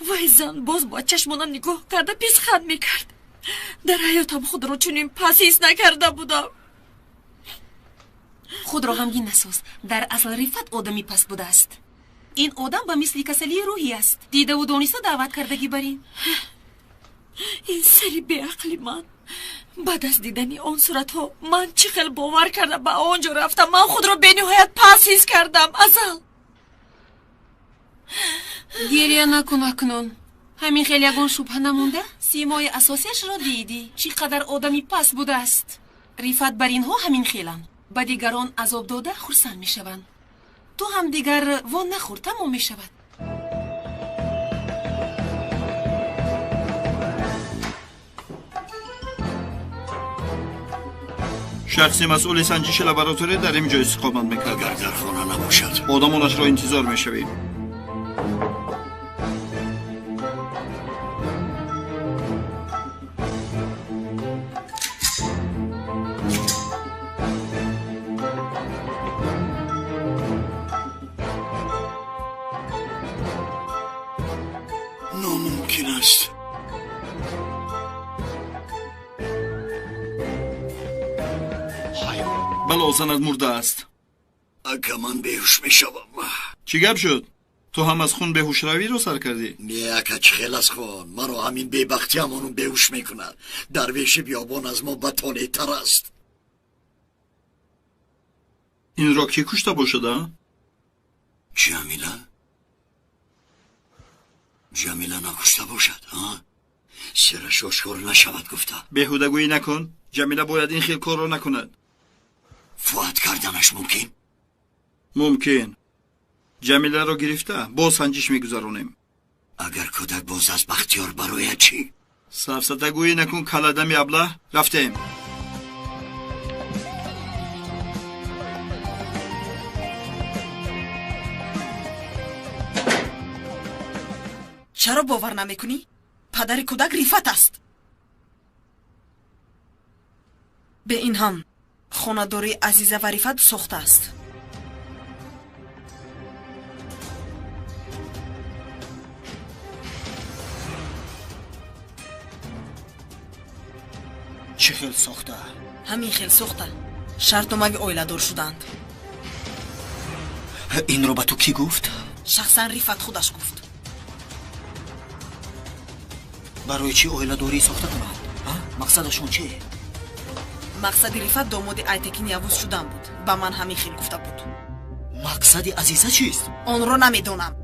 Вай зан боз бо чашмонам нигоҳ карда писханд мекард. Дар ҳаётам худро чунин пас ҳис накарда будам. Худро ғамгин насоз. Дар асл Рифат одами паст будааст. Ин одам ба мисли касалии рӯҳӣ аст. Дидаву дониста даъват кардагӣ бар ин. Ин сари беақли ман. Баъд аз дидани он суратҳо ман чӣ хел бовар карда ба он ҷо рафтам. Ман худро бениҳоят пас ҳис кардам. Азал, гиря накун акнун. Ҳамин хел ягон шубҳа намонда? Симои асосияшро дидӣ, чӣ қадар одами паст будааст. Рифат бар инҳо ҳамин хеланд. Ба дигарон азоб дода хурсанд мешаванд. Ту ҳам дигар во нахӯр, тамом мешавад. Шахси масъули санҷиши лаборатория дар ин ҷо истиқомат мекард. Агар дар хона набошад, одамонашро интизор мешавем. Номумкин аст. Бало занат мурдааст. Ака, ман беҳуш мешавам. Чӣ гап шуд? Ту ҳам аз хун беҳушравиро сар кардӣ? Не, ака, чӣ хел аз хун? Маро ҳамин бебахтӣ ҳамону беҳуш мекунад. Дарвеши биёбон аз мо батолеътар аст. Инро кӣ кушта бошад, а? Ҷамила? Ҷамила накушта бошад, а? Сираш ошкор нашавад гуфта. Беҳудагӯӣ накун. Ҷамила бояд ин хел корро накунад. Фуат карданаш мумкин? Мумкин. Ҷамиларо гирифта боз санҷиш мегузаронем. Агар кӯдак боз аз Бахтиёр барояд чӣ? Сафсатагӯӣ накун, каладами аблаҳ. Рафтем. Чаро бовар намекунӣ? Падари кӯдак Рифат аст. Бе ин ҳам хонадории Азиза ва Рифат сохта аст. Чӣ хел сохта? Ҳамин хел сохта. Шартномави оиладор шуданд. Инро ба ту кӣ гуфт? Шахсан Рифат худаш гуфт. Барои чӣ оиладорӣ сохта кунанд? Мақсадашон чӣ? Мақсади Рифат домоди Айтекин Явуз шудан буд. Ба ман ҳамин хел гуфта буд. Мақсади Азиза чист? Онро намедонам.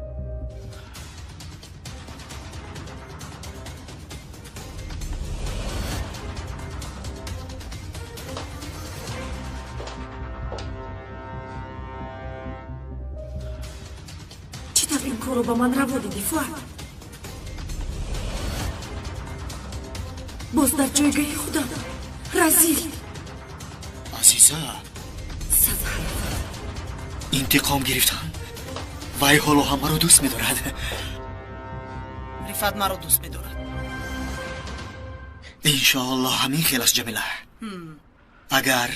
Чӣ тавр ин корро ба ман раво дидӣ, Фуад? Боз дар ҷойгоҳи худам разил. Азиза, интиқом гирифтан. Вай ҳоло ҳам маро дӯст медорад. Рифат маро дӯст медорад. Иншоаллоҳ ҳамин хел аст, Ҷамила. Агар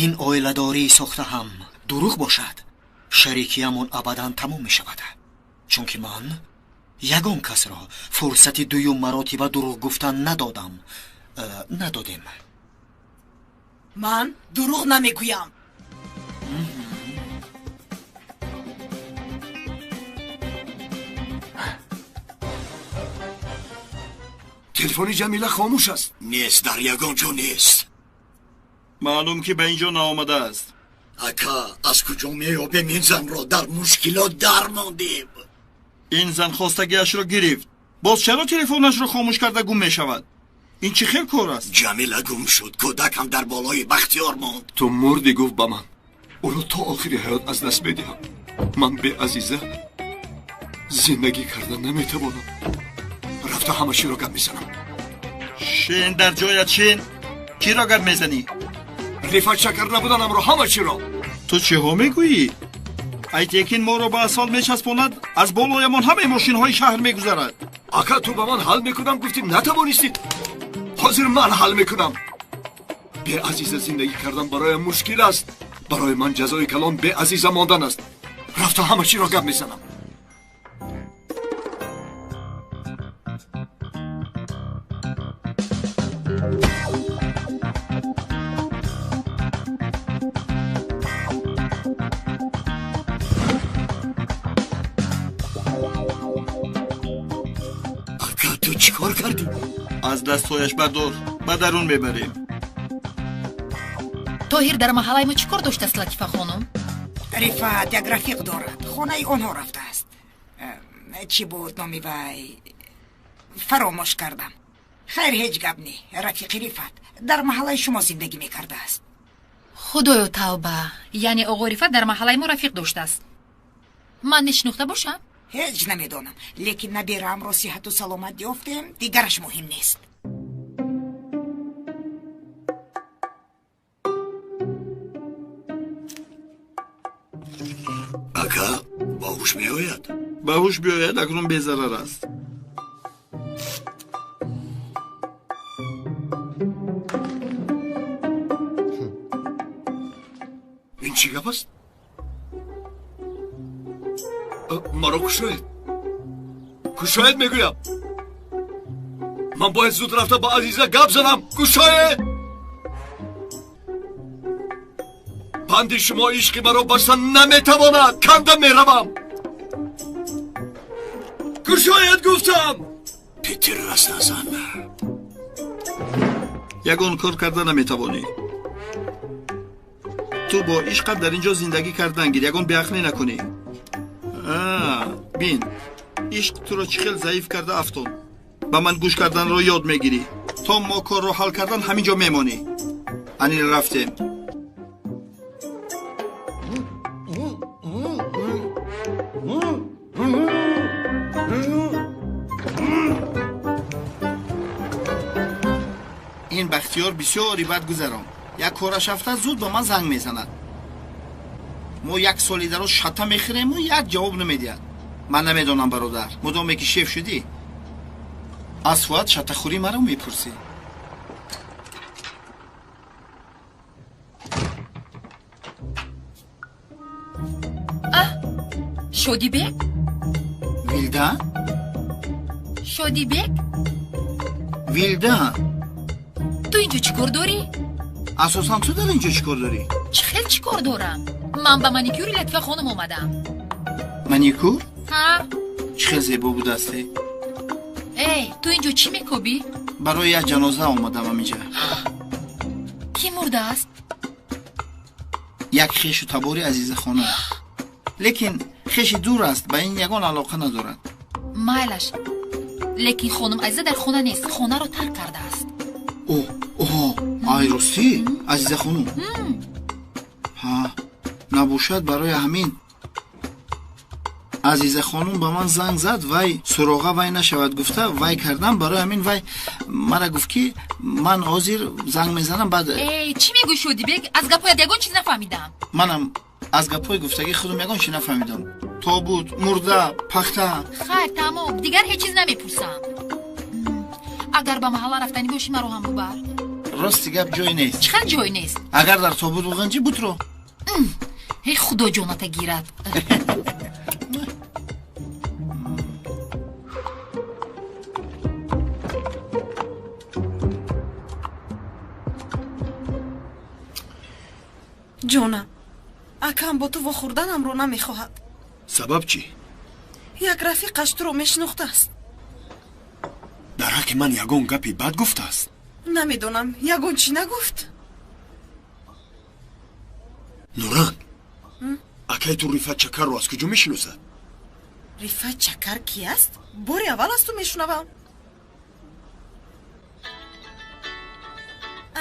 ин оиладории сохта ҳам дурӯғ бошад, шарикиямон абадан тамом мешавад. Чунки ман ягон касро фурсати дуюм маротиба дурӯғ гуфтан надодам. Надодем. Ман дурӯғ намегӯям. Телефони Ҷамила хомӯш аст. Нест, дар ягон ҷо нест. Маълум ки ба ин ҷо наомадааст. Ака, аз куҷо меёбем ин занро? Дар мушкилот дармондем. Ин зан хостагиашро гирифт. Боз чаро телефонашро хомӯш карда гум мешавад? Ин чӣ хел кор аст? Ҷамила гум шуд, кӯдакам дар болои Бахтиёр монд. Ту мурдӣ, гуфт ба ман. Ӯро то охири ҳаёт аз даст медиҳам. Ман бе Азиза зиндагӣ карда наметавонам. Рафта ҳама чиро гап мезанам. Шин дар ҷоят, шин. Киро гап мезанӣ? Рифат шакар набуданамро, ҳама чиро. Ту чиҳо мегӯӣ? Айтекин моро ба асфалт мечаспонад, аз болоямон ҳамаи мошинҳои шаҳр мегузарад. Ака, ту ба ман ҳал мекунам гуфтӣ, натавонистӣ. Ҳозир ман ҳал мекунам. Бе Азиза зиндагӣ кардан бароям мушкил аст. Барои ман ҷазои калон бе Азиза мондан аст. Рафта ҳама чиро гап мезанам. Ака, ту чӣ кор кардӣ? Аз дастҳояш бардор, ба дарун мебарем. Тоҳир дар маҳаллаи мо чӣ кор доштааст, Латифа хонум? Рифат як рафиқ дорад, хонаи онҳо рафтааст. Чӣ буд номи вай? Фаромӯш кардам. Хайр, ҳеҷ гап не. Рафиқи Рифат дар маҳаллаи шумо зиндагӣ мекардааст. Худоё тавба, яъне оғо Рифат дар маҳаллаи мо рафиқ доштааст. Ман нешинохта бошам? Ҳеҷ намедонам, лекин набераамро сиҳату саломат ёфтем, дигараш муҳим нест. Ака, ба ҳуш меояд? Ба ҳуш биёяд, акнун безарар аст. Ин чӣ гап аст? Маро кушоед, кушоед мегӯям. Ман бояд зуд рафта ба Азиза гап занам. Кушоед! Банди шумо ишқи маро баста наметавонад. Канда меравам. Кушоед гуфтам. Питир раст назан. Ягон кор карда наметавонӣ. Ту бо ишқат дар ин ҷо зиндагӣ кардан гир, ягон беақлӣ накунӣ. Бин, ишқ туро чӣ хел заиф карда афтон. Ба ман гӯш карданро ёд мегирӣ. То мо корро ҳал кардан ҳамин ҷо мемонӣ. Анил, рафтем. Ин Бахтиёр бисёри бад гузарон. Як кораш афтад, зуд ба ман занг мезанад. Мо як соли дароз шата мехӯрему як ҷавоб намедиҳад. Ман намедонам, бародар, мудоме ки шеф шудӣ, аз Фуад шатахӯрӣ маро мепурсӣ. Шодибек? Вилда? Шодибек? Вилда? Ту инҷо чӣ кор дорӣ? Асосан ту дар инҷо чӣ кор дорӣ? Чӣ хел чӣ кор дорам? Ман ба маникюри Латифа хонум омадам. Маникюр? Ҳа. Чӣ хел зебо будастӣ? Эй, ту инҷо чӣ мекобӣ? Барои як ҷаноза омадам аминҷа. Кӣ мурдааст? Як хешу табори Азиза хонум. Лекин хеши дур аст, ба ин ягон алоқа надорад. Майлаш, лекин хонум Азиза дар хона нест, хонаро тарк кардааст. О, оҳо, ай ростӣ, Азиза хонум. Ҳа, набошад барои ҳамин Азиза хонум ба ман занг зад, вай суроға вай нашавад гуфта, вай кардам, барои ҳамин вай мара гуфт ки ман ҳозир занг мезанам, баъд. Эй, чӣ мегӯӣ, Шодибек? Аз гапҳоят ягон чиз нафаҳмидам. Манам аз гапҳои гуфтагии худам ягон чиз нафаҳмидам. Тобут, мурда, пахта. Хайр, тамом, дигар ҳеҷ чиз намепурсам. Агар ба маҳалла рафтанӣ бошӣ, маро ҳам бубар. Рости гап ҷой нест. Чӣ хел ҷой нест? Агар дар тобут буғанҷӣ, бутро. Эй, худо ҷоната гирад. Ҷонам, акам бо ту вохӯрданамро намехоҳад. Сабаб чӣ? Як рафиқаш туро мешинохтааст. Дар ҳаққи ман ягон гапи бад гуфтааст? Намедонам, ягон чӣ нагуфт. Нуран, акай ту Рифат Чакарро аз куҷо мешиносад? Рифат Чакар ки аст? Бори аввал аз ту мешунавам.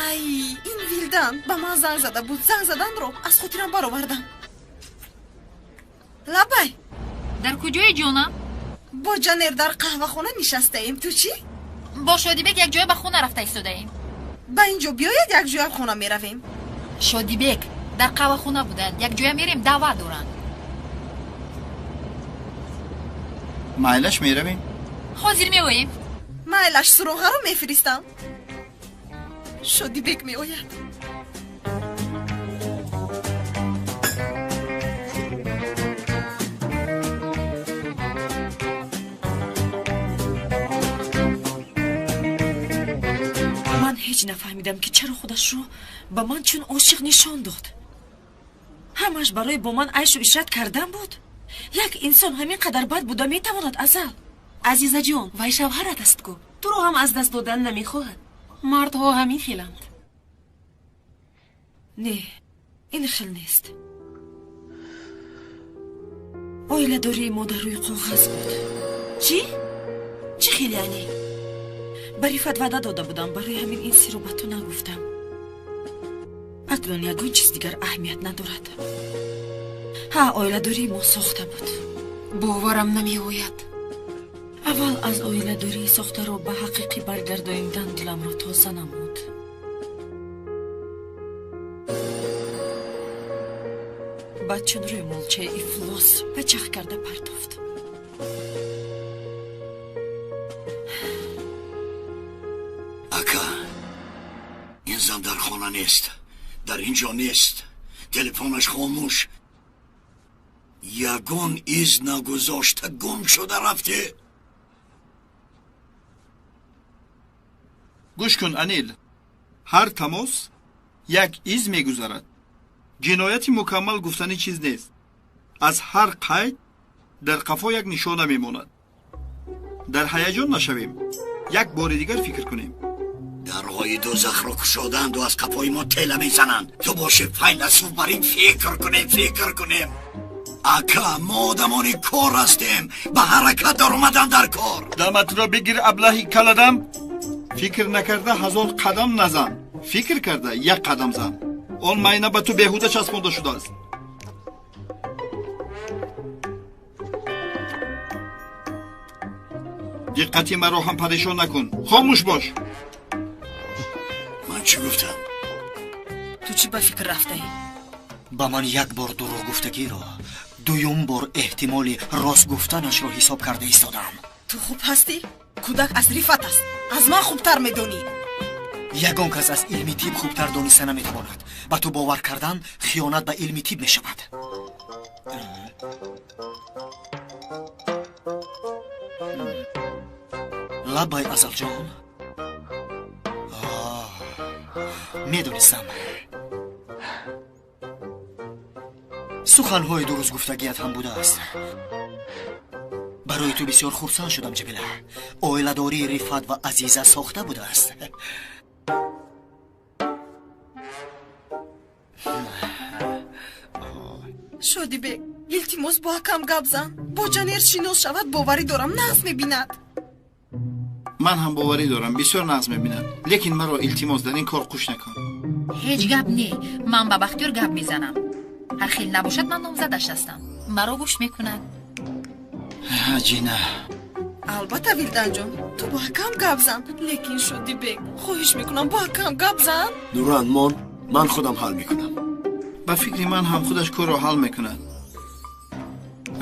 Ай, ин Вилдан ба ман занг зада буд. Занг заданро аз хотирам баровардам. Лабай. Дар куҷое, ҷонам? Бо Ҷанер дар қаҳвахона нишастаем. Ту чӣ? Бо Шодибек якҷоя ба хона рафта истодаем. Ба инҷо биёед, якҷоя хона меравем. Шодибек дар қаҳвахона буданд, якҷоя мерем, даъват доранд. Майлаш, меравем. Ҳозир меоем. Майлаш, суроғаро мефиристам. Шодибек меояд. Ман ҳеҷ нафаҳмидам ки чаро худашро ба ман чун ошиқ нишон дод. Ҳамаш барои бо ман айшу ишрат кардан буд. Як инсон ҳамин қадар бад буда метавонад, Азал? Азизаҷон, вай шавҳарат аст ку, туро ҳам аз даст додан намехоҳад. Мардҳо ҳамин хеланд. Не, ин хел нест. Оиладории мо дар рӯи коғаз буд. Чӣ? Чӣ хел яъне? Ба Рифат ваъда дода будам, барои ҳамин ин сирро ба ту нагуфтам. Акнун ягон чиз дигар аҳамият надорад. Ҳа, оиладории мо сохта буд. Боварам намеояд. Аввал аз оиладории сохтаро ба ҳақиқӣ баргардонидан диламро тоза намуд. Баъд чун рӯймолчаи ифлос пачах карда партофт. Ака, ин зан дар хона нест, дар ин ҷо нест, телефонаш хомӯш. Ягон из нагузошта гум шуда рафте. Гӯш кун, Анил, ҳар тамос як из мегузарад. Ҷинояти мукаммал гуфтани чиз нест. Аз ҳар қайд дар қафо як нишона мемонад. Дар ҳаяҷон нашавем, як бори дигар фикр кунем. Дарҳои дӯзахро кушоданду аз қафои мо тела мезананд. Ту боши файласуф, бар ин фикр кунем, фикр кунем. Ака, мо одамони кор ҳастем, ба ҳаракат даромадан дар кор. Даматро бигир, аблаҳи каладам. Фикр накарда ҳазор қадам назан, фикр карда як қадам зан. Он майна ба ту беҳуда часпонда шудааст. Диққати маро ҳам парешон накун, хомӯш бош. Чӣ гуфтам? Ту чӣ ба фикр рафтаӣ? Ба ман як бор дурӯғ гуфтагиро, дуюм бор эҳтимоли рост гуфтанашро ҳисоб карда истодам. Ту хуб ҳастӣ? Кӯдак аз Рифат аст. Аз ман хубтар медонӣ. Ягон кас аз илми тиб хубтар дониста наметавонад. Ба ту бовар кардан хиёнат ба илми тиб мешавад. Лаббай, Азалҷон. Медонистам. Суханҳои дуруст гуфтагият ҳам будааст. Барои ту бисёр хурсанд шудам, Ҷамила. Оиладории Рифат ва Азиза сохта будааст. Шодибек, илтимос бо акам гап зан. Бо Ҷанер шинос шавад, боварӣ дорам, нағз мебинад. Ман ҳам боварӣ дорам, бисёр нағз мебинад. Лекин маро илтимос дар ин кор қуш накун. Ҳеҷ гап не, ман ба Бахтиёр гап мезанам. Ҳар хел набошад, ман номзадаш ҳастам. Маро гӯш мекунад. Ҷина. Албатта, Вилданҷон, ту бо акам гап зан. Лекин Шодибек, хоҳиш мекунам, бо акам гап зан. Нуран, мон, ман худам ҳал мекунам. Ба фикри ман ҳам худаш корро ҳал мекунад.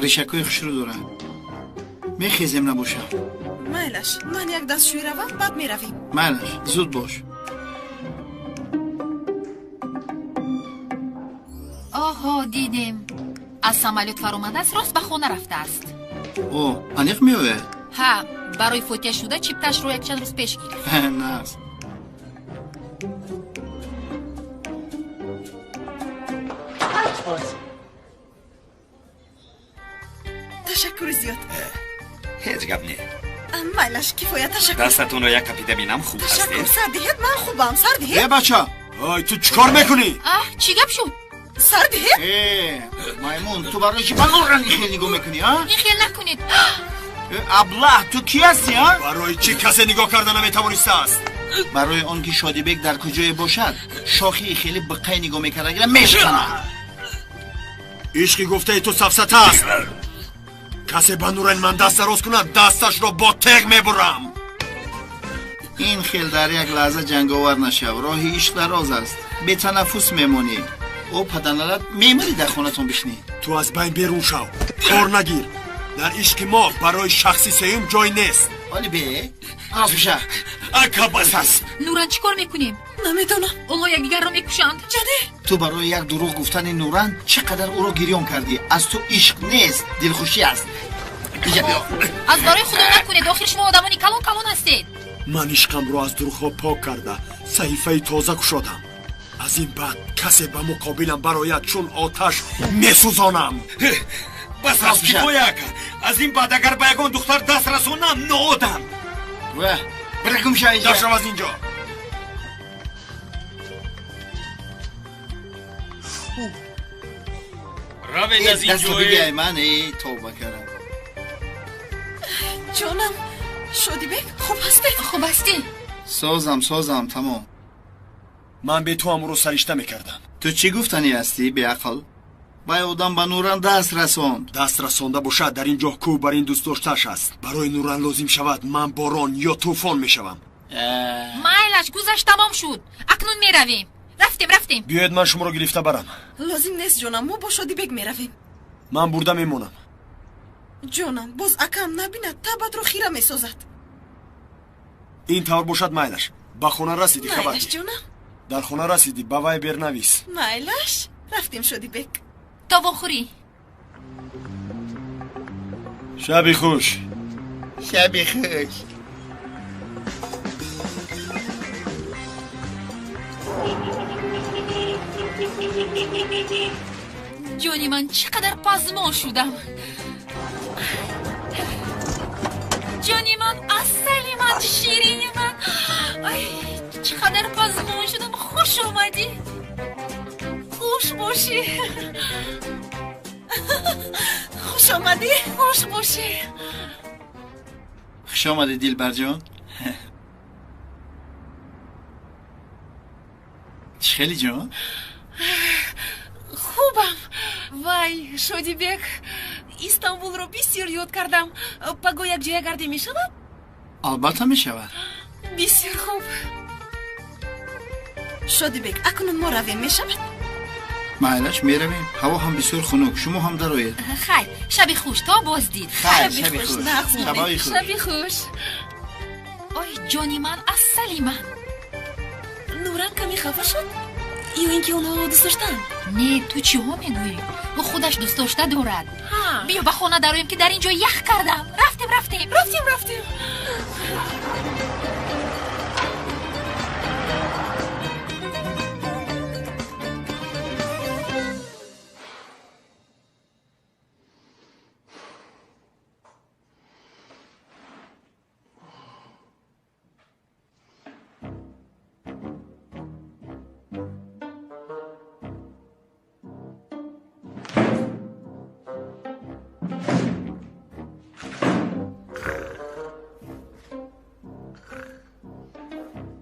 Решакҳои хушрӯ дорад. Мехезем набошам. Майлаш, ман як дастшӯӣ равам, баъд меравем. Майлаш, зуд бош. Оҳо, дидем. Аз самолёт фаромадааст, рост ба хона рафтааст. О, аниқ меояд? Ҳа, барои фотиҳа шуда чипташро якчанд рӯз пеш гирифт. Нағз. Ташаккури зиёд. Ҳеҷ гап не. Майлаш, кифоя, ташаккур. Дастатонро як капида бинам, хуб ҳастед? Ташаккур, сар диҳед, ман хубам, сар диҳед. Э, бача, ой, ту чӣ кор мекунӣ? Аҳ, чӣ гап шуд? Сар диҳед? Э, маймун, ту барои чӣ ба Нуран ин хел нигоҳ мекунӣ, а? Ин хел накунед. Аблаҳ, ту кӣ ҳастӣ, а? Барои чӣ касе нигоҳ карда наметавонистааст? Барои он ки Шодибек дар куҷое бошад, шохии хеле биққай нигоҳ мекардагира мешканад. Ишқи гуфтаи ту сафсата аст. Касе ба Нурани ман даст дароз кунад, дасташро бо теғ мебурам. Ин хел дар як лаҳза ҷанговар нашав. Роҳи ишқ дароз аст, бетанаффус мемонӣ. О, паданалат, мемирӣ дар хонатон бишнӣ. Ту аз байн берун шав, кор нагир. Дар ишқи мо барои шахси сеюм ҷой нест. Оли бе, рост биша. Ака, бас аст. Нуран, чӣ кор мекунем? Намедонам. Онҳо якдигарро мекушанд. Ҷане! Ту барои як дурӯғ гуфтани Нуран чӣ қадар ӯро гирён кардӣ. Аз ту ишқ нест, дилхушӣ аст. Иҷа биё. Аз барои худо накунед, охир шумо одамони калон калон ҳастед. Ман ишқамро аз дурӯғҳо пок карда, саҳифаи тоза кушодам. Аз ин баъд касе ба муқобилам барояд, чун оташ месӯзонам. Бас аст, кифоя, ака. Аз ин баъд агар ба ягон духтар даст расонам, ноодам. Ва, биракум ша инҷа. Дашав аз инҷо. Равед аз Дастро инҷо. бигай ман, э, тавба кардам. Ҷонам, Шодибек, хуб ҳастед? Хуб ҳастӣ? Созам, созам, тамом. Ман бе ту ҳам ӯро саришта мекардам. Ту чӣ гуфтанӣ ҳастӣ, беақл? Вай одам ба Нуран даст расонд. Даст расонда бошад, дар ин ҷо кӯ бар ин дӯстдоштааш аст. Барои Нуран лозим шавад, ман борон ё тӯфон мешавам. Майлаш, гузашт, тамом шуд. Акнун меравем. Рафтем, рафтем. Биёед, ман шуморо гирифта барам. Лозим нест, ҷонам, мо бо Шодибек меравем. Ман бурда мемонам. Ҷонам, боз акам набинад, табатро хира месозад. Ин тавр бошад, майлаш. Ба хона расидӣ, хабар Майлаш, диҳ. ҷонам. Дар хона расидӣ, ба вай бернавис. Майлаш, рафтем, Шодибек. То вохӯрӣ. Шаби хуш. Шаби хуш. Ҷони ман, чӣ қадар пазмон шудам. Ҷони ман, асали ман, ширини ман. Ай, чӣ қадар пазмон шудам. Хуш омадӣ. Хуш бошӣ. Хуш омадӣ. Хуш бошӣ. Хуш омадӣ, Дилбарҷон. Чӣ хели, ҷон? Хубам. Вай, Шодибек, Истанбулро бисёр ёд кардам. Паго якҷоя гардӣ мешавад? Албатта мешавад. Бисёр хуб. Шодибек, акнун мо равем, мешавад? Майлаш, меравем. Ҳаво ҳам бисёр хунук, шумо ҳам дароед. Хайр, шаби хуш, то боздид. Хайр, шаби хуш. Шаби хуш. Ой, ҷони ман, асали ман. Нуран каме хафа шуд? Ё ин ки онҳо дӯст доштанд? Не, ту чиҳо мегӯӣ? Ӯ худаш дӯст дошта дорад. Биё ба хона дароем, ки дар ин ҷо ях кардам. Рафтем, рафтем. Рафтем, рафтем.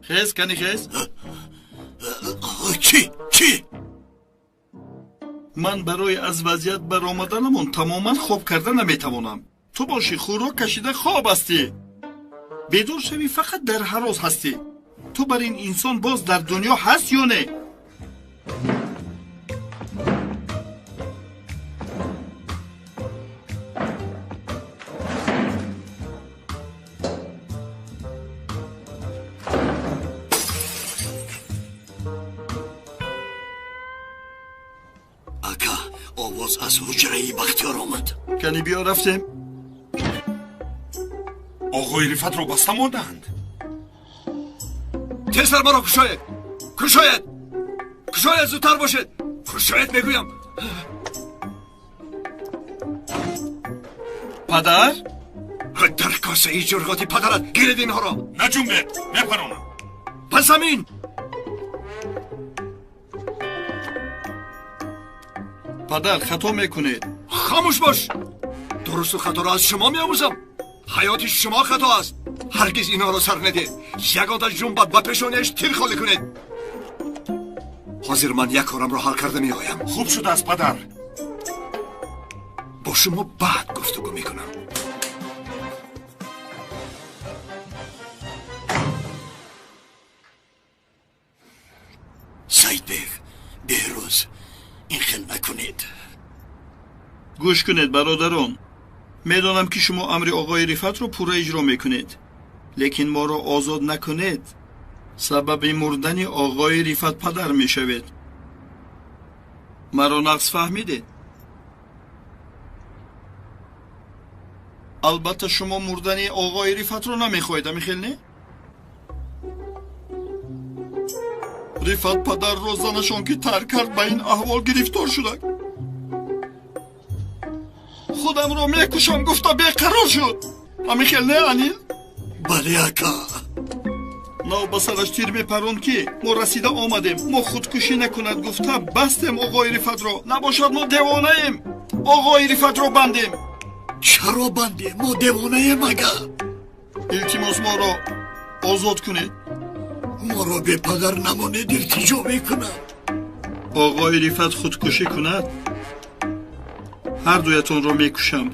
Хез, кани хез? Чӣ? Чӣ? Ман барои аз вазъият баромаданамон тамоман хоб карда наметавонам. Ту бошӣ хӯрок кашида хоб ҳастӣ. Бедор шавӣ, фақат дар ҳарос ҳастӣ. Ту бар ин инсон боз дар дунё ҳаст ё не? Аз ҳуҷраи Бахтиёр омад. Кани биё, рафтем. Оғои Рифатро баста мондаанд. Тезтар маро кушоед, кушоед, кушоед, зудтар бошед, кушоед мегӯям. Падар? Дар косаи ҷурғоти падарат гиред инҳоро. Наҷунбед, мепаронам. Ба замин! Падар, хато мекунед. Хомӯш бош! Дурусту хаторо аз шумо меомӯзам. Ҳаёти шумо хато аст. Ҳаргиз инҳоро сар надиҳед. Ягона ҷунбад ба пешонааш тир холӣ кунед. Ҳозир ман як корамро ҳал карда меоям. Хуб шудааст, падар. Бо шумо баъд гуфтугӯ мекунам. Саидбек, Беҳрӯз, ин хел накунед. Гӯш кунед, бародарон. Медонам, ки шумо амри оғои Рифатро пурра иҷро мекунед, лекин моро озод накунед, сабаби мурдани оғои Рифат падар мешавед. Маро нақс фаҳмидед? Албатта, шумо мурдани оғои Рифатро намехоҳед, амихел не? Рифат падарро занашон ки тарк кард, ба ин аҳвол гирифтор шуда. Худамро мекушам гуфта беқарор шуд. Ҳамин хел не, Анил? Бале, ака. Нав ба сараш тир мепаронд, ки мо расида омадем. Мо худкушӣ накунад гуфта бастем оғои Рифатро. Набошад, мо девонаем. Оғои Рифатро бандем. Чаро бандем? Мо девонаем, ага. Илтимос, моро озод кунед. Моро бепадар намонед, илтиҷо мекунам. Оғои Рифат худкушӣ кунад, ҳар дуятонро мекушам.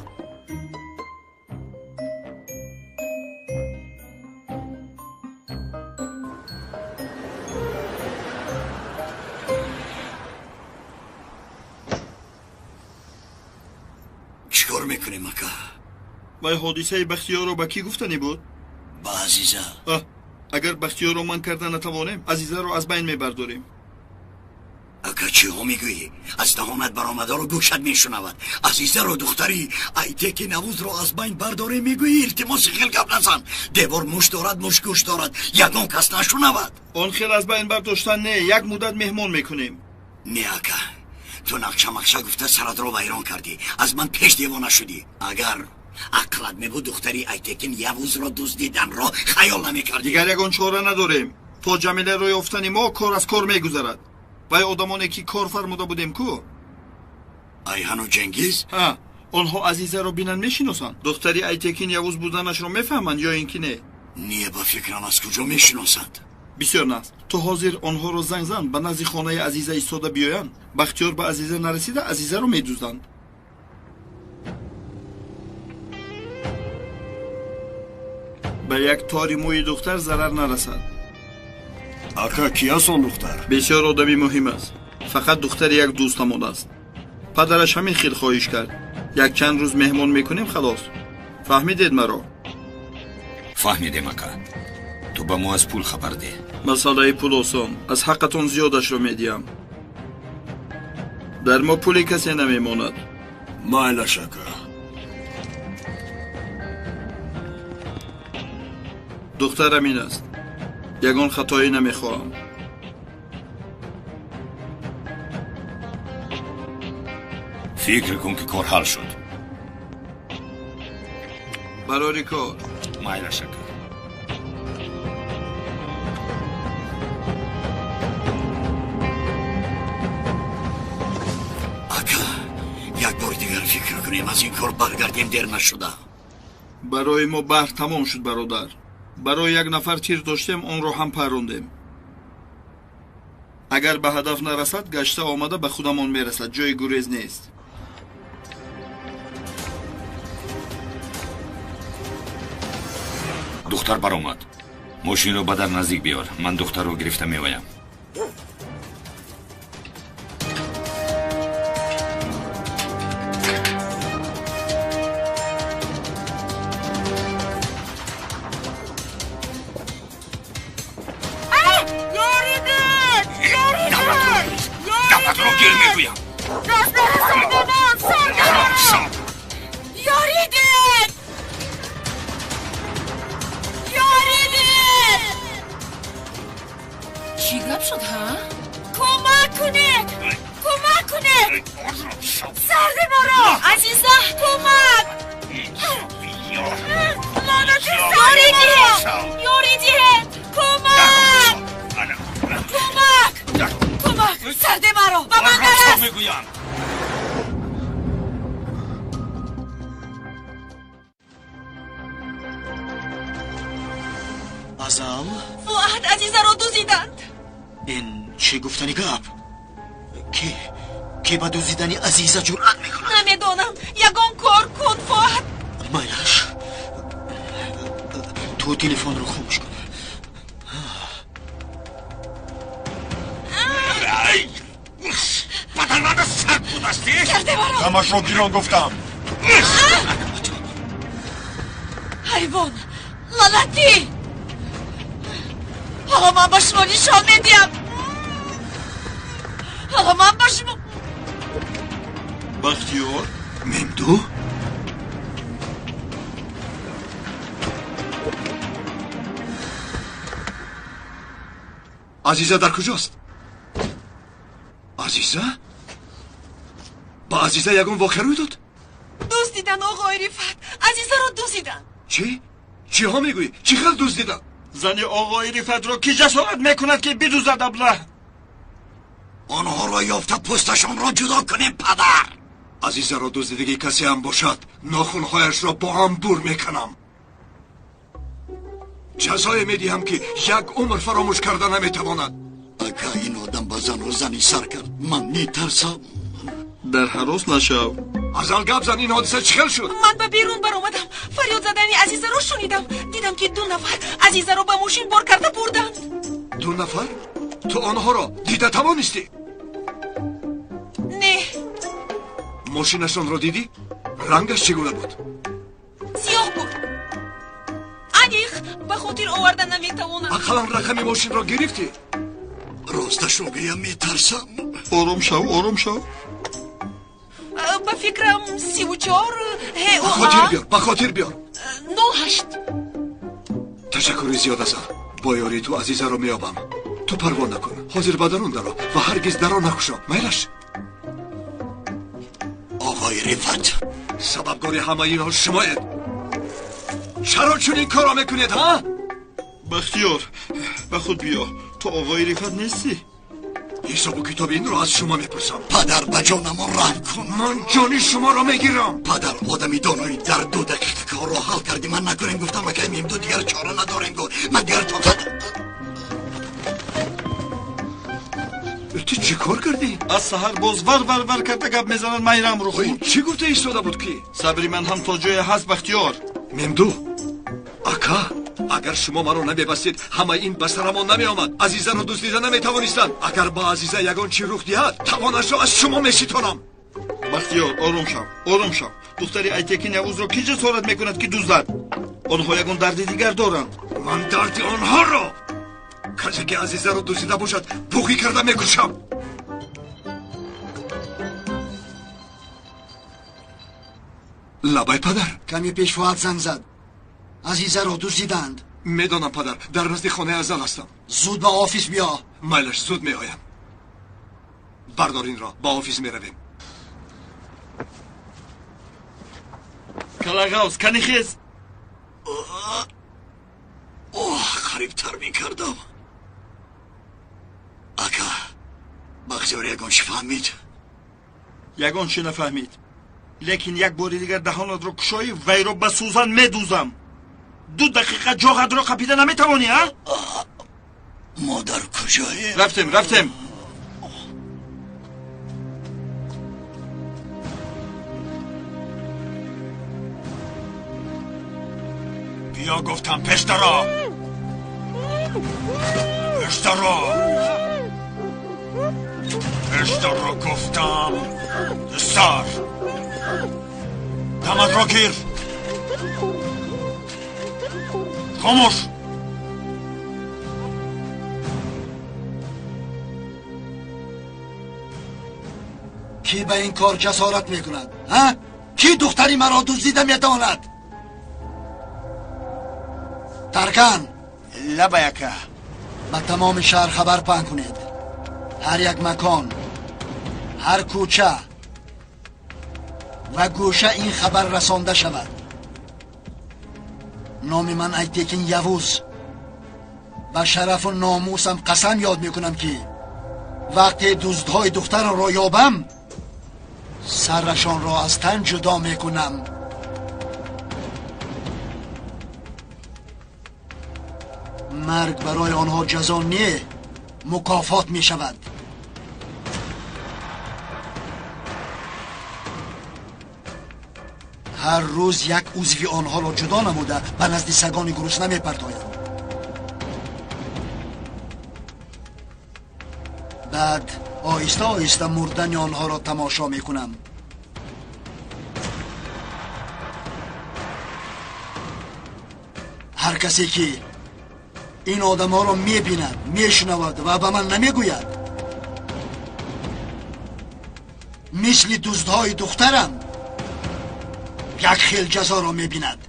Чӣ кор мекунем, ака? Вай ҳодисаи Бахтиёрро ба кӣ гуфтанӣ буд? Ба Азиза. Агар Бахтиёрро ман карда натавонем, Азизаро аз байн мебардорем. Ака, чиҳо мегӯӣ? Аз даҳонат баромадаро гӯшат мешунавад. Азизаро, духтари Айтеки Навузро аз байн бардорем мегӯӣ? Илтимоси хел гап назан. Девор муш дорад, муш гӯш дорад, ягон кас нашунавад. Он хел аз байн бардоштан не, як муддат меҳмон мекунем. Не, ака, ту нақша мақша гуфта саратро вайрон кардӣ. Аз ман пеш девона шудӣ. Агар ақлат мебуд, духтари Айтекин Явузро дуздиданро хаёл намекардӣ. Дигар ягон чора надорем. То Ҷамиларо ёфтани мо кор аз кор мегузарад. Вай одамоне ки кор фармуда будем ку? Айҳану Ҷенгиз? Ҳа, онҳо Азизаро бинанд мешиносанд. Духтари Айтекин Явуз буданашро мефаҳманд ё ин ки не? Не, ба фикрам, аз куҷо мешиносанд? Бисёр наст. Ту ҳозир онҳоро занг зан, ба назди хонаи Азиза истода биёянд. Бахтиёр ба Азиза нарасида, Азизаро медузданд. Ба як тори мӯи духтар зарар нарасад. Ака, кӣ аст он духтар? Бисёр одами муҳим аст. Фақат духтари як дӯстамон аст. Падараш ҳамин хел хоҳиш кард. Якчанд рӯз меҳмон мекунем, халос. Фаҳмидед маро? Фаҳмидем, ака. Ту ба мо аз пул хабар деҳ. Масъалаи пул осон. Аз ҳаққатон зиёдашро медиҳам. Дар мо пули касе намемонад. Майлаш, ака. Духтарам ин аст. Ягон хатоӣ намехоҳам. Фикр кун, ки кор ҳал шуд. Барори кор. Майлаш, ака. Ака, як бор дигар фикр кунем, аз ин кор баргардем, дер нашуда. Барои мо баҳр тамом шуд, бародар. Барои як нафар тир доштем, онро ҳам паррондем. Агар ба ҳадаф нарасад, гашта омада ба худамон мерасад. Ҷои гурез нест. Духтар баромад. Мошинро ба дар наздик биёр. Ман духтарро гирифта меоям. Давлатро гир мегӯям. Ёридед! Ёридед! Чӣ гап шуд, ҳа? Кӯмак кунед! Кӯмак кунед! Сарди моро! Азиза! Кӯмак! Лонаки сарди моро! Ёридед! Кӯмак! Кӯмак! Кӯмак! Сарди маро! Ба ман нарас! Мегӯям. Азал? Фуад, Азизаро дуздиданд. Ин чӣ гуфтани гап? Ки ба дуздидани Азиза ҷуръат мекунад? Намедонам. Ягон кор кун, Фуад. Майлаш, ту телефонро хомӯш кун. Баданмада сард будастӣ? Сарди маро! Дамашро гирон гуфтам. Ҳайвон! Лаънатӣ! Ҳоло ман ба шумо нишон медиҳам. Ҳоло ман ба шумо. Бахтиёр? Мемду? Азиза дар куҷост? Азиза? Ба Азиза ягон воқеа рӯй дод? Дуздидан, оғои Рифат. Азизаро дуздидан. Чӣ? Чиҳо мегӯӣ? Чӣ хел дуздидан? Зани оғои Рифатро кӣ ҷасорат мекунад, ки бидузад, аблаҳ? Онҳоро ёфта пӯсташонро ҷудо кунем, падар. Азизаро дуздидагӣ касе ҳам бошад, нохунҳояшро бо ҳам бур мекунам. Ҷазое медиҳам, ки як умр фаромӯш карда наметавонад. Ака, ин одам ба занро зани сар кард. Ман метарсам. Дар ҳарос нашав. Азал, гап зан, ин ҳодиса чӣ хел шуд? Ман ба берун баромадам. Фарёд задани Азизаро шунидам. Дидам, ки ду нафар Азизаро ба мошин бор карда бурданд. Ду нафар? Ту онҳоро дида тавонистӣ? Не. Мошинашонро дидӣ? Рангаш чӣ гуна буд? Сиёҳ буд. Аниқ ба хотир оварда наметавонам. Ақаллан рақами мошинро гирифтӣ? Росташро гӯям, метарсам. Ором шав, ором шав. Ба фикрам 34 ҳ Ба хотир биёр, ба хотир биёр. 08. Ташаккури зиёд, Азал. Бо ёрии ту Азизаро меёбам. Ту парво накун. Ҳозир ба дарун даро ва ҳаргиз даро накушо. Майлаш? Оғои Рифат, сабабгори ҳамаи инҳо шумоед. Чаро чунин корро мекунед, ҳа? Бахтиёр, ба худ биё. Ту оғои Рифат нестӣ. Ҳисобу китоби инро аз шумо мепурсам. Падар, ба ҷонамон раҳм кун. Ман ҷони шуморо мегирам. Падар, одами донои, дар 2 дақиқа корро ҳал кардӣ. Ман накунем гуфтам, акай Мемду дигар чора надорем гуфт. Ман дигар тоқат. Ту чӣ кор кардӣ? Аз саҳар боз вар вар вар карда гап мезанад Майрамро хӯрд. Ин чӣ гуфта истода буд ки? Сабри ман ҳам то ҷое ҳаст, Бахтиёр. Мемду, ака, Агар шумо маро намебастед, ҳамаи ин ба сарамон намеомад. Азизаро дуздида наметавонистанд. Агар ба Азиза ягон чӣ рух диҳад, тавонашро аз шумо меситонам. Бахтиёр, ором шав, ором шав. Духтари Айтекин Явузро кӣ ҷасорат мекунад, ки дуздад? Онҳо ягон дарди дигар доранд. Ман дарди онҳоро, касе ки Азизаро дуздида бошад, буғӣ карда мекушам. Лабай падар. Каме пеш Фуат занг зад. Азизаро дуздиданд. Медонам падар, дар назди хонаи Азал ҳастам. Зуд ба офис биё. Майлаш, зуд меоям. Бардор инро, ба офис меравем. Калагавз, кани хез. Оҳ, қарибтар мекардам. Ака, Бахтиёр ягон чӣ фаҳмид? Ягон чӣ нафаҳмид. Лекин як бори дигар даҳонатро кушоӣ, вайро ба сӯзан медӯзам. 2 дақиқа ҷоғатро қапида наметавонӣ, а? Модар куҷое? Рафтем, рафтем. Биё гуфтам, пештаро. Пештаро. Пештаро гуфтам. Сар. Даматро гир. Хомӯш. Кӣ ба ин кор ҷасорат мекунад? Ҳа? Кӣ духтари маро дуздида метавонад? Таркан. Лабай ака. Ба тамоми шаҳр хабар паҳн кунед. Ҳар як макон, ҳар кӯча ва гӯша ин хабар расонда шавад. Номи ман Айтекин Явуз. Ба шарафу номусам қасам ёд мекунам, ки вақте дуздҳои духтарамро ёбам, сарашонро аз тан ҷудо мекунам. Марг барои онҳо ҷазо не, мукофот мешавад. Ҳар рӯз як узви онҳоро ҷудо намуда ба назди сагони гурусна мепартоям. Баъд оҳиста оҳиста мурдани онҳоро тамошо мекунам. Ҳар касе ки ин одамҳоро мебинад, мешунавад ва ба ман намегӯяд, мисли дуздҳои духтарам як хел ҷазоро мебинад.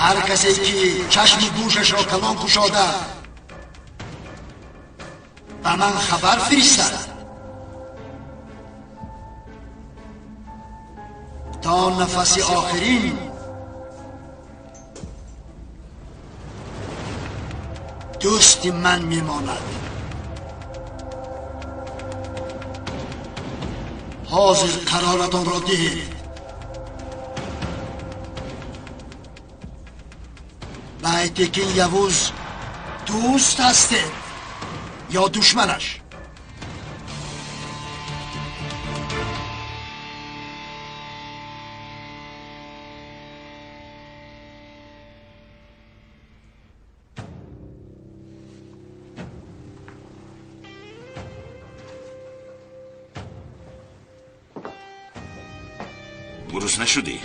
Ҳар касе ки чашми гӯшашро калон кушода ба ман хабар фиристад, то нафаси охирин дӯсти ман мемонад. Ҳозир қароратонро диҳед. Ба Айтекин Явуз дӯст ҳастед ё душманаш? Гурусна шудӣ?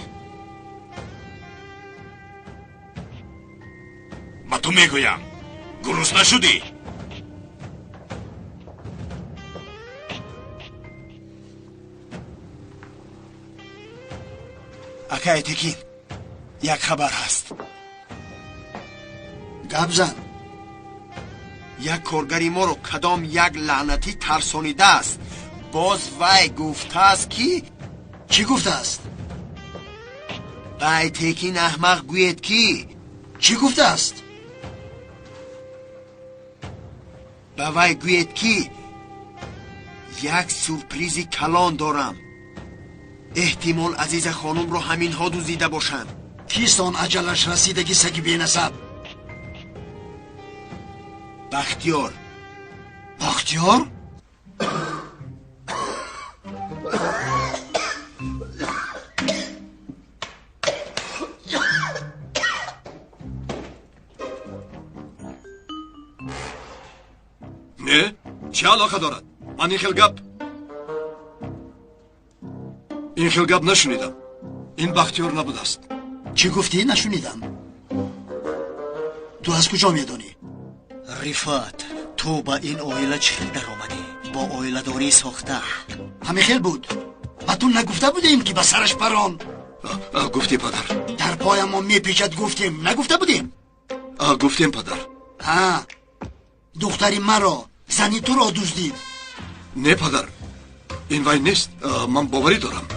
Ба ту мегӯям, гурусна шудӣ? Ака Айтекин, як хабар ҳаст. Гап зан. Як коргари моро кадом як лаънатӣ тарсонидааст. Боз вай гуфтааст, ки чӣ гуфтааст? Ба Айтекин аҳмақ гӯед, ки чӣ гуфтааст? Ба вай гӯед, ки як сюрпризи калон дорам. Эҳтимол Азиза хонумро ҳаминҳо дуздида бошанд. Кист он аҷалаш расидаги саги бенасаб? Бахтиёр. Бахтиёр? Не, чӣ алоқа дорад? Ман ин хел гап нашунидам. Ин Бахтиёр набудааст. Чӣ гуфтӣ? Нашунидам. Ту аз куҷо медонӣ? Рифат, ту ба ин оила чӣ хел даромадӣ? Бо оиладорӣ сохта. Ҳамин хел буд. Ба ту нагуфта будем, ки ба сараш парон? Гуфтӣ, падар. Дар поям мо мепечад гуфтем, нагуфта будем? Гуфтем, падар. Ҳа, духтари маро, зани туро дуздид. Не, падар, ин вай нест. Ман боварӣ дорам.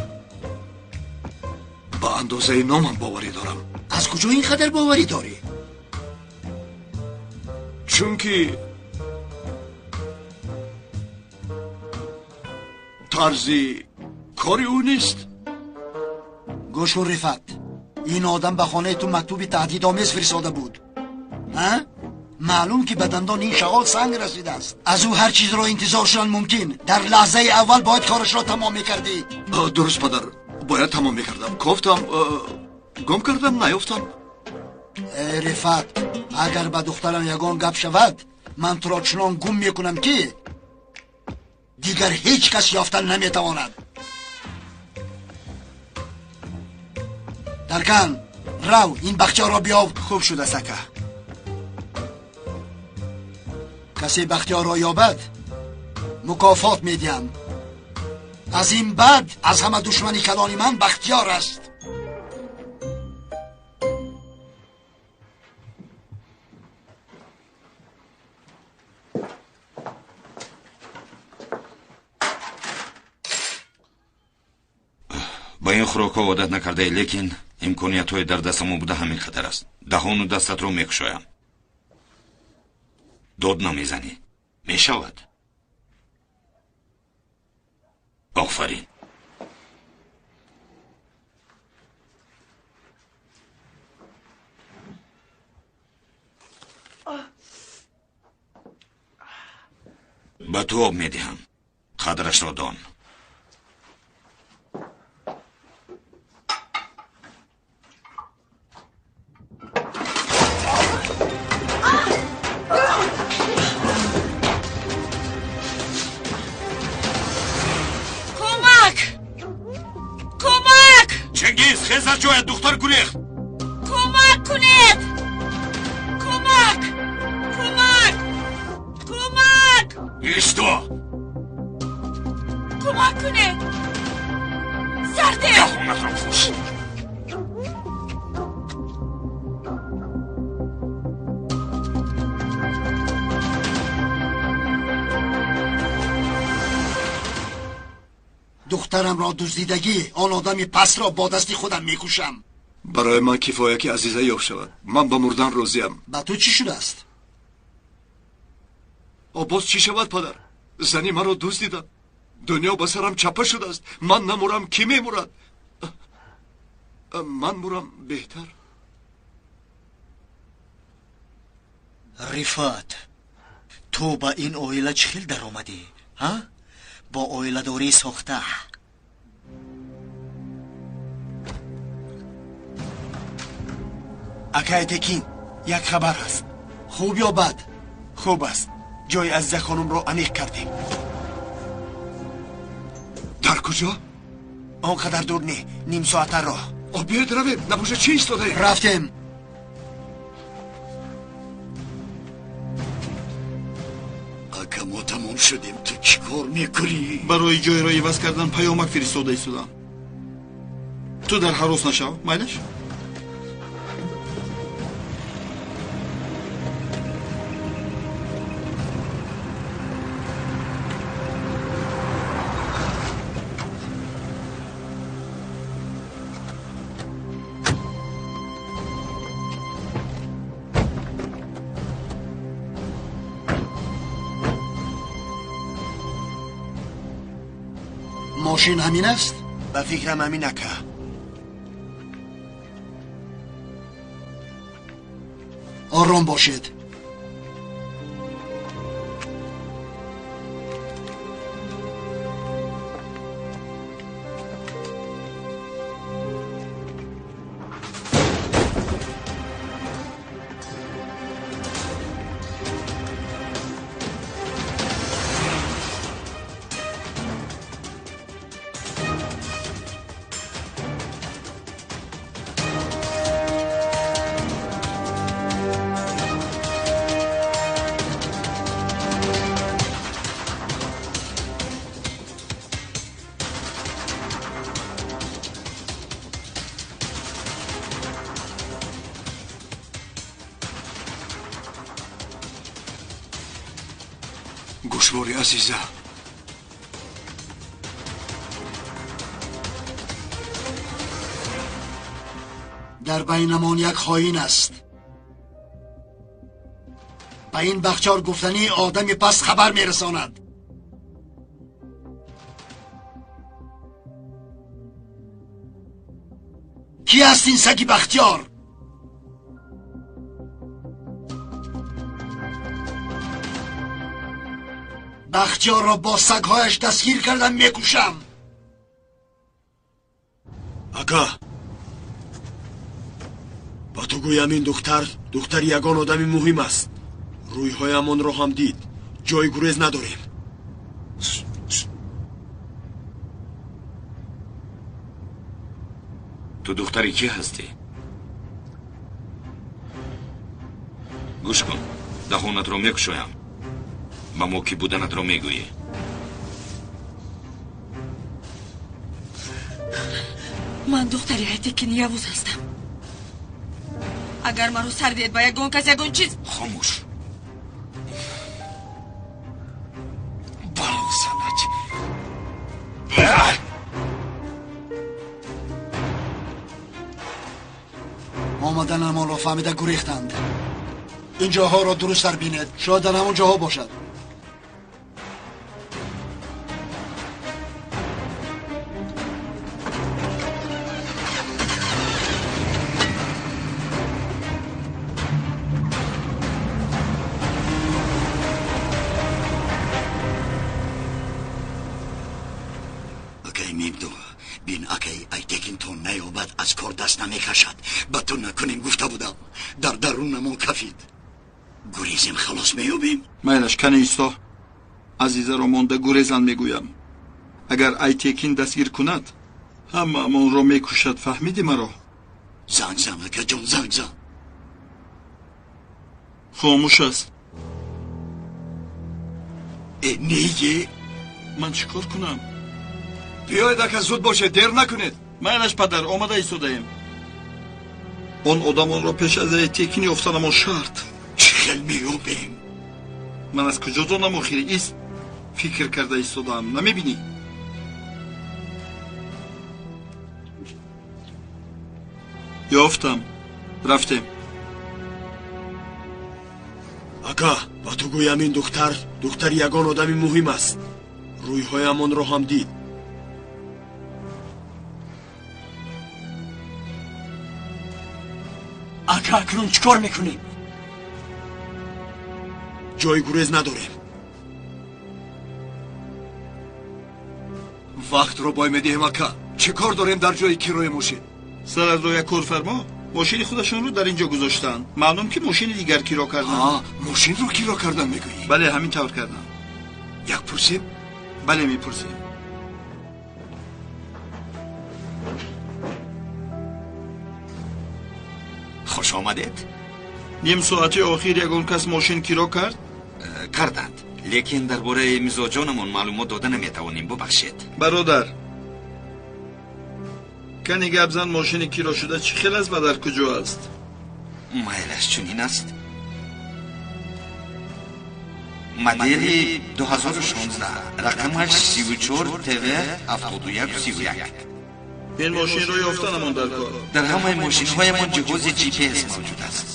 Ба андозаи номам боварӣ дорам. Аз куҷо ин қадар боварӣ дорӣ? Чунки тарзи кори ӯ нест. Гӯш кун, Рифат, ин одам ба хонаи ту мактуби таҳдидомез фиристода буд. Ҳа? Маълум ки ба дандон ин шағол санг расидааст. Аз ӯ ҳар чизро интизор шудан мумкин. Дар лаҳзаи аввал бояд корашро тамом мекардӣ. Дуруст, падар, бояд тамом мекардам. Кофтам, гум кардам, наёфтам. Э, Рифат, агар ба духтарам ягон гап шавад, ман туро чунон гум мекунам, ки дигар ҳеҷ кас ёфтан наметавонад. Таркан, рав, ин Бахтиёрро биёв. Хуб шудааст, ака. Касе Бахтиёрро ёбад, мукофот медиҳам. Аз ин баъд аз ҳама душмани калони ман Бахтиёр аст. Ба ин хӯрокҳо одат накардаи, лекин имкониятҳои дар дастамон буда ҳамин хатар аст. Даҳону дастатро мекушоям. Дод намезанӣ. Мешавад. Офарин. Ба ту об медиҳам. Қадрашро дон. Кӯмак! Кӯмак! Чингиз, хез аз ҷоят, духтар гурехт. Кӯмак кунед! Кӯмак! Кӯмак! Кӯмак! Исто! Кӯмак кунед! Сарде! Даҳонатро пӯш! Духтарамро дуздидагӣ, он одами пасро бо дасти худам мекушам. Барои ман кифоя, ки Азиза ёфт шавад. Ман ба мурдан розиям. Ба ту чӣ шудааст? О, боз чӣ шавад, падар? Зани маро дуздиданд. Дунё ба сарам чапа шудааст. Ман намурам, кӣ мемурад? Ман мурам беҳтар. Рифат, ту ба ин оила чӣ хел даромадӣ? Ҳа? Бо оиладорӣ сохта. Акай Текин, як хабар ҳаст. Хуб ё бад? Хуб аст. Ҷои Азиза хонумро аниқ кардем. Дар куҷо? Он қадар дур не, ним соата роҳ. О, биёед равем, набошад чӣ истодаем? Рафтем. Ака, мо тамом шудем. Ту чӣ кор мекунӣ? Барои ҷойро иваз кардан паёмак фиристода истодам. Ту дар ҳарос нашав, майлаш? Мошин ҳамин аст? Ба фикрам ҳамин, ака. Ором бошед. Гӯшвори Азиза. Дар байнамон як хоин аст. Ба ин Бахтиёр гуфтанӣ одами пас хабар мерасонад. Кӣ аст ин саги Бахтиёр? Бахтиёрро бо сагҳояш дастгир кардам, мекушам. Ака, ба ту гӯям, ин духтар духтари ягон одами муҳим аст. Рӯйҳоямонро ҳам дид. Ҷои гурез надорем. Ту духтари кӣ ҳастӣ? Гӯш кун, даҳонатро мекушоям, ба мо кӣ буданатро мегӯӣ. Ман духтари Айтекин Явуз ҳастам. Агар маро сар диҳед ба ягон кас, ягон чиз. Хомӯш. Балосанат. Омаданамонро фаҳмида гурехтанд. Ин ҷоҳоро дурусттар бинед, шояд дар ҳамон ҷоҳо бошад. Акай Мемду, бин, акай Айтекин то наёбад аз кор даст намекашад. Ба ту накунем гуфта будам, дар дарунамон кафид. Гурезем, халос меёбем. Майлаш, кане исто. Азизаро монда гурезан мегӯям. Агар Айтекин дастгир кунад, ҳамаамонро мекушад. Фаҳмидӣ маро? Занг зан, акаҷон, занг зан. Хомӯш аст. Э, нее. Ман чӣ кор кунам? Биёед, ака, зуд бошед, дер накунед. Майлаш, падар, омада истодаем. Он одамонро пеш аз Айтекин ёфтанамон шарт. Чӣ хел меёбем? Ман аз куҷо донам охири? Ист, фикр карда истодаам, намебинӣ? Ёфтам, рафтем. Ака, ба ту гӯям, ин духтар духтари ягон одами муҳим аст. Рӯйҳоямонро ҳам дид. Ака, акнун чӣ кор мекунем? Ҷои гурез надорем. Вақтро бой медиҳем, ака. Чӣ кор дорем дар ҷои кирои мошин? Сараз як корфармо мошини худашонро дар ин ҷо гузоштаанд. Маълум ки мошини дигар киро карданд. Мошинро киро кардан мегӯӣ? Бале, ҳамин тавр кардам. Як пурсем? Бале, мепурсем. Хуш омадед. Ним соати охир ягон кас мошин киро кард? Карданд, лекин дар бораи мизоҷонамон маълумот дода наметавонем, бубахшед. Бародар, кани гап зан, мошини киро шуда чӣ хел аст ва дар куҷо аст? Майлаш, чунин аст. Модели 2016, рақамаш 34 ТВ 71 31. Ин мошинро ёфтанамон дар кор. Дар ҳамаи мошинҳоямон ҷиҳози GPS мавҷуд аст.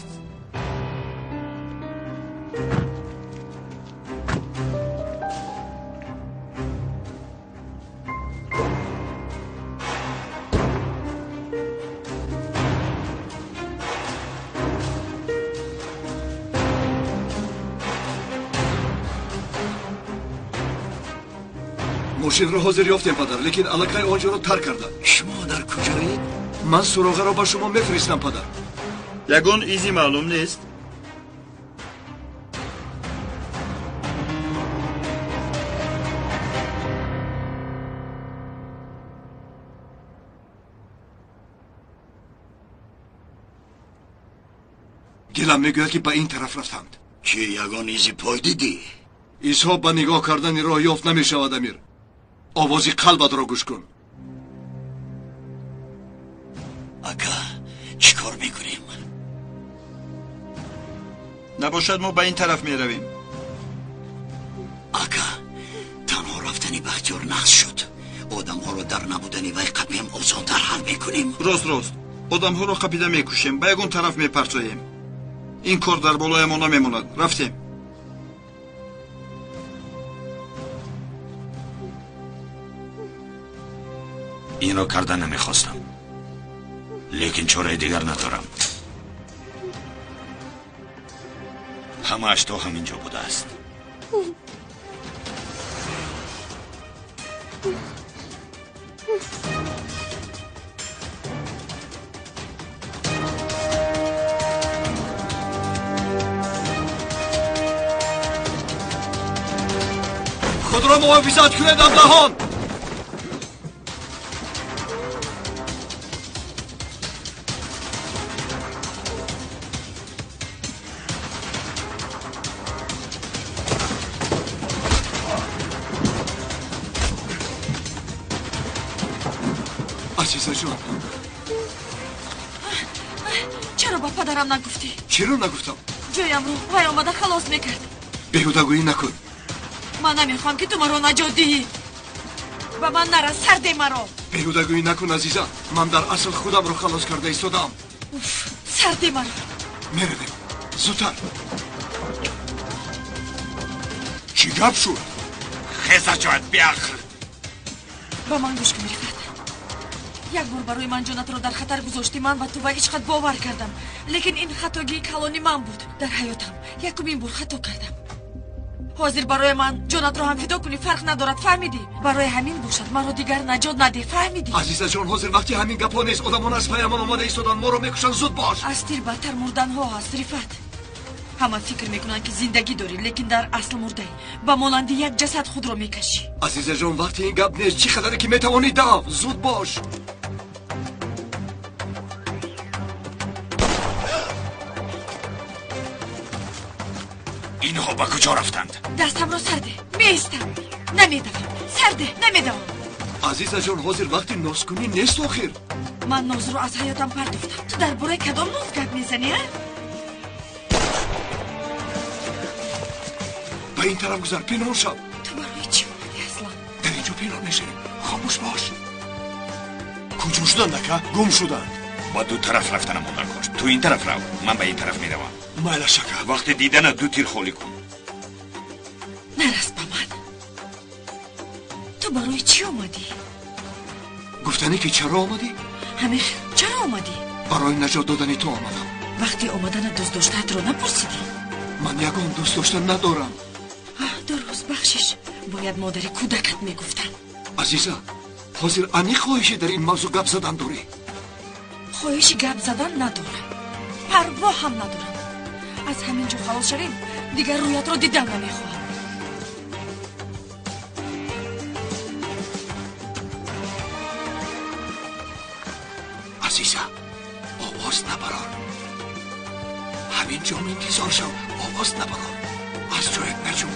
Мошинро ҳозир ёфтем, падар, лекин аллакай он ҷоро тарк кардам. Шумо дар куҷоед? Ман суроғаро ба шумо мефиристам, падар. Ягон изи маълум нест? Дилам мегӯяд, ки ба ин тараф рафтанд. Чӣ, ягон изи пой дидӣ? Изҳо ба нигоҳ кардани роҳ ёфт намешавад, амир. Овози қалбатро гӯш кун. Ака, чӣ кор мекунем? Набошад, мо ба ин тараф меравем. Ака, танҳо рафтани Бахтиёр нақс шуд. Одамҳоро дар набудани вай қапем осонтар ҳал мекунем. Рост, рост, одамҳоро қапида мекушем, ба ягон тараф мепартоем. Ин кор дар болоямон намемонад. Рафтем. Инро карда намехостам, лекин чораи дигар надорам. Ҳамааш то ҳамин ҷо будааст. Худро муҳофизат кунед, аблаҳон! Азизаҷон, чаро ба падарам нагуфтӣ? Чиро нагуфтам? Ҷоямро вай омада халос мекард. Беҳудагӯӣ накун. Ман намехоҳам, ки ту маро наҷот диҳӣ. Ба ман нарас, сарде маро. Беҳудагӯӣ накун, азиза. Ман дар асл худамро халос карда истодаам. Уф, сарде маро. Меравем, зудтар. Чӣ гап шуд? Хеза ҷоят, беақл. Ба ман гӯш кун, Рифат. Як бор барои ман ҷонатро дар хатар гузоштӣ. Ман ба ту ва ишқат бовар кардам, лекин ин хатогии калони ман буд. Дар ҳаётам якумин бор хато кардам. Ҳозир барои ман ҷонатро ҳам фидо кунӣ, фарқ надорад, фаҳмидӣ? Барои ҳамин бошад, маро дигар наҷот надеҳ, фаҳмидӣ? Азизаҷон, ҳозир вақти ҳамин гапҳо нест. Одамон аз паямон омада истоданд, моро мекушанд. Зуд бош. Аз тир бадтар мурданҳо ҳаст, Рифат. Ҳама фикр мекунанд, ки зиндагӣ дорӣ, лекин дар асл мурдаӣ. Ба монанди як ҷасад худро мекашӣ. Азизаҷон, вақти ин гап нест. Чӣ қадаре ки метавонӣ дав, зуд бош. Инҳо ба куҷо рафтанд? Дастамро сарде, меистам, намедавам. Сарде, намедавам. Азизаҷон, ҳозир вақти нозкунӣ нест охир. Ман нозро аз ҳаётам партофтам. Ту дар бораи кадом ноз гап мезанӣ, а? Ба ин тараф гузар, пинҳон шав. Ту барои чӣ омадӣ аслан? Дар ин ҷо пинҳон мешавем. Хомӯш бош. Куҷо шуданд, ака? Гум шуданд. Ба ду тараф рафтанамон дар кор. Ту ин тараф рав, ман ба ин тараф меравам. Майлаш, ака. Вақти дидана ду тир холӣ кун. Нарас ба ман. Ту барои чӣ омадӣ? Гуфтанӣ ки чаро омадӣ? Ҳамин хел, чаро омадӣ? Барои наҷот додани ту омадам. Вақти омадана дӯстдоштаатро напурсидӣ? Ман ягон дӯстдошта надорам. Дуруст, бахшиш. Бояд модари кӯдакат мегуфтам. Азиза, ҳозир аниқ хоҳиши дар ин мавзӯъ гап задан дорӣ? Хоҳиши гап задан надорам, парво ҳам надорам. Аз ҳамин ҷо халос шавем, дигар рӯятро дидан намехоҳам. Азиза, овоз набарор. Ҳамин ҷо интизор шав, овоз набарор. Аз ҷоят наҷум.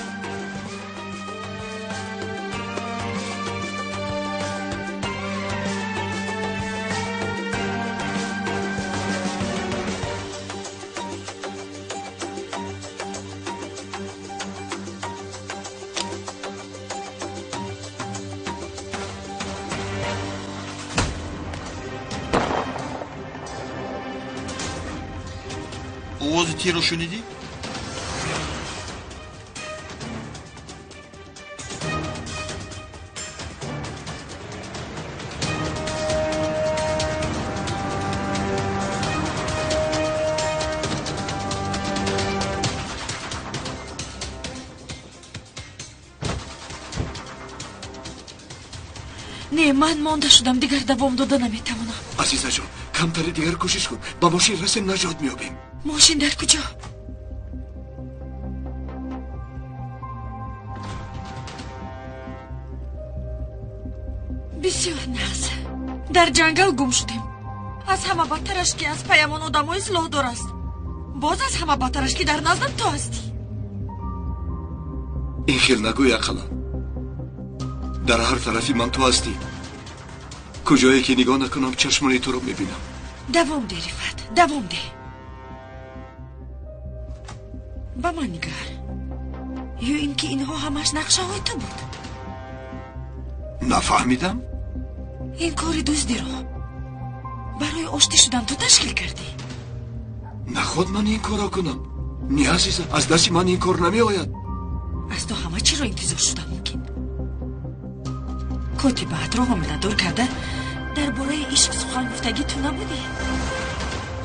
Овози тирро шунидӣ? Не, ман монда шудам, дигар давом дода наметавонам. Азизаҷон, камтари дигар кӯшиш кун, ба мошин расем, наҷот меёбем. Мошин дар куҷо? Бисёр нағз. Дар ҷангал гум шудем. Аз ҳама бадтараш, ки аз паямон одамои силоҳдор аст. Боз аз ҳама бадтараш, ки дар наздам ту ҳастӣ. Ин хел нагӯй, ақаллан. Дар ҳар тарафи ман ту ҳастӣ. Куҷое ки нигоҳ накунам, чашмони туро мебинам. Давом деҳ, Рифат, давом деҳ. Ба ман нигар. Ё ин ки инҳо ҳамаш нақшаҳои ту буд? Нафаҳмидам. Ин кори дуздиро барои оштӣ шудан ту ташкил кардӣ? Наход ман ин корро кунам. Не, азиза, аз дасти ман ин кор намеояд. Аз ту ҳама чиро интизор шуда мумкин. Котибаатро ҳомиладор карда дар бораи ишқ сухан гуфтагӣ ту набудӣ?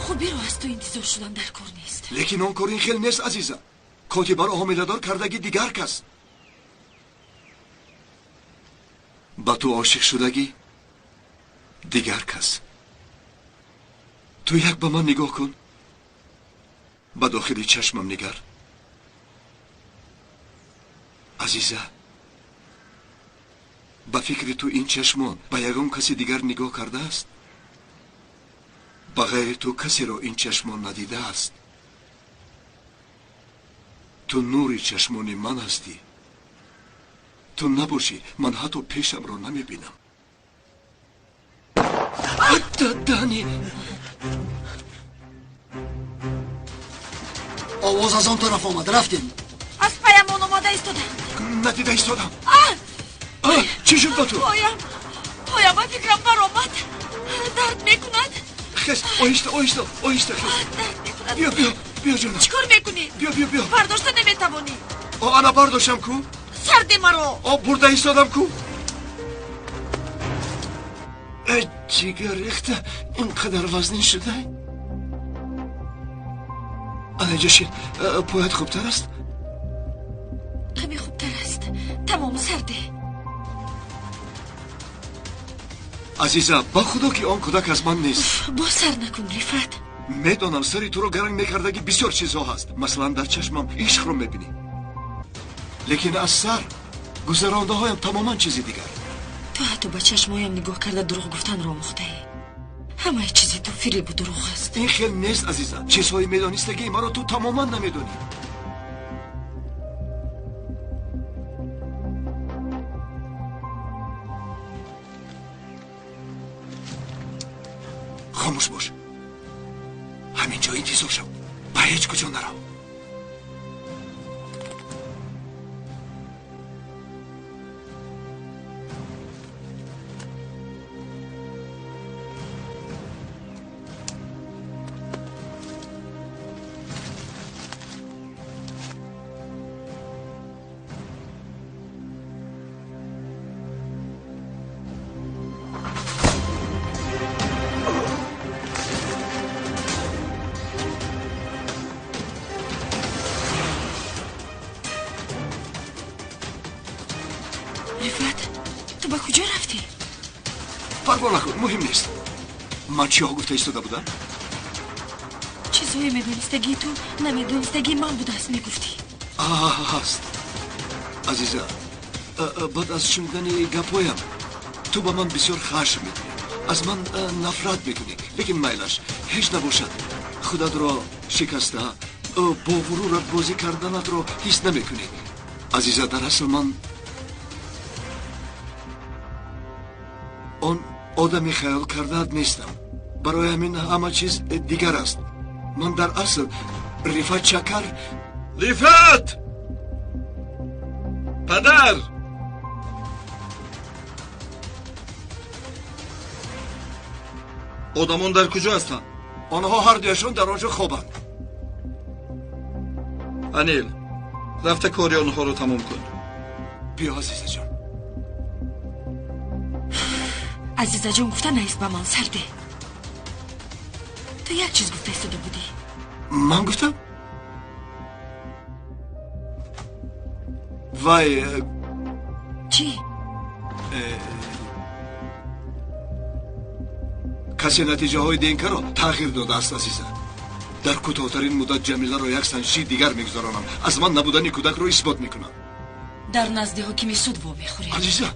Хубиро аз ту интизор шудан дар кор нест. Лекин он кор ин хел нест, азиза. Котибаро ҳомиладор кардагӣ дигар кас. Ба ту ошиқ шудагӣ дигар кас. Ту як ба ман нигоҳ кун. Ба дохили чашмам нигар. Азиза, ба фикри ту ин чашмон ба ягон каси дигар нигоҳ кардааст? Ба ғайри ту касеро ин чашмон надидааст. Ту нури чашмони ман ҳастӣ. Ту набошӣ, ман ҳатто пешамро намебинам. Дани! Овоз аз он тараф омад, рафтем. Аз паямон омода истодам. Надида истодам. Чӣ шуд ба ту? Поям ба фикрам баромад. Дард мекунад. Хес, оҳиста, оҳиста, оҳиста, хес. Дард мекунад. Биё, биё, биё ҷонам. Чӣ кор мекунӣ? Биё, биё, биё. Бардошта наметавонӣ. О, ана бардоштам ку? Сарде маро. О, бурда истодам ку? Э, ҷигар рехта, ин қадар вазнин шудай? Ана инҷа шин, поят хубтар аст? Каме хубтар аст. Тамом, сарде. Азиза, ба худо ки он кӯдак аз ман нест. Боз сар накун, Рифат. Медонам, сари туро гаранг мекардагӣ бисёр чизҳо ҳаст. Масалан, дар чашмам ишқро мебинӣ. Лекин аз сар гузарондаҳоям тамоман чизи дигар. Ту ҳатто ба чашмҳоям нигоҳ карда дурӯғ гуфтанро омӯхтаӣ. Ҳамаи чизи ту фиребу дурӯғ аст. Ин хел нест, азиза. Чизҳои медонистагии маро ту тамоман намедонӣ. Хомӯш бош. Ҳамин ҷо интизор шав. Ба ҳеҷ куҷо нарав. Рифат, ту ба куҷо рафтӣ? Парво накун, муҳим нест. Ман чиҳо гуфта истода будам? Чизҳое медонистагии ту намедонистагии ман будааст, мегуфтӣ. Ҳаст. Азиза, баъд аз шунидани гапҳоям ту ба ман бисёр хашм мекунӣ, аз ман нафрат мекунӣ. Лекин майлаш, ҳеҷ набошад. Худатро шикаста, бо ғурурат бозӣ карданатро ҳис намекунӣ. Азиза, дар асл ман он одами хаёл кардаат нестам. Барои ҳамин ҳама чиз дигар аст. Ман дар асл Рифат Чакар. Рифат! Падар! Одамон дар куҷо ҳастанд? Онҳо ҳар дуяшон дар он ҷо хобанд. Анил, рафта кори онҳоро тамом кун. Биё, азизаҷон. Азизаҷон гуфта наист ба ман, сарде. Ту як чиз гуфта истода будӣ. Ман гуфтам? Вай, чӣ? Касе натиҷаҳои ДНК-ро тағйир додааст, азиза. Дар кӯтоҳтарин муддат Ҷамиларо як санҷиши дигар мегузаронам. Аз ман набудани кӯдакро исбот мекунам. Дар назди ҳокими суд вомехӯрем. Азиза,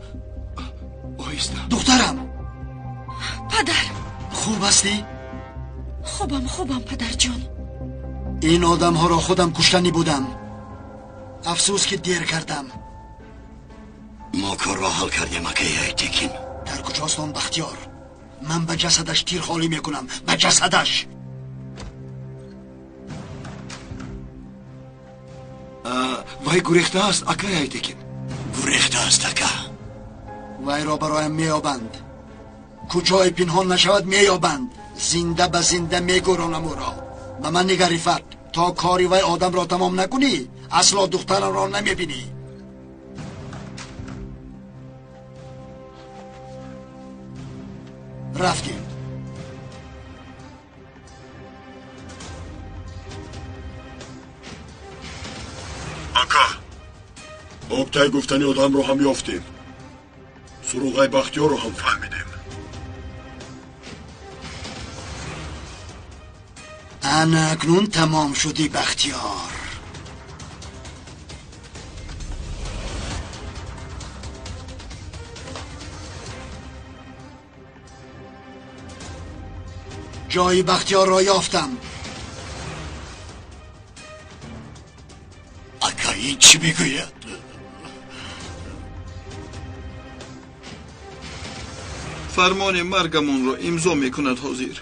оҳиста. Духтарам. Падар. Хуб ҳастӣ? Хубам, хубам, падарҷон. Ин одамҳоро худам куштанӣ будам. Афсӯс ки дер кардам. Мо корро ҳал кардем, акаи Айтекин. Дар куҷост он Бахтиёр? Ман ба ҷасадаш тир холӣ мекунам, ба ҷасадаш. Вай гурехтааст, акай Айтекин. Гурехтааст, ака. Вайро бароям меёбанд. Куҷое пинҳон нашавад, меёбанд. Зинда ба зинда мегӯронам ӯро. Ба ман нигар, Рифат, то кори вай одамро тамом накунӣ, асло духтарамро намебинӣ. Рафтем. Ака, Октай гуфтани одамро ҳам ёфтем. Суроғаи Бахтиёрро ҳам фаҳмидем. Ана акнун тамом шуди, Бахтиёр. Ҷои Бахтиёрро ёфтам. Ака, ин чӣ мегӯяд? Фармони маргамонро имзо мекунад ҳозир.